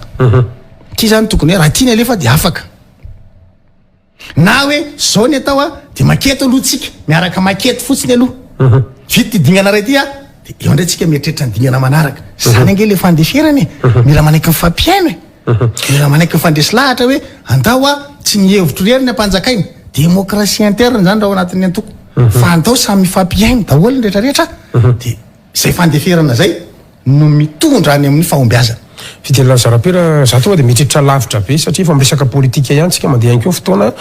Ty zany tokony hoe raha tiany alefa dia afaka. Na hoe zao ny atao a dia maketo aloha tsika, miaraka maketo fotsiny aloha. Vita ty dingana iray ty a dia eo indray tsika mieritreritra ny dingana manaraka. Zany ange le fandeferana e. Mila manaiky mifampihaino e. Mila manaiky mifandresy lahatra hoe andao a tsy ny hevitro irery ny ampanjakaina. Démocratie interne zany raha ao anatin'ny antoko. Fa andao samy mifampihaino daholo ny rehetra rehetra dia izay fandeferana izay no mitondra any amin'ny fahombiazana. Fidèle Razarapera, za tonga dia mieritreritra lavitra be satria efa miresaka politika ihany tsika mandeha ihany koa fotoana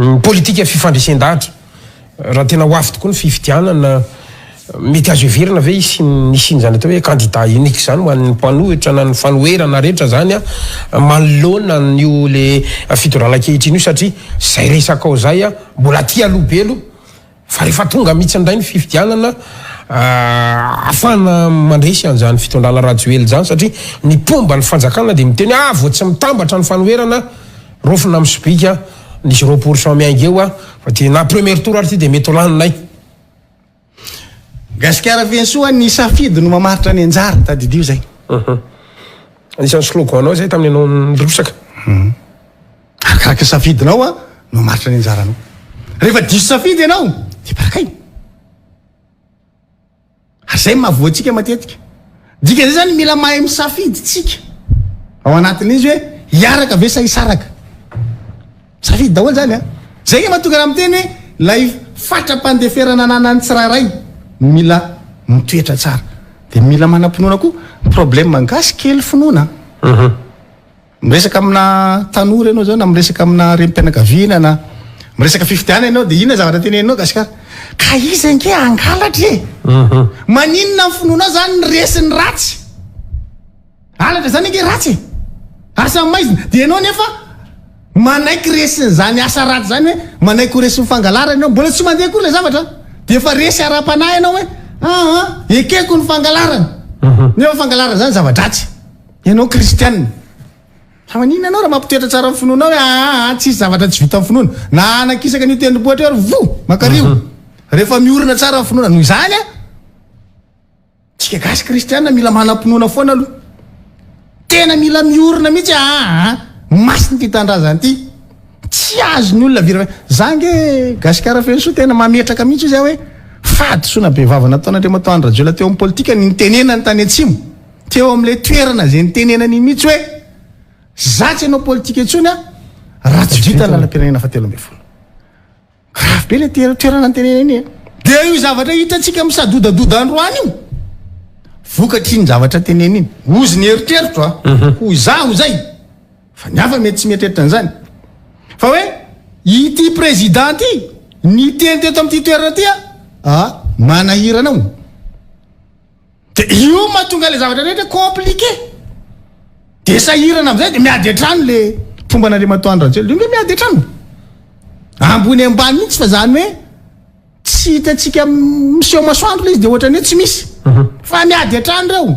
ny politika fifandresen-dahatra. Raha tena ho avy tokoa ny fifidianana, mety azo heverina ve hisian'ny hisian'izany atao hoe candidat unique izany ho an'ny mpanohitra na ny fanoherana rehetra izany manoloana an'io le fitondrana ankehitriny io satria izay resaka ao izay mbola aty aloha be aloha fa rehefa tonga mihitsy indray ny fifidianana ahafahana mandresy an'izany fitondrana Rajoelina izany satria ny mpomba ny fanjakana dia miteny ah vao tsy mitambatra ny fanoherana raofina amin'ny sobika ny zéro pour cent miainga eo fa dia na premier tour ary ity dia mety ho laninay. Gasikara Fenosoa, ny safidy no mamaritra ny anjara, tadidio izay. Anisan'ny slogan-nao izay tamin'ny ianao nirotsaka. Arakaraka ny safidinao no mamaritra ny anjaranao. Rehefa diso safidy ianao dia barakay. Ary izay no mahavoa antsika matetika. Dikan'izay zany mila mahay misafidy tsika ao anatin'izy hoe hiaraka ve sa hisaraka. Safidy daholo zany a. Zay nge mahatonga raha miteny hoe ilay fatram-pandeferana ananan'ny tsirairay mila mitoetra tsara. Dia mila manam-pinoana koa. Problème ny gasy kely finoana. Miresaka amina tanora ianao zao na miresaka amina renim-pianakaviana na miresaka fifidianana ianao dia inona zavatra teneninao Gasikara? Ka izy ange hangalatra e! Maninona ny finoanao zany ny resy ny ratsy? Halatra zany ange ratsy e! Asa maizina. Dia ianao nefa manaiky resin'izany asa ratsy zany hoe manaiky ho resin'ny fangalarana ianao, mbola tsy mandeha akory ilay zavatra dia efa resy ara-panahy ianao hoe aa ekeko ny fangalarana. Nefa fangalarana zany zava-dratsy. Ianao kristianina. Fa maninona ianao raha mampitoetra tsara ny finoanao hoe aa tsisy zavatra tsy vitan'ny finoana. Na hanakisaka an'io tendrombohitra io ary voa! Mankario. Rehefa miorina tsara ny finoana. Noho izany an, tsika gasy kristianina mila manam-pinoana foana aloha. Tena mila miorina mihitsy aa masina ity tanindrazana ity. Tsy azon'ny olona virana. Za ange Gasikara Fenosoa tena mametraka mihitsy izy aho hoe fahadisoana bevava nataon'Andriamatoa Andry Rajoelina teo amin'ny politika ny nitenenany tany atsimo. Teo amin'ilay toerana izay nitenenany iny mihitsy hoe za tsy hanao politika intsony aho raha tsy vita ny lalam-pirenena fahatelo ambin'ny folo. Grave be ilay toerana nitenenany iny e. Dia io zavatra hitantsika misadodadoda androany io, vokatr'iny zavatra teneniny iny. Hozy ny eritreritro a, hoy izaho izay, fa ny hafa mety tsy mieritreritra an'izany. Fa hoe ity président ity niteny teto amin'ity toerana ity a, ah, manahirana ao. De io mahatonga le zavatra rehetra compliqué. De sahirana amizay de miady an-trano le mpomba an'Andriamatoa Andry Rajoelina. Io nge miady an-trano. Ambony ambany mihitsy fa zany hoe tsy hitantsika miseho masoandro le izy de ohatran'ny hoe tsy misy. Fa miady an-trano reo.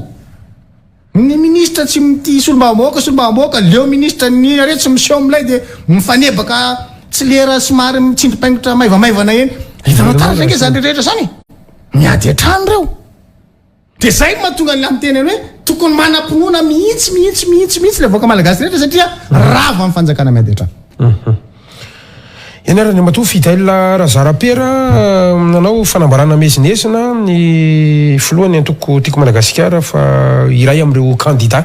Ny ministra tsy mitia solombavambahoaka solombavambahoaka leo ministra ny are tsy miseho milay de mifanebaka tsy lera somary mitsindrim-paingotra maivamaivana eny. Hitanao taratra ange zany rehetra zany e. Miady an-trano reo. De zay no mahatonga ny miteny hoe tokony manam-pinoana mihitsy mihitsy mihitsy mihitsy le vahoaka malagasy rehetra satria rava ny fanjakana miady an-trano. Eny ary Andriamatoa Fidèle Razarapera, nanao fanambarana miezinezina ny filohan'ny antoko Tiako Madagasikara fa iray amin'ireo kandida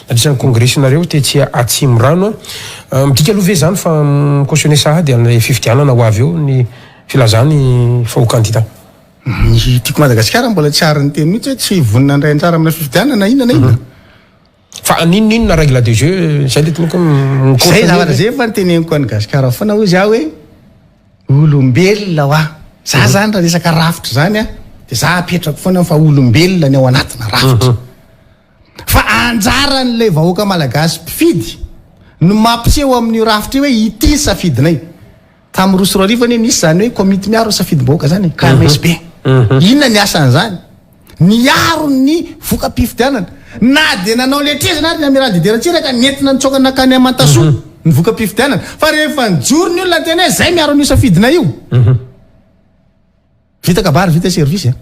nandritra ny kongresinareo tetsy Atsimorano. Midika aloha ve izany fa mi-cautionner sahady an'ilay fifidianana ho avy eo ny filazany fa ho kandida? Ny Tiako Madagasikara mbola tsy ary niteny mihitsy hoe tsy vonona handray anjara amina fifidianana na inona na inona. Fa n'inon'inona règle de jeu zay le tiako mi-cautionner. Zay zavatra zay efa niteneniko an'i Gasikara foana hozy aho hoe olombelona hoa. Za zany raha resaka rafitra zany a de za apetrako foana fa olombelona ny ao anatina rafitra. Fa anjaran'ilay vahoaka malagasy mpifidy no mampiseho amin'io rafitra io hoe ity ny safidinay. Tamin'ny 2002 anie nisy izany hoe komity miaro ny safidim-bahoaka izany e, KMSB. Inona ny asan'izany? Niaro ny voka-pifidianana. Na dia nanao letrezana ary ny Amiral Didier Ratsiraka nentina nitsoaka nankany Amantasoa. ny voka-pifidianana fa rehefa nijoro ny olona niteny hoe zay miaro an'io safidinay io. Vita kabary, vita service a.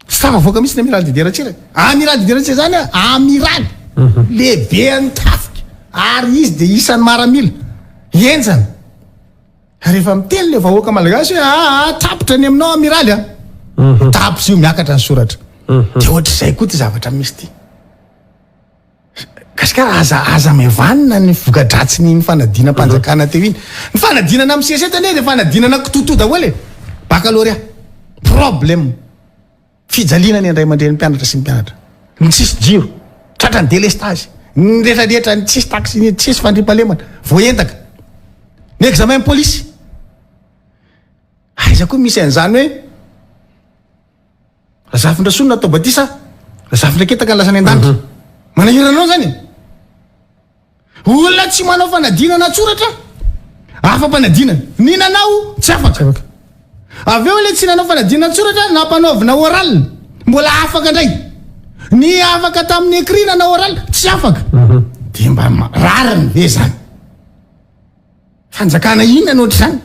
Tsy tafavoaka mihitsy ny Amiral Didier Ratsiraka. Amiral Didier Ratsiraka zany a, amiraly lehiben'ny tafika ary izy dia isan'ny maramila henjana. Rehefa miteny le vahoaka malagasy hoe aa tapitra ny aminao amiraly a, tapitra io miakatra ny soratra. Dia ohatr'izay koa ty zavatra misy ty. Gasikara aza aza mivanina ny voka-dratsin'iny fanadinam-panjakana teo iny. Ny fanadinana amin'ny CSET anie dia fanadinana kitotoa daholo e. Baccalauréat. Problème. Fijaliana ny ray aman-drenin'ny mpianatra sy ny mpianatra. Ny tsisy jiro. Tratran'ny délestage. Ny rehetrarehetra, ny tsisy taxi, ny tsisy fandriampahalemana. Voaendaka. Ny examen polisy. Aiza koa misy an'izany hoe Razafindrasoa no natao batisa, Razafindraketaka lasa any an-danitra. Manahirana anao zany e? Olona tsy manao fanadinana an-tsoratra, afa-panadinana. Ny nanao, tsy afaka. Avy eo ilay tsy nanao fanadinana an-tsoratra, nampanaovina oral, mbola afaka indray. Ny afaka tamin'ny écrit nanao oral, tsy afaka. Dia mba rariny ve zany? Fanjakana inona no ohatr'izany?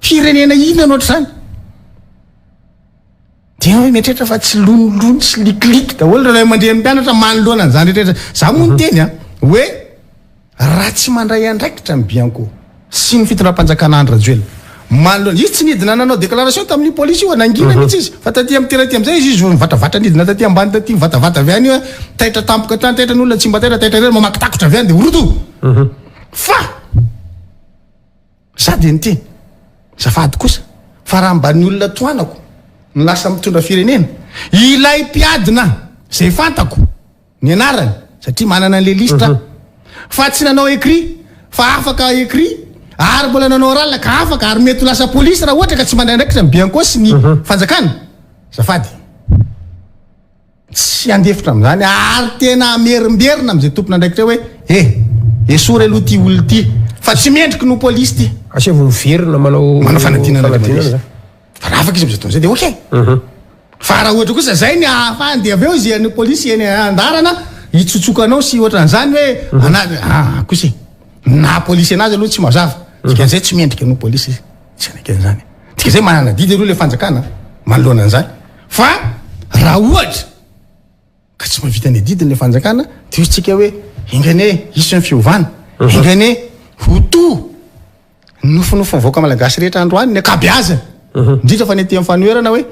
Firenena inona no ohatr'izany? Dia hoe mieritreritra fa tsy lonilony sy likiliky daholo ry ray aman-dreny mpianatra manoloana an'izany rehetra rehetra. Za moa niteny a, hoe raha tsy mandray andraikitra ny Bianco sy ny fitondram-panjakana Andry Rajoelina manoloana, izy tsy nidina nanao déclaration tamin'io polisy io, nangina mihitsy izy, fa taty amin'ny terrain aty amin'izay izy, izy vao nivatravatra nidina taty ambany taty, nivatavata avy any, taitra tampoka tany, taitra ny olona tsy mba taitra, taitra irery mamaky takotra avy any dia roto. Fa! Za dia niteny, zafady kosa fa raha mba ny olona tohanako no lasa mitondra firenena, ilay mpiadina izay fantako ny anarany satria manana an'ilay liste aho, fa tsy nanao écrit fa afaka écrit ary mbola nanao oral ka afaka ary mety ho lasa polisy raha ohatra ka tsy mandray andraikitra ny Bianco sy ny fanjakana, zafady. Tsy handefitra amin'izany ary tena hamerimberina amin'izay tompon'andraikitra eo hoe eh! Esory aloha ity olona ity fa tsy mendriky ny ho polisy ity. Asaivo miverina manao Manao fanadinana indray mandeha izy. Fa raha afaka izy amin'izay fotoana izay dia ok. Fa raha ohatra kosa izay ny ahafahany dia avy eo izy any polisy eny an-dalana hitsotsoka anao sy ohatran'izany hoe ana ah kosa e. Na polisy anazy aloha tsy mazava. Dikan'izay tsy mendrika ny ho polisy izy. Tsy hanaiky an'izany. Dikan'izay manana adidy aloha ilay fanjakana manoloana an'izany. Fa raha ohatra ka tsy mahavita ny adidiny ilay fanjakana dia hoy tsika hoe enga anie hisy ny fiovana, enga anie ho to ny nofinofin'ny vahoaka malagasy rehetra androany ny ankabeazany, indrindra fa ny aty amin'ny fanoherana hoe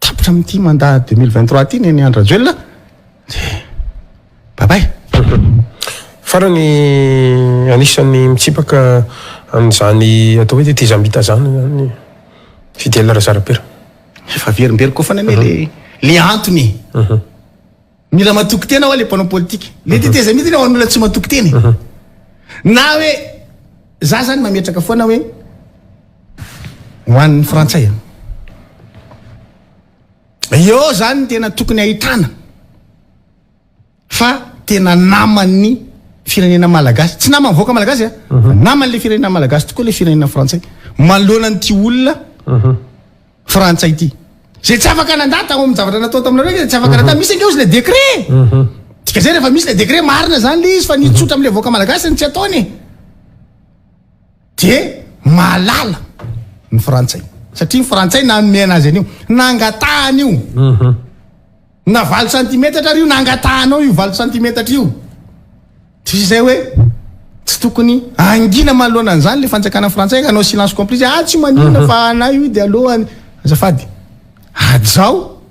tapitra amin'ity mandat 2023 ity ny an'i Andry Rajoelina dia bye bye. Farany anisan'ny mitsipaka an'izany atao hoe tetezamita izany izany Fidèle Razarapera. Efa averimberiko foana anie le le antony e. Mila matoky tena hoa le mpanao politika. Le tetezamita anie ho an'olona tsy matoky tena e. Na hoe za zany mametraka foana hoe ho an'ny frantsay a. Eo zany tena tokony ahitana fa tena naman'ny firenena malagasy, tsy naman'ny vahoaka malagasy a, fa naman'le firenena malagasy tokoa le firenena frantsay manoloana an'ity olona frantsay ity. Zay tsy afaka nandà tao amin'ny zavatra natao taminareo, tsy afaka nandà, misy ange ozy le décret. Dikazay rehefa misy le décret marina zany le izy fa ny tsotra am'le vahoaka malagasy ny tsy ataony e. Dia mahalala ny frantsay satria ny frantsay nanome anazy an'io, nangatahany io. Na valo santimetatra ary io nangatahanao io valo santimetatra io. Tsy izay hoe tsy tokony hangina manoloana an'izany le fanjakana frantsay hanao silence complice, ah tsy maninona fa anay io dia aloha azafady. Hajao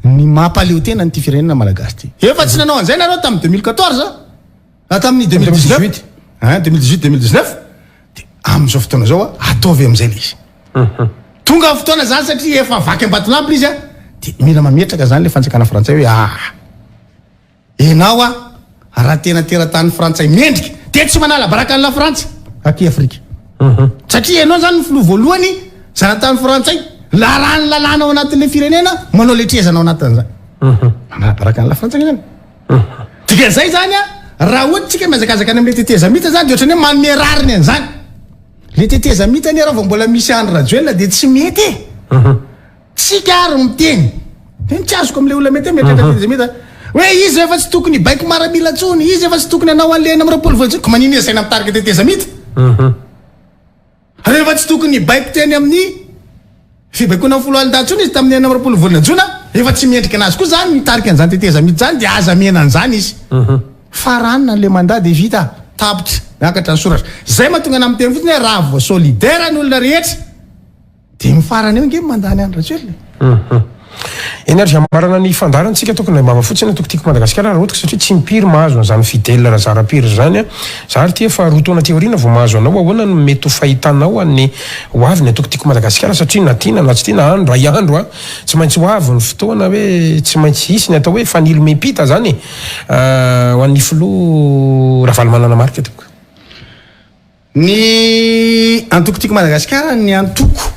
ny mampaleo tena an'ity firenena malagasy ity. Efa tsy nanao an'izay nareo tamin'ny 2014, na tamin'ny 2019, hein, 2018, 2019, dia amin'izao fotoana izao ataovy amin'izay le izy. Tonga ny fotoana zany satria efa vaky ambatolampy le izy a, dia mila mametraka zany le fanjakana frantsay hoe ah, enao a, raha tena teratany frantsay mendrika dia tsy manala baraka an'i la Frantsa aty Afrika. Satria enao zany ny filoha voalohany zanatany frantsay larahan'ny lalàna ao anatin'le firenena manao letrezana ao anatin'izany. Manala baraka an'i la Frantsa zany. Dikan'izay zany a, raha ohatra tsika mihazakazaka any amin'le tetezamita zany dia ohatran'ny hoe manome rariny an'izany. Le tetezamita anie raha vao mbola misy Andry Rajoelina dia tsy mety e. Tsika ary miteny. Teny tsy azoko amle olona mety hoe miatreka tetezamita. Hoe izy efa tsy tokony hibaiko maramila intsony, izy efa tsy tokony hanao an'le 26 volana intsony, ka maninona izy asaina mitarika tetezamita? Rehefa tsy tokony hibaiko teny amin'ny fibaikoana ny foloalindahy intsony izy tamin'ny 26 volana jona, efa tsy mendrika anazy koa zany mitarika an'izany tetezamita izany dia aza mena an'izany izy. Faranana le mandat dia vita, tapitra, miakatra ny soratra. Zay mahatonga anah miteny fotsiny hoe raha vao solidaire ny olona rehetra dia mifarana eo ange ny mandat ny Andry Rajoelina e. Eny ary hamarana ny fandaharana tsika tokony lay mbava fotsiny antoko tiako Madagasikara raha ohatra ka satria tsy impiry mahazo an'izany Fidèle Razarapiry izany a! Za ary ty efa roa taona aty aoriana vao mahazo anao ahoana no mety ho fahitanao an'ny ho avy ny antoko tiako Madagasikara satria na tiana na tsy tiana andro ray andro a! Tsy maintsy ho avy ny fotoana hoe tsy maintsy hisy ny atao hoe fanilo miampita zany e! Ho an'ny filoha Ravalomanana Marc tompoko. Ny antoko tiako Madagasikara ny antoko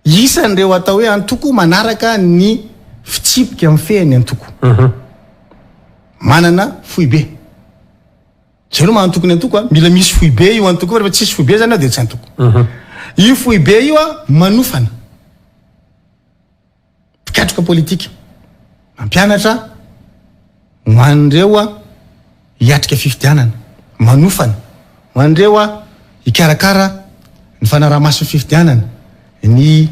Isan'ireo atao hoe antoko manaraka ny fitsipika mifehy ny antoko. Manana foibe. Izay aloha maha antoko ny antoko a. Mila misy foibe io antoko io fa rehefa tsisy foibe zany ao dia tsy antoko. Io foibe io a manofana mpikatroka politika, mampianatra ho an'ireo hiatrika fifidianana, manofana ho an'ireo hikarakara ny fanaraha-maso ny fifidianana, ny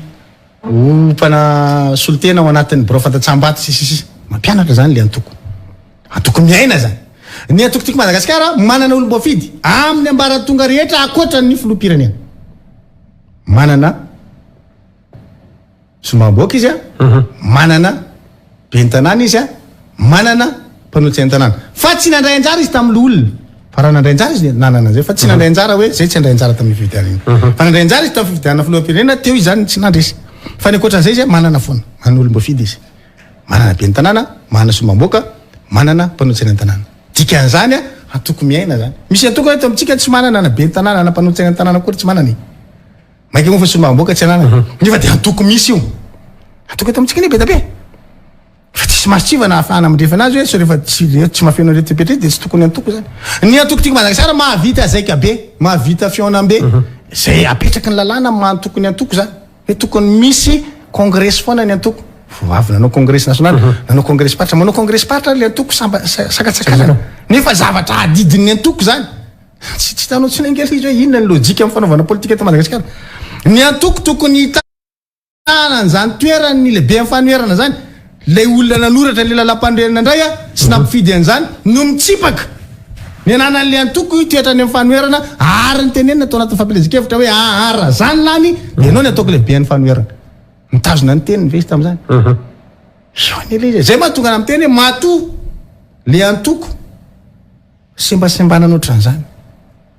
ho mpana solontena ao anatin'ny birao fandatsaham-bato sy ny sisa. Mampianatra izany ilay antoko. Antoko miaina izany. Ny antoko Tiako Madagasikara manana olom-boafidy amin'ny ambaratonga rehetra ankoatra ny filoham-pirenena. Manana Solombavambahoaka izy a, manana ben'ny tanàna izy a, manana mpanolotsain'ny tanàna. Fa tsy nandray anjara izy tamin'ny loholona. Fa raha nandray anjara izy dia nanana an'izay fa tsy nandray anjara hoe zay tsy handray anjara tamin'io fifidianana io. Fa nandray anjara izy tamin'ny fifidianana filoham-pirenena teo izy zany tsy nandresy. Fa ny ankoatran'izay izy a, manana foana. Manana olom-boafidy izy. Manana ben'ny tanàna, manana solombavambahoaka, manana mpanolotsain'ny tanàna. Dikan'izany a, antoko miaina zany. Misy antoko eto amintsika tsy manana na ben'ny tanàna na mpanolotsain'ny tanàna akory tsy manana e. Mainka moa fa solombavambahoaka tsy ananana. Nefa dia antoko misy io. Antoko eto amintsika anie be dia be. Fa tsisy maso-tsivana ahafahana mandrefy anazy hoe sao rehefa tsy tsy mahafeno an'ireto fepetra ireto dia tsy tokony antoko izany. Ny antoko Tiako Madagasikara mahavita zaika be, mahavita fihaonambe. Izay apetraky ny lalàna amin'ny maha antoko ny antoko izany. Hoe tokony misy kongresy foana ny antoko. Vao avy nanao kongresy nasionaly, nanao kongresim-paritra. Manao kongresim-paritra ary ilay antoko samba sakantsakanana. Nefa zavatra adidin'ny antoko izany. Tsy tsy hitanao intsony ange ilay izy hoe inona ny lojika amin'ny fanaovana politika eto Madagasikara. Ny antoko tokony hitana an'izany toeran'ny lehiben'ny fanoherana izany, ilay olona nanoratra ilay lalàmpanorenana indray sy nampifidy an'izany no mitsipaka ny ananan'ilay antoko hitoetra any amin'ny fanoherana ary ny tenenina tao anatin'ny fampielezan-kevitra hoe aa raha izany lany dia ianao ny ataoko lehiben'ny fanoherana. Mitazona ny teniny ve izy tamin'izany? Io anie ilay izy e. Izay mahatonga anà miteny hoe matoa ilay antoko Sembasembanana ohatran'izany.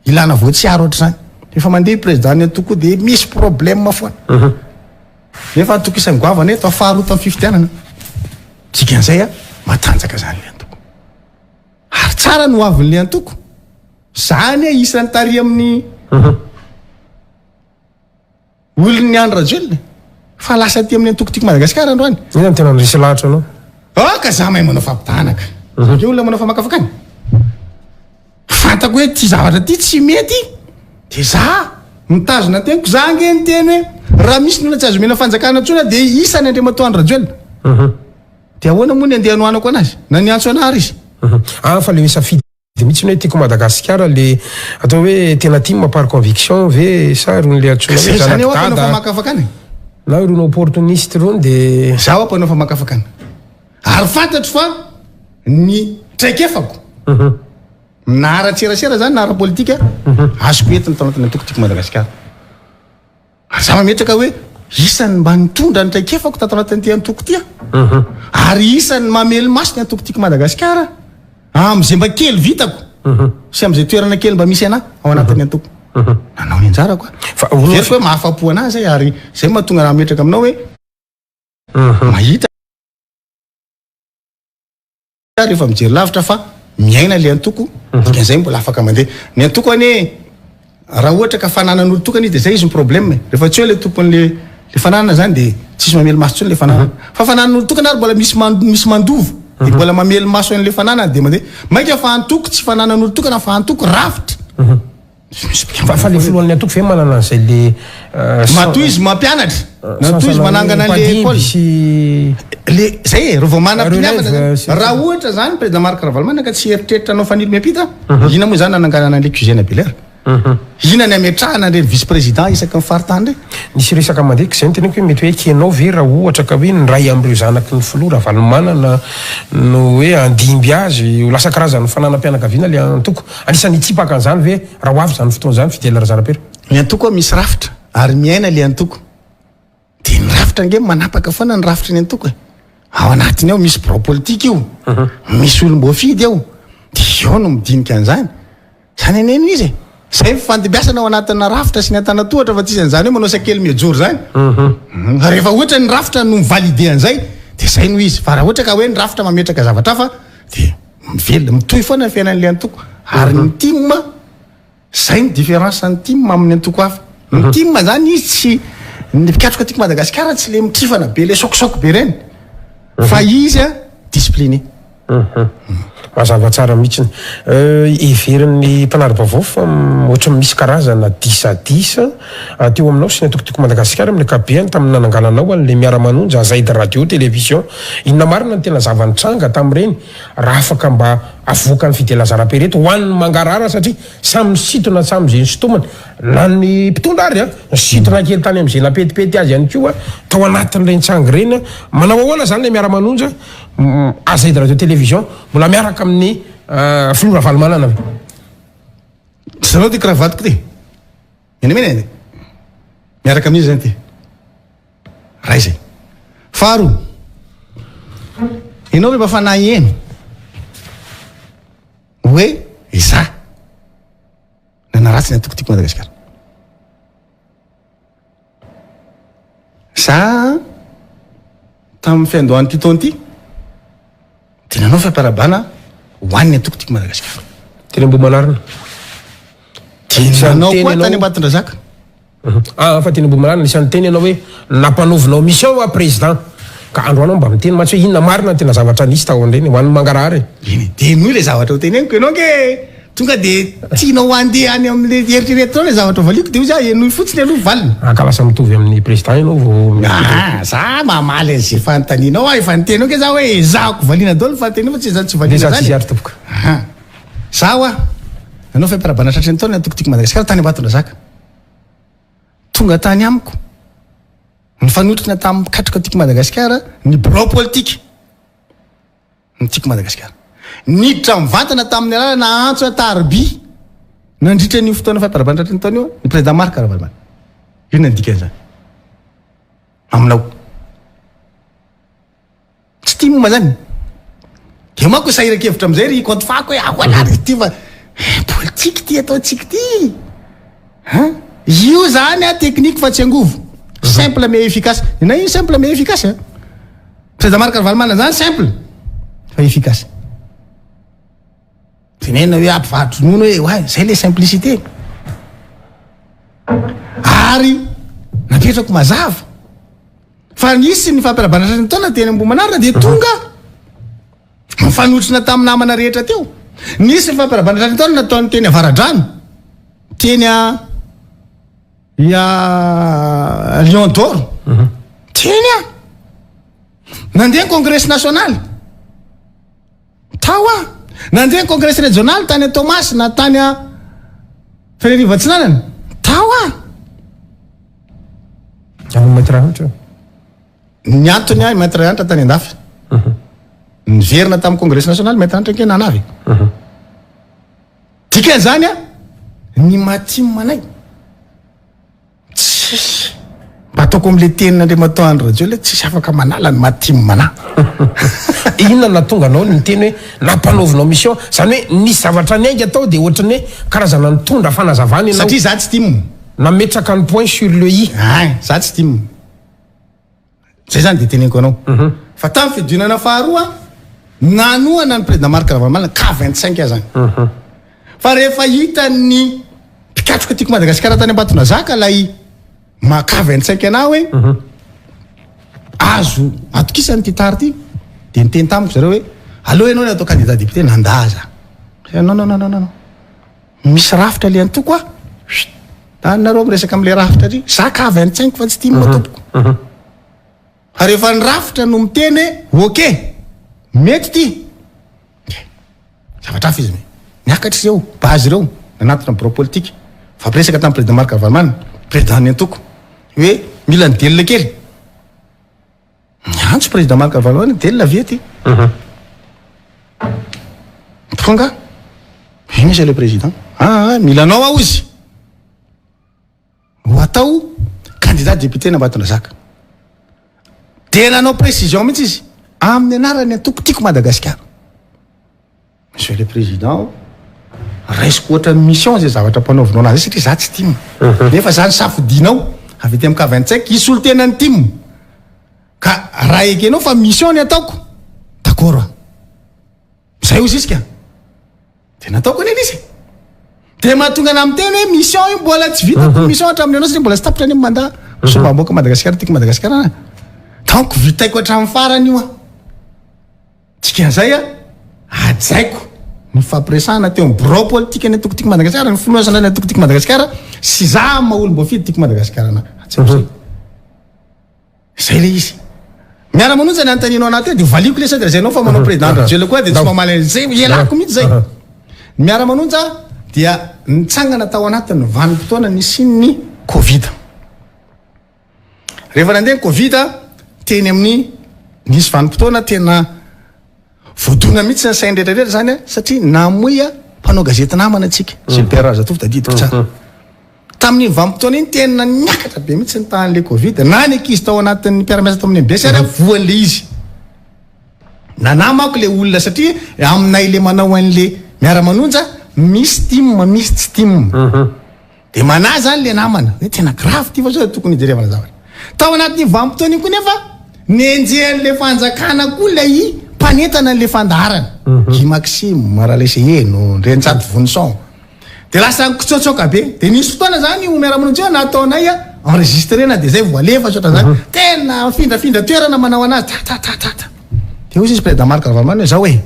Ilana voatsiaro ohatr'izany. Rehefa mandeha io président ny antoko io dia misy problème foana. Nefa antoko isan'ny goavana eto, faharoa tamin'ny fifidianana. Dikan'izay a, matanjaka izany ilay antoko. Ary tsara ny hoavin'ilay antoko. Za anie isan'ny tary amin'ny Olon'ny Andry Rajoelina fa lasa aty amin'ny antoko Tiako Madagasikara androany. Inona no tena nandresy lahatra anao? Ah ka za mahay manao fampitahana ka. Za ke olona manao famakafakana. Fantako hoe ty zavatra ty tsy mety de za mitazona ny teniko. Za ange niteny hoe raha misy ny olona tsy azo omena fanjakana intsony de isany Andriamatoa Andry Rajoelina. De ahoana moa ny andeha hanohanako anazy na niantso anah ary izy. Ah fa le hoe safidy. Dia mihitsy ny hoe tiako Madagasikara le atao hoe tena tim par conviction ve sa irony le antsoina hoe Zany zanak'i mpanao dada famakafakana e. na irony opportuniste irony de. Zaho mpanao famakafakana ary fantatro fa ny traikefako na ara-tserasera zany na ara-politika azoko entina tao anatin'ny antoko Tiako Madagasikara. Ary za mametraka hoe isan'ny mba nitondra ny traikefako tato anatin'ity antoko ity aho. Ary isan'ny mamely maso ny antoko Tiako Madagasikara amin'izay mba kely vitako sy amin'izay toerana kely mba misy anah ao anatin'ny antoko. Nanao ny anjarako aho. Fa hono Heveriko hoe mahafa-po anah izay ary izay mahatonga anah hametraka aminao hoe mahita rehefa mijery lavitra fa miaina ilay antoko, dikan'izay mbola afaka mandeha. Ny antoko anie raha ohatra ka fananan'olon-tokana izy dia zay izy ny problème e. Rehefa tsy eo ilay tompon'le le fananana zany dia tsisy mamely maso intsony ilay fananana. Fa fananan'olon-tokana ary mbola misy misy mandova dia mbola mamely maso an'ilay fananana dia mandeha. Mainka fa antoko tsy fananan'olon-tokana fa antoko rafitra. Misy mpikambana Fa le foana. filohan'ny antoko ve manana an'izay le Matoa izy mampianatra, matoa izy manangana an'le école. Sy Le zay e, reo vao manam-piniavana Relève, zany. sy- Raha ohatra zany président Marc Ravalomanana ka tsy eritreritra hanao fanilo miampita, inona moa zany nananganana an'le QG Bel Air? Inona ny ametrahana an'ireny vice président isaky ny faritany ireny? Nisy resaka mandeha ka izay no teneniko hoe mety hoe ekenao ve raha ohatra ka hoe ny iray amin'ireo zanaky ny filoha Ravalomanana no hoe handimby azy, ho lasa karazan'ny fananam-pianakaviana ilay antoko. Anisan'ny hitsipaka an'izany ve raha ho avy izany fotoana izany Fidèle Razanapera? Ny antoko misy rafitra ary miaina ilay antoko. Dia ny rafitra ange manapaka foana ny rafitry ny antoko e. Ao anatiny ao misy birao politika io, misy olom-boafidy ao, dia eo no midinika an'izany. Zany anie no izy e. Zay fifandimbiasana ao anatina rafitra sy ny antanatohatra fa tsisy an'izany hoe manao sakely miajoro zany. Rehefa ohatra ny rafitra no mi-valider an'izay dia zay no izy. Fa raha ohatra ka hoe ny rafitra mametraka zavatra hafa dia mivelona, mitohy foana ny fiainan'ilay antoko. Ary ny tim, zay ny différence ny tim amin'ny antoko hafa. Ny tim zany izy tsy, ny mpikatroka tiako Madagasikara tsy le mitrifana be le saokisaoky be ireny. Fa izy a discipliné. Mazava tsara mihitsiny. Heverin'ny mpanara-baovao fa ohatran'ny misy karazana disadisa teo aminao sy ny antoko Tiako Madagasikara amin'ny ankapobeny tamin'ny nanangananao an'ilay Miara-manonja Zaid Radio Télévision. Inona marina no tena zava-nitranga tamin'ireny raha afaka mba avoakan'i Fidèle Razarapereto ho an'ny mangarahara satria samy nisintona hatramin'izay izay nisintomany na ny mpitondra ary nisintona kely tany amin'izay nampetipety azy ihany koa tao anatin'ireny tranga ireny. Manao ahoana izany ilay Miara-manonja? AZ Radio Télévision mbola miaraka amin'ny filoha Ravalomanana ve? Zareo ty cravate-ko ty. Mena mena e. Miaraka amin'iza zany ty? Ray zay. Faharoa. Ianao ve mba fanahy eny hoe izaho nanaratsy ny antoko Tiako Madagasikara? Za tamin'ny fiandohan'ity taona ity dia nanao fampiarahabana ho an'ny antoko Tiako Madagasikara. Teny Ambohimanarina. Dia nanao koa tany Ambatondrazaka. Ah, fa teny Ambohimanarina isan'ny teny ianao hoe nampanaovinao mission hoa président. Ka androany aho mba miteny mantsy hoe inona marina ny tena zavatra nisy tao amin'ireny ho an'ny mangarahara e. Eny e, dia henoy ilay zavatra ho teneniko ianao ange tonga dia tianao handeha any amin'ilay eritreretinao ilay zavatra valiako dia hoy za henoy fotsiny aloha valiny. Ah, ka lasa mitovy amin'ny président ianao vao Ah, za mamaly an'izay fanontanianao aho, efa niteny ange za hoe ezahako valiana daholo ny fanontanianao fa tsy ezahako tsy valiana Dia za zany tsy e. ary tompoko. Aha. Za hoa, nanao fampiarahabana tratry ny taona ny antoko Tiako Madagasikara tany Ambatondrazaka. Tonga tany amiko. Nifanotrona tamin'ny mpikatroka Tiako Madagasikara ny birao politika ny Tiako Madagasikara. Niditra mivantana tamin'ny alalana antso an-tariby nandritra an'io fotoana fampiarahabana tratry ny taona io ny président Marc Ravalomanana. Inona ny dikan'izany aminao? Tsy tim zany. Dia manko sahiran-kevitra amizay ry compte fako hoe ahoana ary ity fa politique ity ataontsika ity. Hein? Io zany a technique fa tsy angovo. Simple mais efficace. Na io simple mais efficace. Hein? Président Marc Ravalomanana zany simple fa efficace. Tenenina hoe ampivarotra-dronono hoe oay, zay le simplicité. Ary napetrako mazava. Fa nisy ny fampiarahabana tratry ny taona teny Ambohimanarina dia tonga nifanotrona tamin'ny namana rehetra teo. Nisy ny fampiarahabana tratry ny taona nataony teny Avaradrano, teny a ya Lion d'Or. Teny a. Nandeha ny Kongresy nasionaly. Tao aho. Nandeha ny Kongresy rejionaly tany Toamasina, tany Fenerivo Atsinanana. Tao aho. Any Maintiranotra? Ny antony ahy Maintiranotra tany andafy. Niverina tamin'ny Kongresy nasionaly Maintiranotra ange nanavy. Dikan'izany a, ny maha-tim anay. Tsisy. Mba ataoko amin'ilay tenin'Andriamatoa Andry Rajoelina hoe tsisy afaka manala ny maha tim anah. Inona no nahatonga anao niteny hoe nampanaovinao mission? Izany hoe nisy zavatra niainga tao dia ohatran'ny hoe karazana nitondra fanazavana ianao. Satria za tsy tim. Nametraka ny point sur le i. Ein, za tsy tim. Zay zany dia teneniko anao. Fa tamin'ny fihodinana faharoa, nanohana ny président Marc Ravalomanana, K 25 aho zany. Fa rehefa hitan'ny mpikatroka Tiako Madagasikara tany Ambatonazaka ilay maha K 25 anah hoe azo atokisana ity tary ity, dia niteny tamiko zareo hoe aleo ianao ny atao candidat député, nandà za. Non, non, non, non, non. Misy rafitra le antoko a. Chut! Any nareo miresaka amle rafitra ary, za ka avy any tsainiko fa tsy tim tompoko. Fa rehefa ny rafitra no miteny hoe ok, mety ty, dia zavatra hafa izy. Niakatra ireo base ireo, nanatona ny birao politika, nifampiresaka tamin'ny président Marc Ravalomanana, président ny antoko, hoe mila an'i Delina kely. Niantso président Marc Ravalomanana, Delina avia aty. Tonga, oui monsieur le président, ah, mila anao aho izy. Ho atao candidat député n'Ambatondrazaka. Dia nanao précision mihitsy izy, amin'ny anaran'ny antoko Tiako Madagasikara. Monsieur le président, raisiko ohatran'ny mission izay zavatra ampanaovinao anazy izay satria za tsy tim. Nefa za nisafidinao avy aty amin'ny K25 hisolo tena ny tim. Ka raha ekenao fa mission ny ataoko, d'accord aho. Zay hozy izy ka. Dia nataoko anie izy. Dia mahatonga anah miteny hoe mission io mbola tsy vitako mhm. mission hatramin'ny anao satria mbola tsy tapitra anie mandat. Mhm. Solombavambahoaka Madagasikara tiako Madagasikara ana. Donc vitaiko hatramin'ny farany io ah. Dikan'izay ah, hajaiko ny fampiresahana teo amin'ny birao politika ny antoko tiako Madagasikara, ny filoha nasionaly antoko tiako Madagasikara sy za amin'ny maha olom-boafidy tiako Madagasikara ana. Hajaiko zay. Mhm. Zay le izy. Miara manonja ny anontanianao anahy teo de valiako le sady lazainao fa manao président Andry Rajoelina koa de tsy mamaly an'izay ialako mihitsy zay. Ny miara manonja dia nitsangana tao anatin'ny vanim-potoana nisian'ny covid. Rehefa nandeha ny covid teny amin'ny nisy vanim-potoana tena Voadona mihitsy ny sain'ny rehetra rehetra izany satria namoy mpanao gazety namana antsika, Gilbert Razatovo tadidiko tsara. Tamin'iny vanim-potoana iny tena niakatra be mihitsy ny tahan'ilay covid, na ny ankizy tao anatin'ny mpiara-miasa tao amin'ny MBS ary voan'ilay izy. Nanahy manko ilay olona satria aminay ilay manao an'ilay miara-manonja misy tim misy tsy tim. Dia manahy zany le namana hoe tena grave ty fa sao tokony hijerevana zavatra. Tao anatin'iny vanim-potoana iny koa nefa nenjehan'le fanjakana koa ilay mpanentana an'le fandaharana. Guy Maxime, Ralaiseheno, Ndrenjato Vonison. Dia lasa nikitsotsoka be. Dia nisy fotoana zany io miara-monjy io nataonay enregistrena dia zay vao alefa sy ohatran'izany. Tena mifindrafindra toerana manao anazy ta ta ta ta ta. Dia hoy izy président Marc Ravalomanana hoe zao e.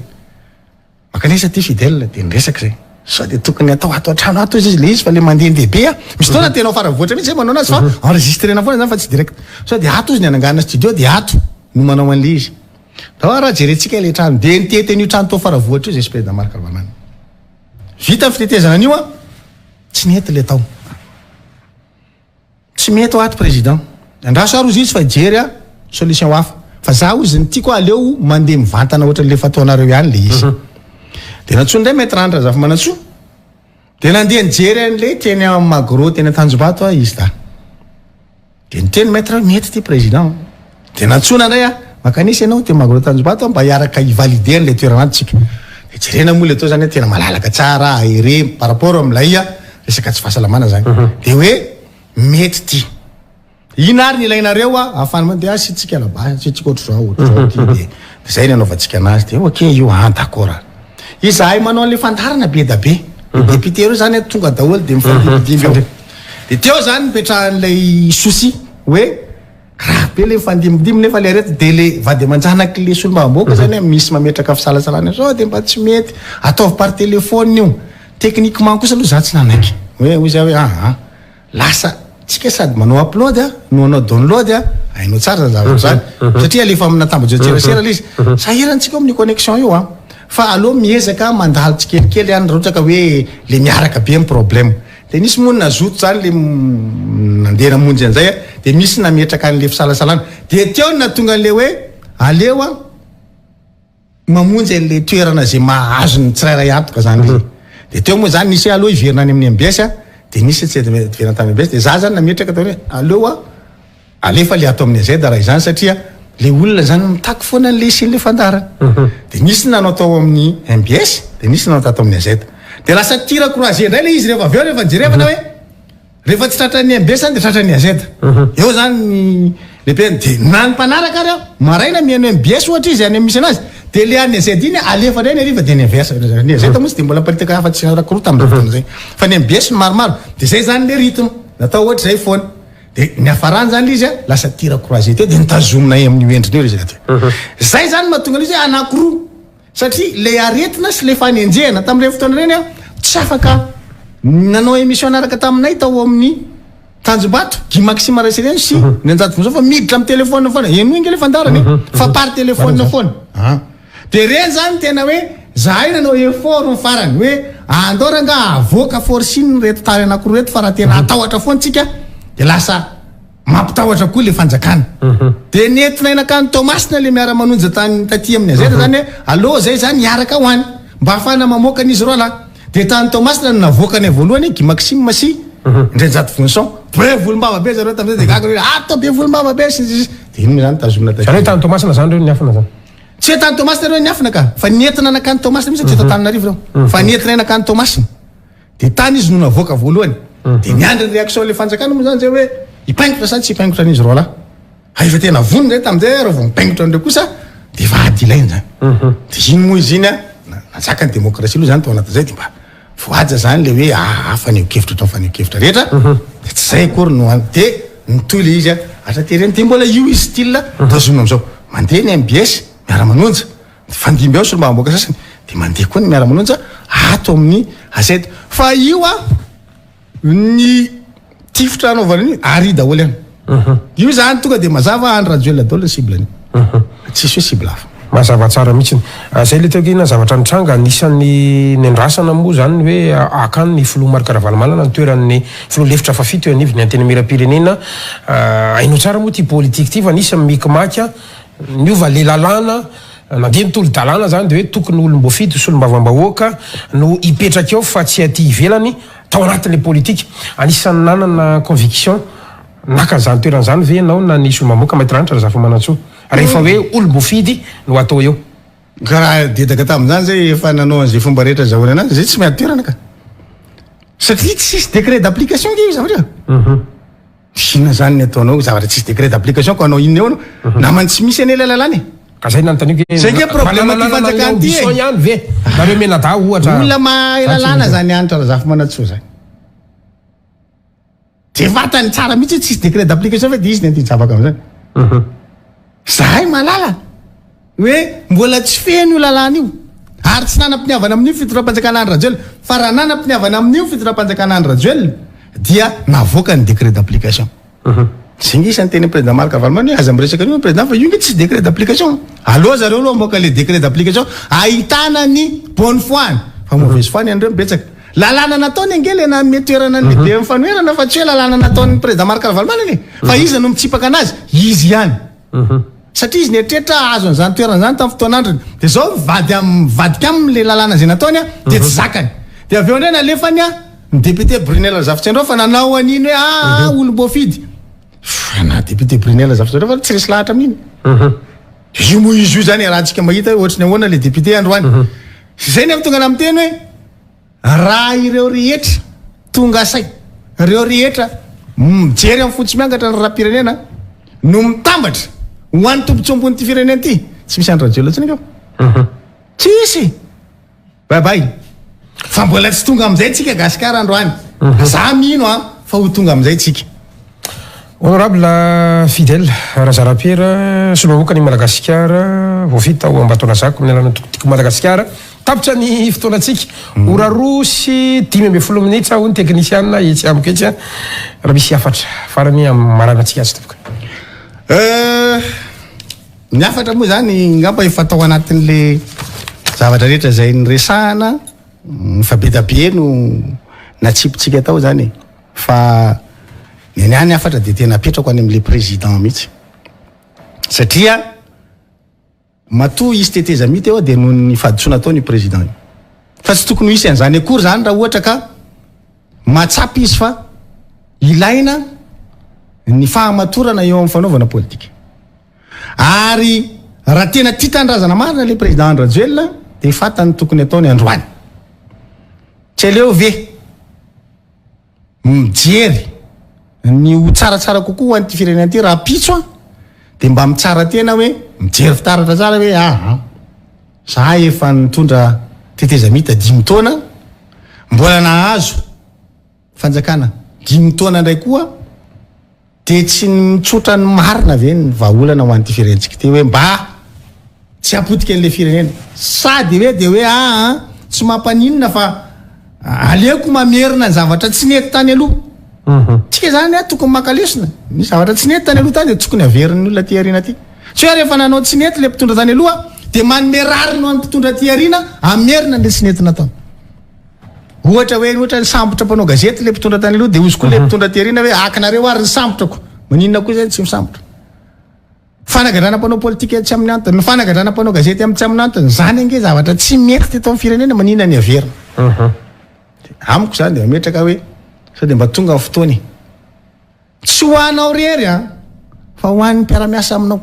Mankanesa aty Fidèle dia niresaka izay. Sao dia tokony atao ato an-trano ato izy ilay izy fa ilay mandehandeha be a. Misy fotoana tena ao Faravohitra mihitsy zay manao anazy fa enregistrena foana izany fa tsy direct. Sao dia ato izy ny anangana studio dia ato no manao an'ilay izy. Ndao ary raha jerentsika ilay trano. Dia nitety an'io trano tao Faravohitra io izay Président Marc Ravalomanana. Vita ny fitetezana an'io a, tsy nety ilay tao. Tsy mety ato président. Andraso ary ozy izy fa hijery a solution hafa. Fa za ozy ny tiako aleo mandeha mivantana ohatran'ny le fataonareo ihany le izy. De nantsoiny indray maître Andry Razafimanantsoa. De nandeha nijery an'le teny amin'ny Magro teny Antanjombato a izy da. De niteny maître hoe mety ity président. De nantsoina indray a, mankanisa ianao teny Magro Tanjombato mba hiaraka hi-valider an'le toerana ato tsika. De jerena moa le tao zany hoe tena malalaka tsara, aéré par rapport amin'ilay resaka tsy fahasalamana zany. De hoe mety ty. Ina ary ny ilainareo a ahafahana mandeha asiantsika là-bas, asiantsika ohatr'izao, ohatr'izao ty de de zay ny anaovantsika anazy de ok io ah d'accord ary. Izahay manao an'le fandaharana be da be. Ny député reo zany tonga daholo de mifandimbidimby eo. De teo zany nipetrahan'ilay souci hoe grave be le mifandimbidimby nefa le aretina de le vady aman-janak'le solombavambahoaka zany misy mametraka fisalasalana sao de mba tsy mety ataovy par téléphone io. Techniquement kosa aloha za tsy nanaiky hoe hoy za hoe aa lasa tsika sady manao upload a no hanao download a, hainao tsara zany zavatra zany satria alefa amina tambajotserasera le izy, sahirana tsika amin'io connexion io a, fa aleo miezaka mandalo tsikelikely any raha ohatra ka hoe le miaraka be ny problème, de nisy moa nazoto zany le nandeha namonjy an'izay a, de misy nametraka an'le fisalasalana, de teo no nahatonga an'le hoe aleo a. mamonjy an'ilay toerana izay mahazo ny tsirairay antoka zany izy. De teo moa zany nisy hoe aleo hiverina any amin'ny MBS a, de nisy tsy hiverina tamin'ny MBS, de za zany nametraka tao hoe aleo a alefa le ato amin'ny AZ raha izany satria le olona zany mitaky foana an'le hisian'le fandaharana. De nisy nanao tao amin'ny MBS, de nisy nanao tato amin'ny AZ. De lasa tir croisé indray le izy rehefa avy eo rehefa jerevana hoe Rehefa tsy tratran'ny MB zany dia tratran'ny AZ. Eo zany ny lehibe dia na ny mpanaraka ary aho maraina mihaino MBS ohatra izy any amin'ny misy anazy dia le an'ny AZ iny alefa indray ny hariva dia ny inverse. Ny AZ moa tsy dia mbola miparitaka afa-tsy anankiroa tamin'izay fotoana izay. Fa ny MBS no maromaro. Dia izay zany le rythme. Natao ohatra izay foana. Dia niafarany zany le izy lasa tir croisé teo dia notazominay amin'io endriny io le izy rahateo. Izay zany mahatonga an'izy hoe anankiroa satria le aretina sy le fanenjehana tamin'ireny fotoana ireny tsy afaka. Nanao émission niaraka taminay tao amin'ny Tanjombato, Guy Maxime Raisireno sy ny Anjato Vonjao fa miditra amin'ny téléphone foana. Henoy ange le fandaharana e. Fa par téléphone foana. Ah. De reny zany tena hoe zahay nanao effort ny farany hoe andao rangaha avoaka forcing reto tary anakiroa reto fa raha tena hatahotra foana tsika de lasa mampitahotra koa le fanjakana. De nentinay nankany Toamasina le miara-manonja tany taty amin'ny AZ zany hoe aleo zay zany hiaraka ho any mba hahafahana mamoaka an'izy roalahy. De tany Toamasina no navoakanay voalohany Guy Maxime sy Ndrenjato Vonson. Be volombava be zareo tamin'izay de gaga hoe ato be volombava be sy ny sisa. De iny moa zany tazomina taty. Zany hoe tany Toamasina zany reo niafina zany? Tsy hoe tany Toamasina reo niafina ka, fa nentina nankany Toamasina mihitsy, tsy eto Antananarivo reo, fa nentinay nankany Toamasina. De tany izy no navoaka voalohany. De niandry ny réaction le fanjakana moa zany zay hoe hipaingotra sa tsy hipaingotra an'izy roalahy. Fa efa tena vonona zay tamin'izay raha vao mipaingotra an'ireo kosa de efa ady ilaina zany. De iny moa izy iny an, nanjaka ny démocratie aloha zany tao anatin'izay de mba voahaja zany le hoe aa fanehoan-kevitra ohatran'ny fanehoan-kevitra rehetra. De tsy zay akory no an-, de nitohy le izy an, hatraty aoriana de mbola io izy style tazomina amin'izao. Mandeha ny mbs miara-manonja. Mifandimby ao solombavambahoaka sasany dia mandeha koa ny miara-manonja ato amin'ny AZ. Fa io a ny tifitra anaovana an'io ary daholo ihany. Io zany tonga dia mazava Andry Rajoelina daholo ny cible an'io. Tsisy hoe cible hafa. Mazava tsara mihitsy. Zay le teo inona zavatra nitranga, anisan'ny nendrasana moa zany ny hoe hakany ny filoha Marc Ravalomanana ny toeran'ny filoha lefitra fahafito eo anivon'ny Antenimierampirenena. Hainao tsara moa ity politique ity fa nisy mikimaky Niova le lalàna, nandeha ny tolo-dalàna zany de hoe tokony olom-boafidy solombavambahoaka no hipetraka eo fa tsy aty ivelany, tao anatin'le politika. Anisan'ny nanana conviction naka an'izany toerana izany ve ianao na ny solombavambahoaka Maître Hanitra Razafimanantsoa rehefa hoe olom-boafidy no atao eo? Ka raha dedaka tamin'izany zay efa nanao an'izay fomba rehetra azahoana anazy zay tsy miady toerana ka. Satria tsisy décret d'application nge io zavatra io. Inona zany ny ataonao zavatra tsisy décret d'application ko hanao inona eo anao? Namany tsy misy anie ilay lalàna e. Ka zay nanontaniako hoe Zay nge problème ty fanjakana ty e. ihany ve? Nareo mianadahy ohatra. Olona mahay lalàna zany Hanitra Razafimanantsoa zany. De fantany tsara mihitsy hoe tsisy décret d'application fa de izy ny andeha hijabaka amizany. Zahay mahalala hoe mbola tsy feno io lalàna io ary tsy nanam-piniavana amin'io fitondram-panjakana Andry Rajoelina fa raha nanam-piniavana amin'io fitondram-panjakana Andry Rajoelina dia navoaka ny décret d'application. Zay nge isan'ny tenin'ny président Marc Ravalomanana hoe aza miresaka an'io président fa io nge tsisy décret d'application. Aleo zareo aloha hamoaka le décret d'application ahitana ny bonne foi-ny fa mauvaise foi ny an'ireo no betsaka. Lalàna nataony ange le nanome toerana ny lehiben'ny fanoherana fa tsy hoe lalàna nataon'ny président Marc Ravalomanana e! Fa iza no mitsipaka anazy? Izy ihany. Satria izy nieritreritra hahazo an'izany toerana izany tamin'ny fotoan'androny. Dia izao mivady am- mivadika aminy le lalàna izay nataony an, dia tsy zakany. Dia avy eo indray nalefany an, ny député Brunelle Razafitsiandrao fa nanao an'iny hoe aa olom-boafidy. Fa na député Brunelle Razafitsiandrao fa tsy resy lahatra amin'iny. Io moa izy io izany iarahantsika mahita hoe ohatry ny ahoana le député androany. Izay nefa tonga namiteny hoe Raha ireo rehetra tonga saina, ireo rehetra mijery amin'ny fo tsy miangatra ny raharaham-pirenena no mitambatra ho an'ny tombontsoa ambon'ity firenena ity, tsy misy Andry Rajoelina intsony angamba. Tsisy! Bye bye. Fa mbola tsy tonga amin'izay tsika Gasikara androany. Za mino an fa ho tonga amin'izay tsika. Honorable Fidèle Razarapiera, solombavambahoakan'i Madagasikara, voafidy tao Ambatonazaka amin'ny alalan'ny antoko Tiako Madagasikara. Tapitra ny fotoanantsika. Ora 2:15 minitra hoy ny teknisiana etsy amiko etsy. Raha misy hafatra farany hamaranantsika azy tompoko. Ny hafatra moa izany ngamba efa tao anatin'le zavatra rehetra izay niresahana, fa be dia be no natsipitsika tao izany e. Fa ny an'ahy ny hafatra dia tena apetrako any amin'ilay président mihitsy. Satria matoa hisy tetezamita eo dia noho ny fahadisoana ataony io président io. Fa tsy tokony ho hisy an'izany akory izany raha ohatra ka mahatsapa izy fa ilaina ny fahamatorana eo amin'ny fanaovana politika. Ary raha tena tia tanindrazana marina ilay président Andry Rajoelina dia fantany ny tokony ataony androany. Tsy aleo ve? mijery ny ho tsaratsara kokoa ho an'ity firenena ity rahampitso an, dia mba mitsara tena hoe mijery fitaratra tsara hoe aa za efa nitondra tetezamita dimy taona mbola nahazo fanjakana dimy taona indray koa Dia tsy ny mitsotra ny marina ve ny vahaolana ho an'ity firenentsika ity hoe mba tsy hapotika an'ilay firenena? Sa dia hoe dia hoe aa tsy mampaninona fa. Aleoko mamerina ny zavatra tsy nety tany aloha. Tsika zany a tokony maka lesona. Ny zavatra tsy nety tany aloha tany dia tokony averin'ny olona aty aoriana aty. Tsy hoe rehefa nanao tsy nety le mpitondra tany aloha dia manome rariny ho an'ny mpitondra aty aoriana hamerina an'le tsy nety nataony. Ohatra hoe ohatra nisambotra mpanao gazety le mpitondra tany aloha dia hozy koa le mpitondra aty aoriana hoe akinareo ary nisambotrako. Maninona koa zany tsy misambotra? Fanagadrana mpanao politika tsy amin'ny antony, ny fanagadrana mpanao gazety amin'ny tsy amin'ny antony, izany ange zavatra tsy mety teto amin'ny firenena, maninona ny averina? Amiko izany dia mametraka hoe sao dia mba tonga ny fotoana e. Tsy ho anao irery an, fa ho an'ny mpiara-miasa aminao.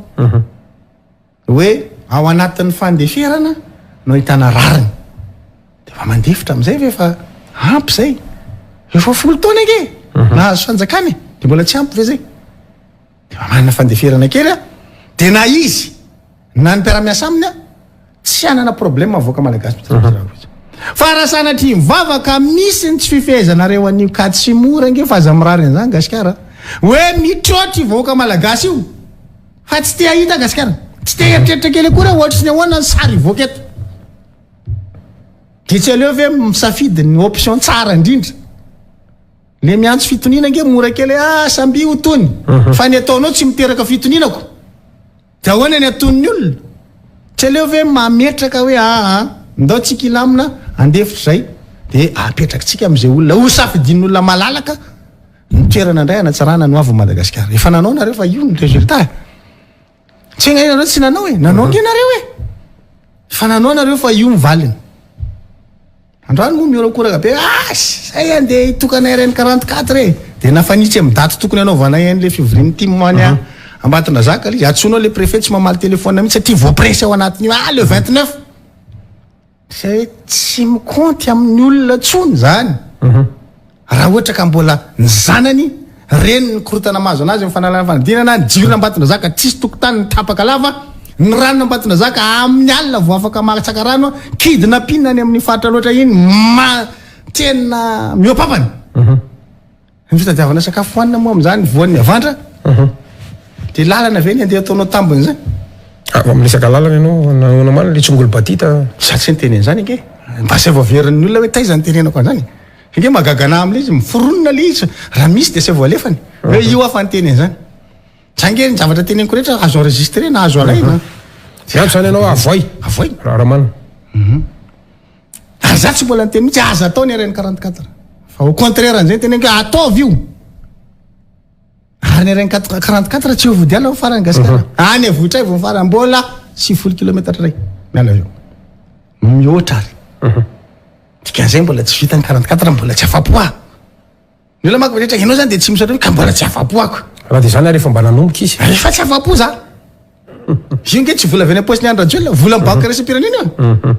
Hoe ao anatin'ny fandeferana no ahitana rariny. Dia mba mandefitra amin'izay ve fa ampy izay? Efa 10 taona ange nahazo fanjakana e, dia mbola tsy ampy ve izay? Dia mba manana fandeferana kely aho, dia na izy na ny mpiara-miasa aminy aho, tsy hanana problème avoaka malagasy mihitsy raha izy. Fa raha sanatria mivavaka misy ny tsy fifehezanareo an'io ka tsy mora ange fa aza mirary an'izany gasikara a! Hoe mitroatra io vahoaka malagasy io fa tsy te hahita gasikara, tsy te hieritreritra kely akory aho ohatry ny ahoana ny sary hivoaka eto. Dia tsy aleo ve misafidy ny option tsara indrindra? Le miantso fitoniana ange mora kely hoe ah samby ho tony fa ny ataonao tsy miteraka fitoniana ko! De ahoana ny ataon'ny olona? Tsy aleo ve mametraka hoe aa ndao tsika hilamina handefitra zay de apetrakitsika amizay olona ho safidian'olona malalaka ny toerana indray hanatsarana ny ho avin'i Madagasikara. Efa nanao nareo fa io ny résultat e! Tsy angaha ianareo tsy nanao e! Nanao ange nareo e! Efa nanao nareo fa io ny valiny. Androany moa mihorakoraka be ah! Zay andeha hitokana RN 44 e! Dia nafanitsy amin'ny daty tokony hanaovanay an'ilay fivorian'ny tim any Ambatondrazaka ilay izy. Antsoinao ilay préfet tsy mamaly téléphone mihitsy satria voapressy ao anatin'io ah le 29. Zay hoe tsy mi-compte amin'ny olona intsony izany. Raha ohatra ka mbola ny zanany, reniny ny korontana mahazo anazy amin'ny fanalana fanadinana, ny jiron'Ambatondrazaka tsisy tokotany ny tapaka lava, ny ranon'Ambatondrazaka amin'ny alina vao afaka mahatsaka rano, kidnapping any amin'ny faritra loatra iny, ma tena mihoa-papana. Ny fitadiavana sakafo hohanina moa amin'izany voan'ny havandra dia lalana ve ny andeha ataonao tambiny izany? Ah, vao miresaka lalana ianao, nahoana marina le tsongolo batita? Za tsy niteny an'izany ange. Mba asaivo averin'ny olona hoe taiza nitenenako an'izany. Ange mahagaga anah amin'ilay izy, miforonina ilay izy, raha misy dia asaivo alefany. Hoe io aho fa niteny an'izany. Za ange ny zavatra teneniko rehetra azo enregistrena, azo alaina. Miantso izany ianao avoay. Avoay. Raharamanana. Ary za tsy mbola niteny mihitsy aza atao ny RN 44. Fa au contraire an'izay niteneniko hoe ataovy io. Ary ny RN 44 tsy eo Vodiala ny farany Gasikara. Any Avohitraivo ny farany mbola 90 kilomètre iray miala avy eo. Mihoatra ary. Dikan'izay mbola tsy vita ny 44 mbola tsy afa-po aho. Ny olona manko mieritreritra ianao zany dia tsy misaotra ka mbola tsy afa-po ako. Raha dia izany ary efa mba nanomboka izy. Efa tsy afa-po za. Io nge tsy vola avy any am-paosin'i Andry Rajoelina, volan'ny banky iraisam-pirenena io.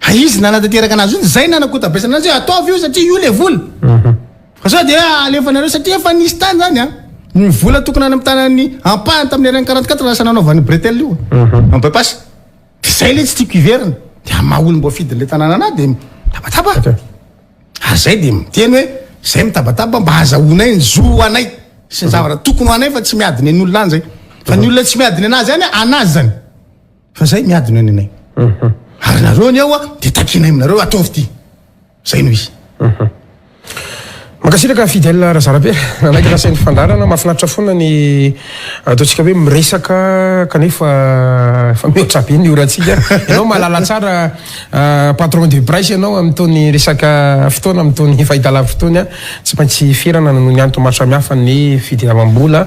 Ha izy nanatanteraka anazy io, zay nanakotabesana anazy hoe ataovy io satria io le vola. Fa sao dia hoe alefanareo satria efa nisy tany zany an. Ny vola tokony any amin'ny tanan'ny ampahany tamin'ny RN 44 lasa nanaovan'ny bretelle io. Amin'ny bypass. Dia zay le tsy tiako hiverina. Dia amin'ny maha olom-boafidin'ilay tanàna anahy dia mitabataba. Ary zay dia miteny hoe zay mitabataba mba azahoanay ny zo anay sy ny zavatra tokony ho anay fa tsy miady ny an'olona any zay. Fa ny olona tsy miady ny anazy any anazy zany. Fa zay miady ny anay. Ary nareo ny eo dia takianay aminareo ataovy ty. Zay no izy. Mankasitraka Fidèle Razarabe nanaiky nasain'ny fandaharana. Mahafinaritra foana ny ataontsika hoe miresaka kanefa efa mihoatra be ny orantsika. Ianao mahalala tsara patron de presse ianao amin'itony resaka fotoana amin'itony fahitalavitra itony. Tsy maintsy ferana noho ny antony maro samihafa ny fidiram-bola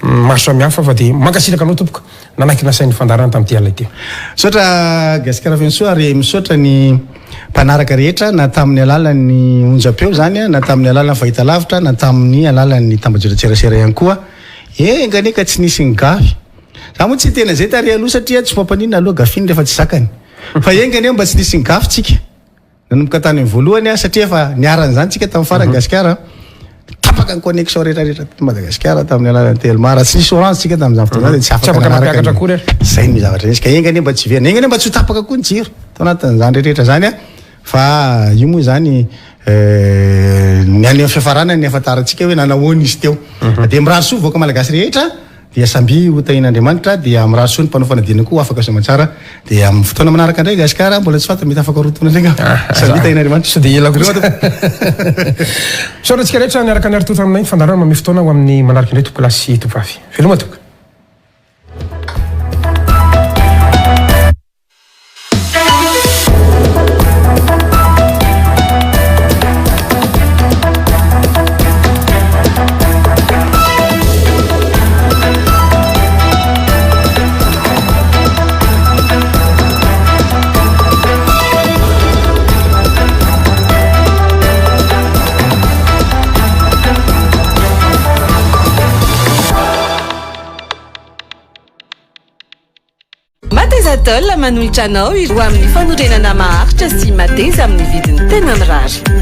maro samihafa fa dia mankasitraka anao tompoko. Nanaiky nasain'ny fandaharana tamin'ity alina ity. Misaotra Gasikara Fenosoa ary misaotra ny mpanaraka rehetra na tamin'ny alalan'ny onjam-peo izany na tamin'ny alalan'ny fahitalavitra na tamin'ny alalan'ny tambajotran-tserasera ihany koa. Enga anie ka tsy nisy nigafy. Za moa tsy hiteny an'izay tary aloha satria tsy mampaninona aloha gafiny rehefa tsy zakany. Fa enga anie mba tsy nisy nigafy tsika. Nanomboka tany amin'ny voalohany aho satria efa niharan'izany tsika tamin'ny farany Gasikara. Tapaka ny connexion rehetra rehetra teto Madagasikara tamin'ny alalan'ny Telma. Raha tsy nisy orange tsika tamin'izany fotoana izany dia tsy afaka nanaraka ny akory. Izay no zavatra nisy. Ka enga anie mba tsy hiverina. Enga anie mba tsy ho tapaka koa ny jiro tao anatin'izany rehetra rehetra izany. Fa io moa izany ny any amin'ny fiafarana ny ahafantarantsika hoe nanahoana izy teo. Dia mirary soa vahoaka malagasy rehetra. Dia samia ho tahian'Andriamanitra dia mirary soa ny mpanao fanadinana koa ho afaka soamantsara dia amin'ny fotoana manaraka indray Gasikara mbola tsy fantatra mety afaka roa taona indray angamba. Samia tahian'Andriamanitra. Sao dia ela kosa. Misaotra antsika rehetra niaraka niaritotra aminay ny fandaharana manome fotoana ho amin'ny manaraka indray tompokolahy sy tovovavy. Veloma tompoko. Mateza Atoll manolotra anao ireo amin'ny fanorenana maharitra sy mateza amin'ny vidiny tena mirary.